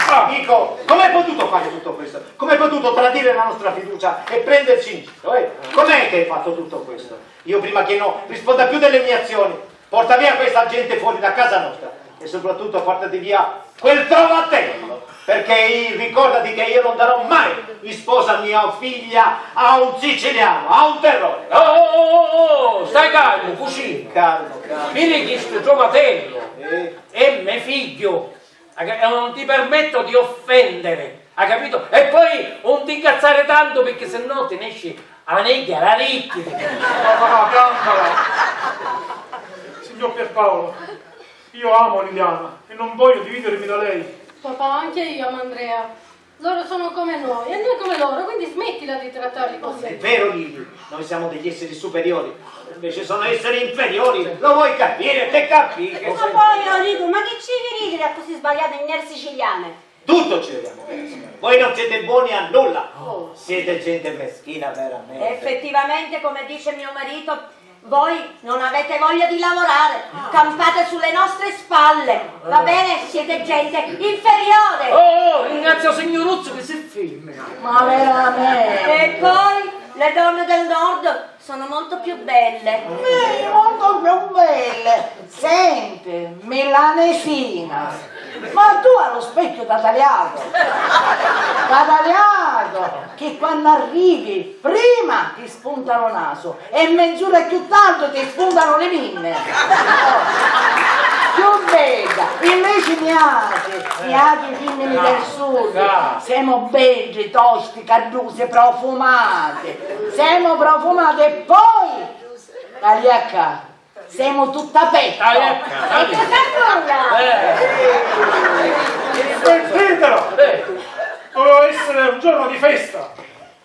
Oh. Dico, come hai potuto fare tutto questo? Come hai potuto tradire la nostra fiducia e prenderci in giro, eh? Com'è che hai fatto tutto questo? Io prima che no risponda più delle mie azioni, porta via questa gente fuori da casa nostra e soprattutto portati via quel trovatello, perché ricordati che io non darò mai in sposa mia figlia a un siciliano, a un terrone. Oh, oh, oh, oh, oh, stai calmo, cusì. Calmo, calmo. Vedi chi stu trovatello? Eh? È me figlio. Hai ca-, non ti permetto di offendere, hai capito? E poi non ti incazzare tanto, perché se no ti nesci a negghia l'aricchia. Papà, calmala. Signor Pierpaolo, io amo Liliana e non voglio dividermi da lei. Papà, anche io amo Andrea. Loro sono come noi e noi come loro, quindi smettila di trattarli così. È vero, Lili, noi siamo degli esseri superiori, invece sono esseri inferiori. Lo vuoi capire? Te capisco. Ma poi, Enrico, ma chi ci vidi ridiri a cosi sbagliati in er siciliane? Tutto ci vediamo bene, signore. Voi non siete buoni a nulla. Oh. Siete gente meschina, veramente. Effettivamente, come dice mio marito, voi non avete voglia di lavorare, campate sulle nostre spalle, va bene? Siete gente inferiore. Oh, oh, ringrazia u Signuruzzu chi si fimmina. Ma veramente. E poi le donne del nord sono molto più belle. Sì, molto più belle. Senti, milanesina, Ma tu a lu specchiu t'ha taliatu! T'ha taliatu! Chi quannu arrivi, prima ti spunta lu nasu e menz'ura cchiù tardu ti spuntanu li pinni! Cchiù bedda! Inveci niatri, niatri fimmini del sud, semu beddi, tosti, caddusi, profumati! Semu profumati e poi, taliacca! Semu tutta petta! Taliacca! E che fai ancora? Eh. Sentitelo! Eh. Doveva essere un giorno di festa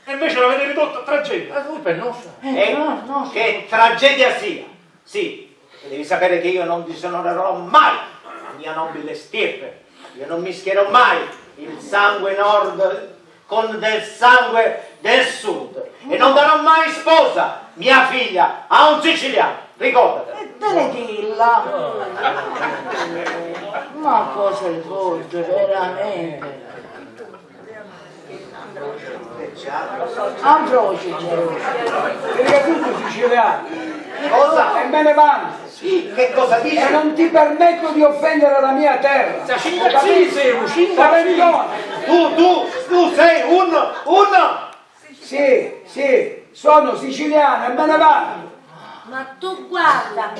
e invece l'avete ridotto a tragedia. La colpa è nostra. Eh, no, no. Che tragedia sia! Sì, e devi sapere che io non disonorerò mai la mia nobile stirpe. Io non mischierò mai il sangue nord con del sangue del sud e non darò mai sposa mia figlia a un siciliano, ricordatelo. E tenitilla! Ma cosa è forte, veramente! Ambrogio, Ambrogio. Perché tu siciliano? Cosa? E me ne vanto. Sì, che cosa dici? E non ti permetto di offendere la mia terra. Sa cinca zii semu, cinca zii. Tu, tu, tu sei un, un... Sì, sì, sono siciliano e me ne vanto. Ma tu guarda,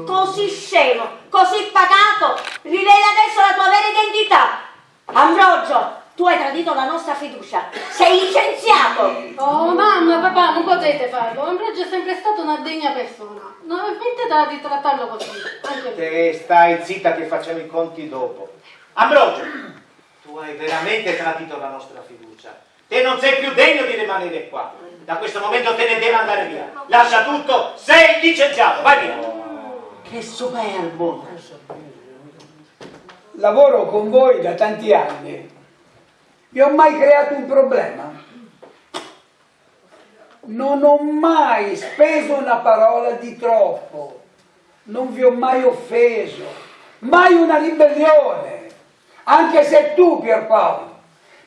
così scemo, così pacato, riveli adesso la tua vera identità. Ambrogio, tu hai tradito la nostra fiducia. Sei licenziato! Oh, mamma, papà, non potete farlo. Ambrogio è sempre stato una degna persona. Non smettetela di trattarlo così, anche lui. Te stai zitta che facciamo i conti dopo. Ambrogio, tu hai veramente tradito la nostra fiducia. Te non sei più degno di rimanere qua. Da questo momento te ne devi andare via. Lascia tutto, sei licenziato. Vai via. Che superbo! Lavoro con voi da tanti anni. Vi ho mai creato un problema? Non ho mai speso una parola di troppo. Non vi ho mai offeso. Mai una ribellione. Anche se tu, Pierpaolo,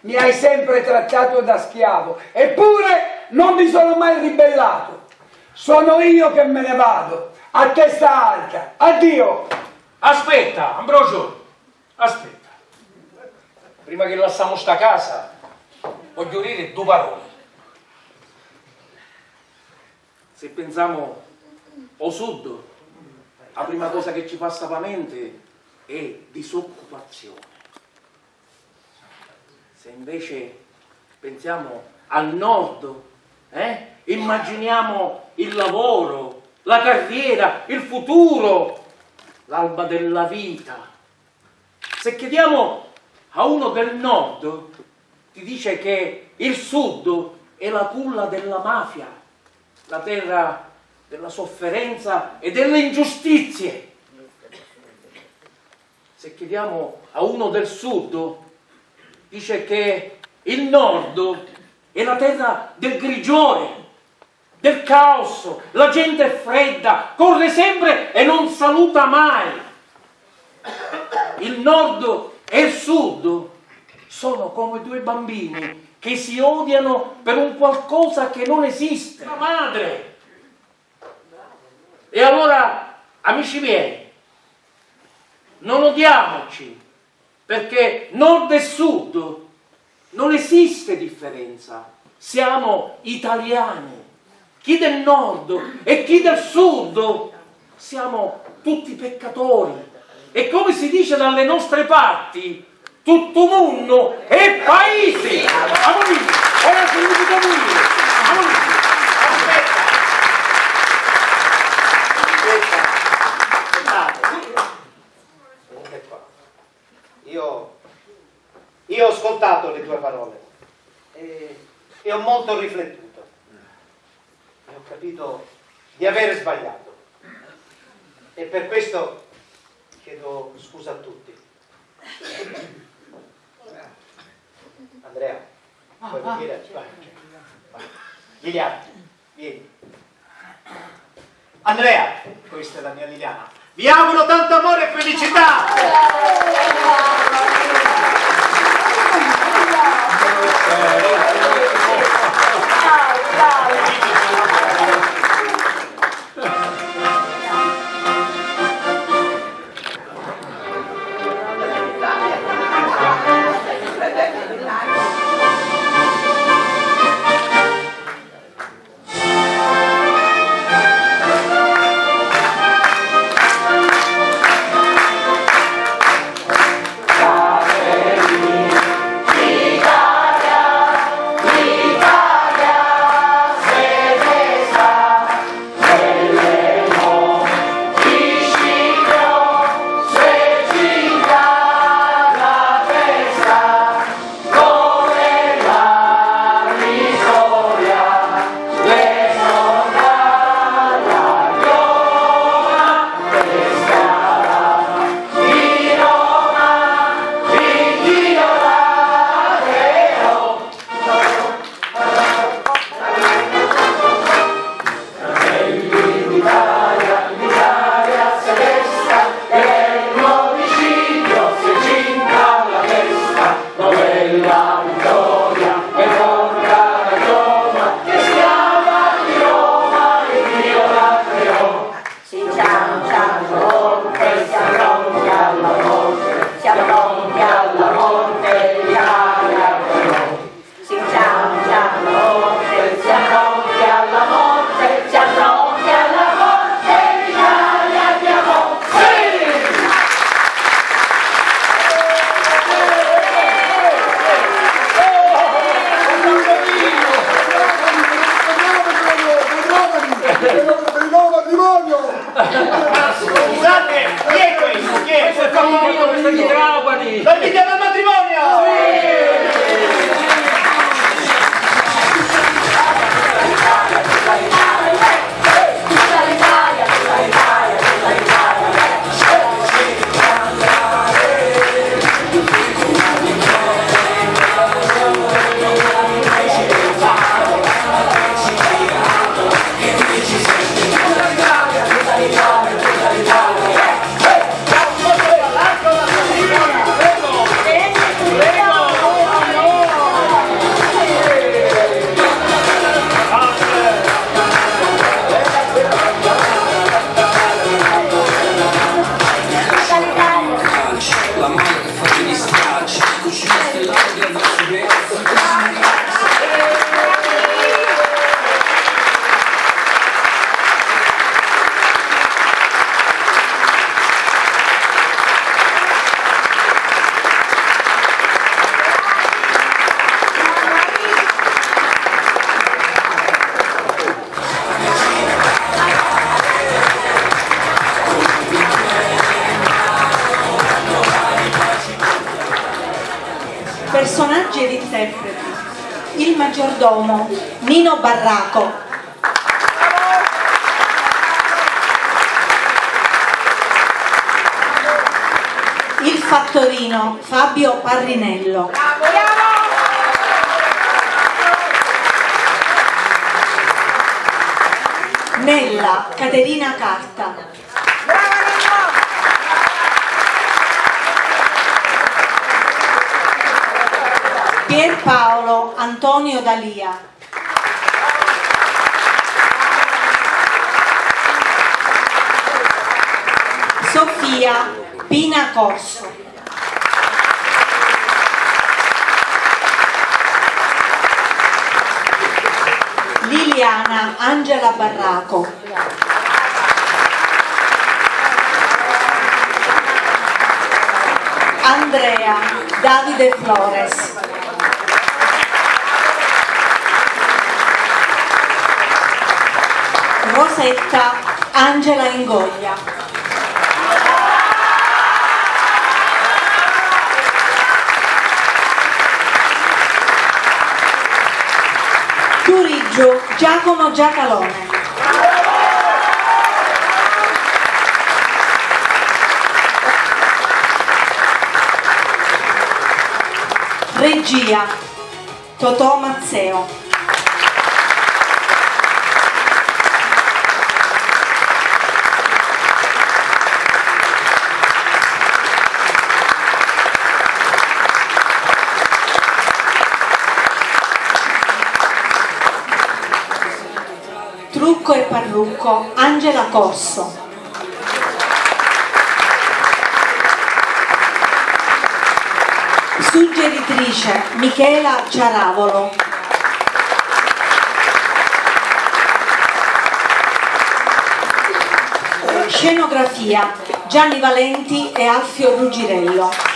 mi hai sempre trattato da schiavo, eppure non mi sono mai ribellato. Sono io che me ne vado, a testa alta. Addio! Aspetta, Ambrogio, aspetta. Prima che lassamu sta casa, vogghiu diri du paroli. Si pinsamu ô sud, a prima cosa che ci passa pâ menti è disoccupazione. Se invece pensiamo al nord, eh, immaginiamo il lavoro, la carriera, il futuro, l'alba della vita. Se chiediamo a uno del nord, ti dice che il sud è la culla della mafia, la terra della sofferenza e delle ingiustizie. Se chiediamo a uno del sud, dice che il nord è la terra del grigiore, del caos, la gente è fredda, corre sempre e non saluta mai. Il nord e il sud sono come due bambini che si odiano per un qualcosa che non esiste. La madre. E allora, amici miei, non odiamoci, perché nord e sud non esiste differenza, siamo italiani. Chi del nord e chi del sud siamo tutti peccatori. E come si dice dalle nostre parti, tuttu munnu e paisi! Amulì! Ora si vidi da murire! Amulì! Aspetta! Aspetta! Aspettate! Venite qua. Io, io ho ascoltato le tue parole e, e ho molto riflettuto. E ho capito di aver sbagliato. E per questo chiedo scusa a tutti. Andrea, vuoi venire? Vai. Vai. Liliana, vieni. Andrea, questa è la mia Liliana. Vi auguro tanto amore e felicità! Scusate, chi è questo? Chi è? Questo è il favorito, questo è di Trapani! Lo invitiamo al matrimonio! Personaggi ed interpreti: il maggiordomo Nino Barraco, il fattorino Fabio Parrinello, Nella Caterina Carta, Pierpaolo Antonio D'Alia, Sofia Pina Corso, Liliana Angela Barraco, Andrea Davide Flores, Rosetta Angela Ingoglia, Turiggio Giacomo Giacalone. Regia Totò Mazzeo. Trucco e parrucco Angela Corso. Suggeritrice Michela Ciaravolo. Scenografia Gianni Valenti e Alfio Ruggirello.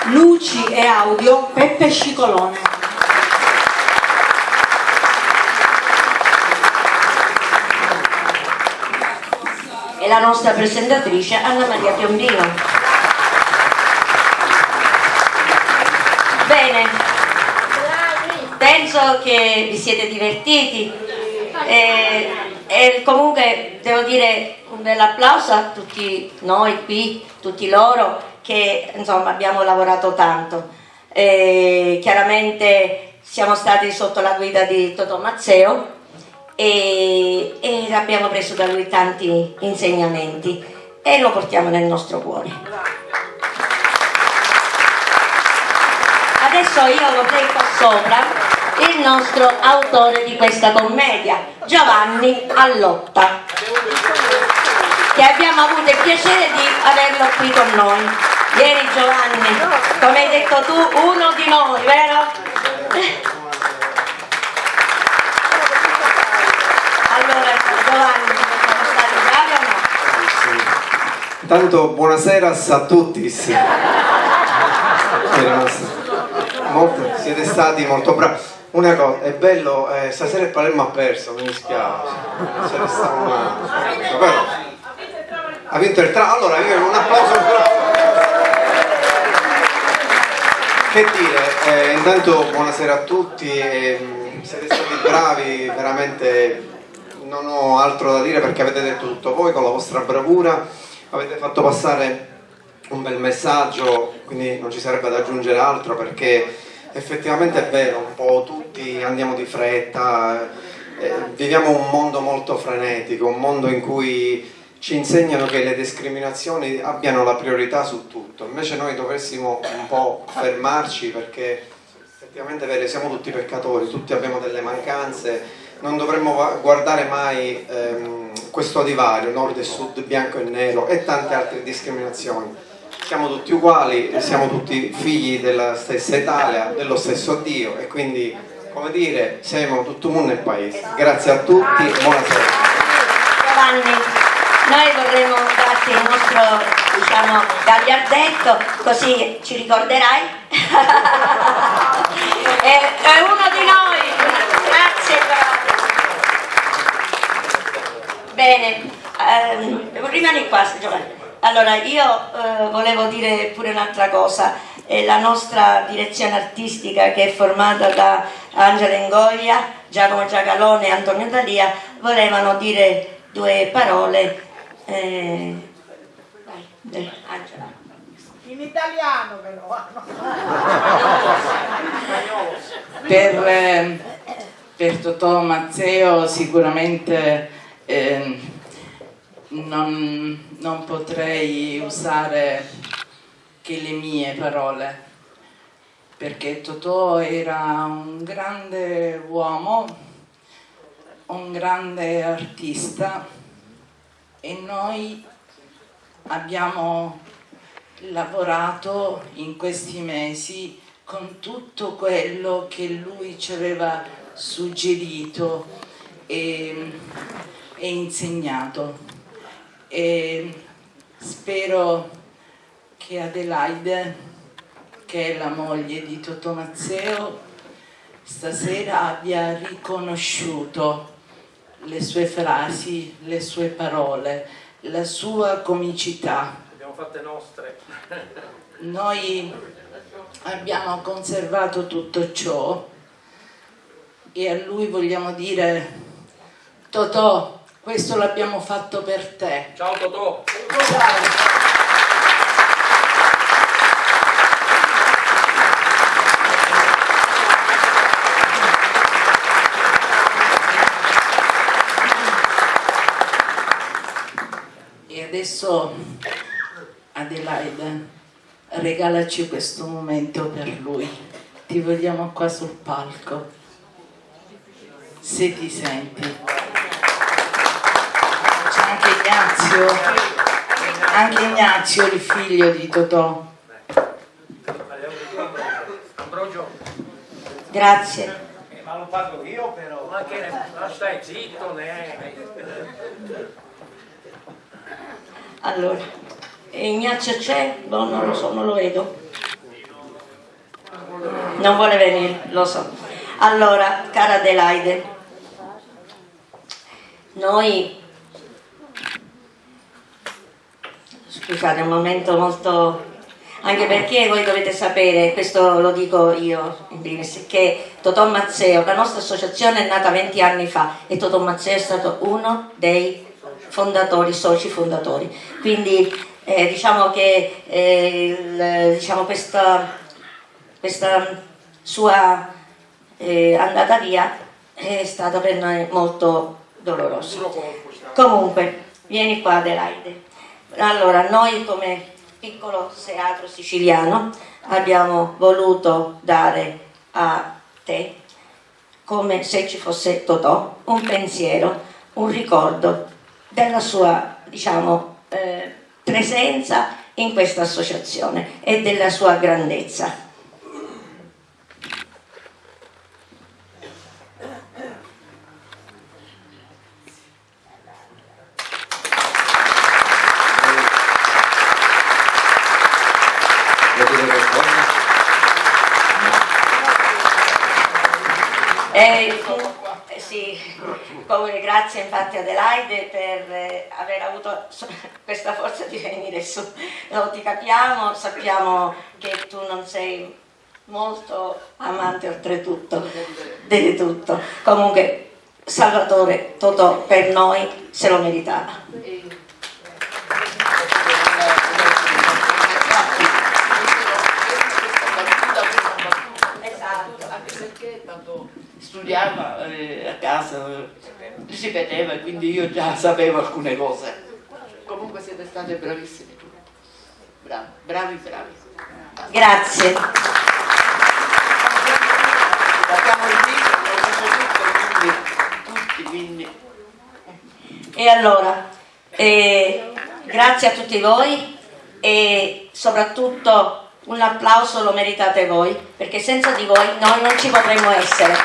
Luci e audio Peppe Scicolone. E la nostra presentatrice Anna Maria Piombino. Bene, penso che vi siete divertiti e, e comunque devo dire un bel applauso a tutti noi qui, tutti loro che insomma abbiamo lavorato tanto. E chiaramente siamo stati sotto la guida di Totò Mazzeo e, e abbiamo preso da lui tanti insegnamenti e lo portiamo nel nostro cuore. Adesso io vorrei far sopra il nostro autore di questa commedia, Giovanni Allotta, che abbiamo avuto il piacere di averlo qui con noi. Ieri Giovanni, come hai detto tu, uno di noi, vero? Allora, Giovanni, siamo stati bravi o no? Sì. Intanto buonasera a tutti. Molto, siete stati molto bravi. Una cosa, è bello, eh, stasera il Palermo ha perso, mi dispiace. C'è restato una... Vabbè. Ha vinto il Tra... Allora, io un applauso ancora. Che dire, eh, intanto buonasera a tutti, ehm, siete stati bravi, veramente non ho altro da dire perché avete detto tutto voi con la vostra bravura, avete fatto passare un bel messaggio, quindi non ci sarebbe da aggiungere altro perché effettivamente è vero, un po' tutti andiamo di fretta, eh, viviamo un mondo molto frenetico, un mondo in cui ci insegnano che le discriminazioni abbiano la priorità su tutto, invece noi dovessimo un po' fermarci perché effettivamente è vero, siamo tutti peccatori, tutti abbiamo delle mancanze, non dovremmo va- guardare mai ehm, questo divario, nord e sud, bianco e nero e tante altre discriminazioni. Siamo tutti uguali, siamo tutti figli della stessa Italia, dello stesso Dio e quindi, come dire, siamo tutto mondo e paese. Grazie a tutti, buonasera. Giovanni, noi vorremmo darti il nostro, diciamo, gagliardetto, così ci ricorderai. È, è uno di noi. Grazie, Giovanni. Bene, ehm, rimani qua, Giovanni. Allora, io eh, volevo dire pure un'altra cosa. Eh, la nostra direzione artistica, che è formata da Angela Ingoglia, Giacomo Giacalone e Antonio Dalia, volevano dire due parole. Eh, vai, dai, Angela. In italiano però. Per, eh, per Totò Mazzeo sicuramente eh, non, non potrei usare che le mie parole, perché Totò era un grande uomo, un grande artista e noi abbiamo lavorato in questi mesi con tutto quello che lui ci aveva suggerito e, e insegnato. E spero che Adelaide, che è la moglie di Totò Mazzeo, stasera abbia riconosciuto le sue frasi, le sue parole, la sua comicità. Le abbiamo fatte nostre. Noi abbiamo conservato tutto ciò e a lui vogliamo dire: Totò, questo l'abbiamo fatto per te. Ciao Totò. E adesso, Adelaide, regalaci questo momento per lui. Ti vogliamo qua sul palco, se ti senti. C'è anche Ignazio, anche Ignazio, il figlio di Totò. Grazie. Ma lo parlo io però. Ma che ne... Ma stai zitto, ne. Allora, Ignazio c'è? Boh, non lo so, non lo vedo. Non vuole venire, lo so. Allora, cara Adelaide, noi Scusate, è un momento molto... anche perché voi dovete sapere, questo lo dico io in primis, che Totò Mazzeo, la nostra associazione è nata venti anni fa e Totò Mazzeo è stato uno dei fondatori, soci fondatori. Quindi eh, diciamo che eh, il, diciamo questa, questa sua eh, andata via è stata per noi molto dolorosa. Comunque, vieni qua Adelaide. Allora, noi come piccolo teatro siciliano abbiamo voluto dare a te, come se ci fosse Totò, un pensiero, un ricordo della sua, diciamo, eh, presenza in questa associazione e della sua grandezza. Eh, eh, sì, come grazie infatti Adelaide per eh, aver avuto so- questa forza di venire su. No, ti capiamo, sappiamo che tu non sei molto amante oltretutto, di tutto. Comunque, Salvatore Totò per noi se lo meritava. Esatto. Anche perché tanto studiava eh, a casa, eh, ripeteva, quindi io già sapevo alcune cose. Comunque siete state bravissime tutte. Bravi, bravi, bravi. Grazie. Abbiamo il video, lo dico tutto, quindi tutti, quindi. E allora, eh, grazie a tutti voi e soprattutto un applauso lo meritate voi, perché senza di voi noi non ci potremmo essere.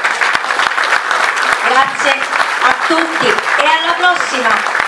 Grazie a tutti e alla prossima!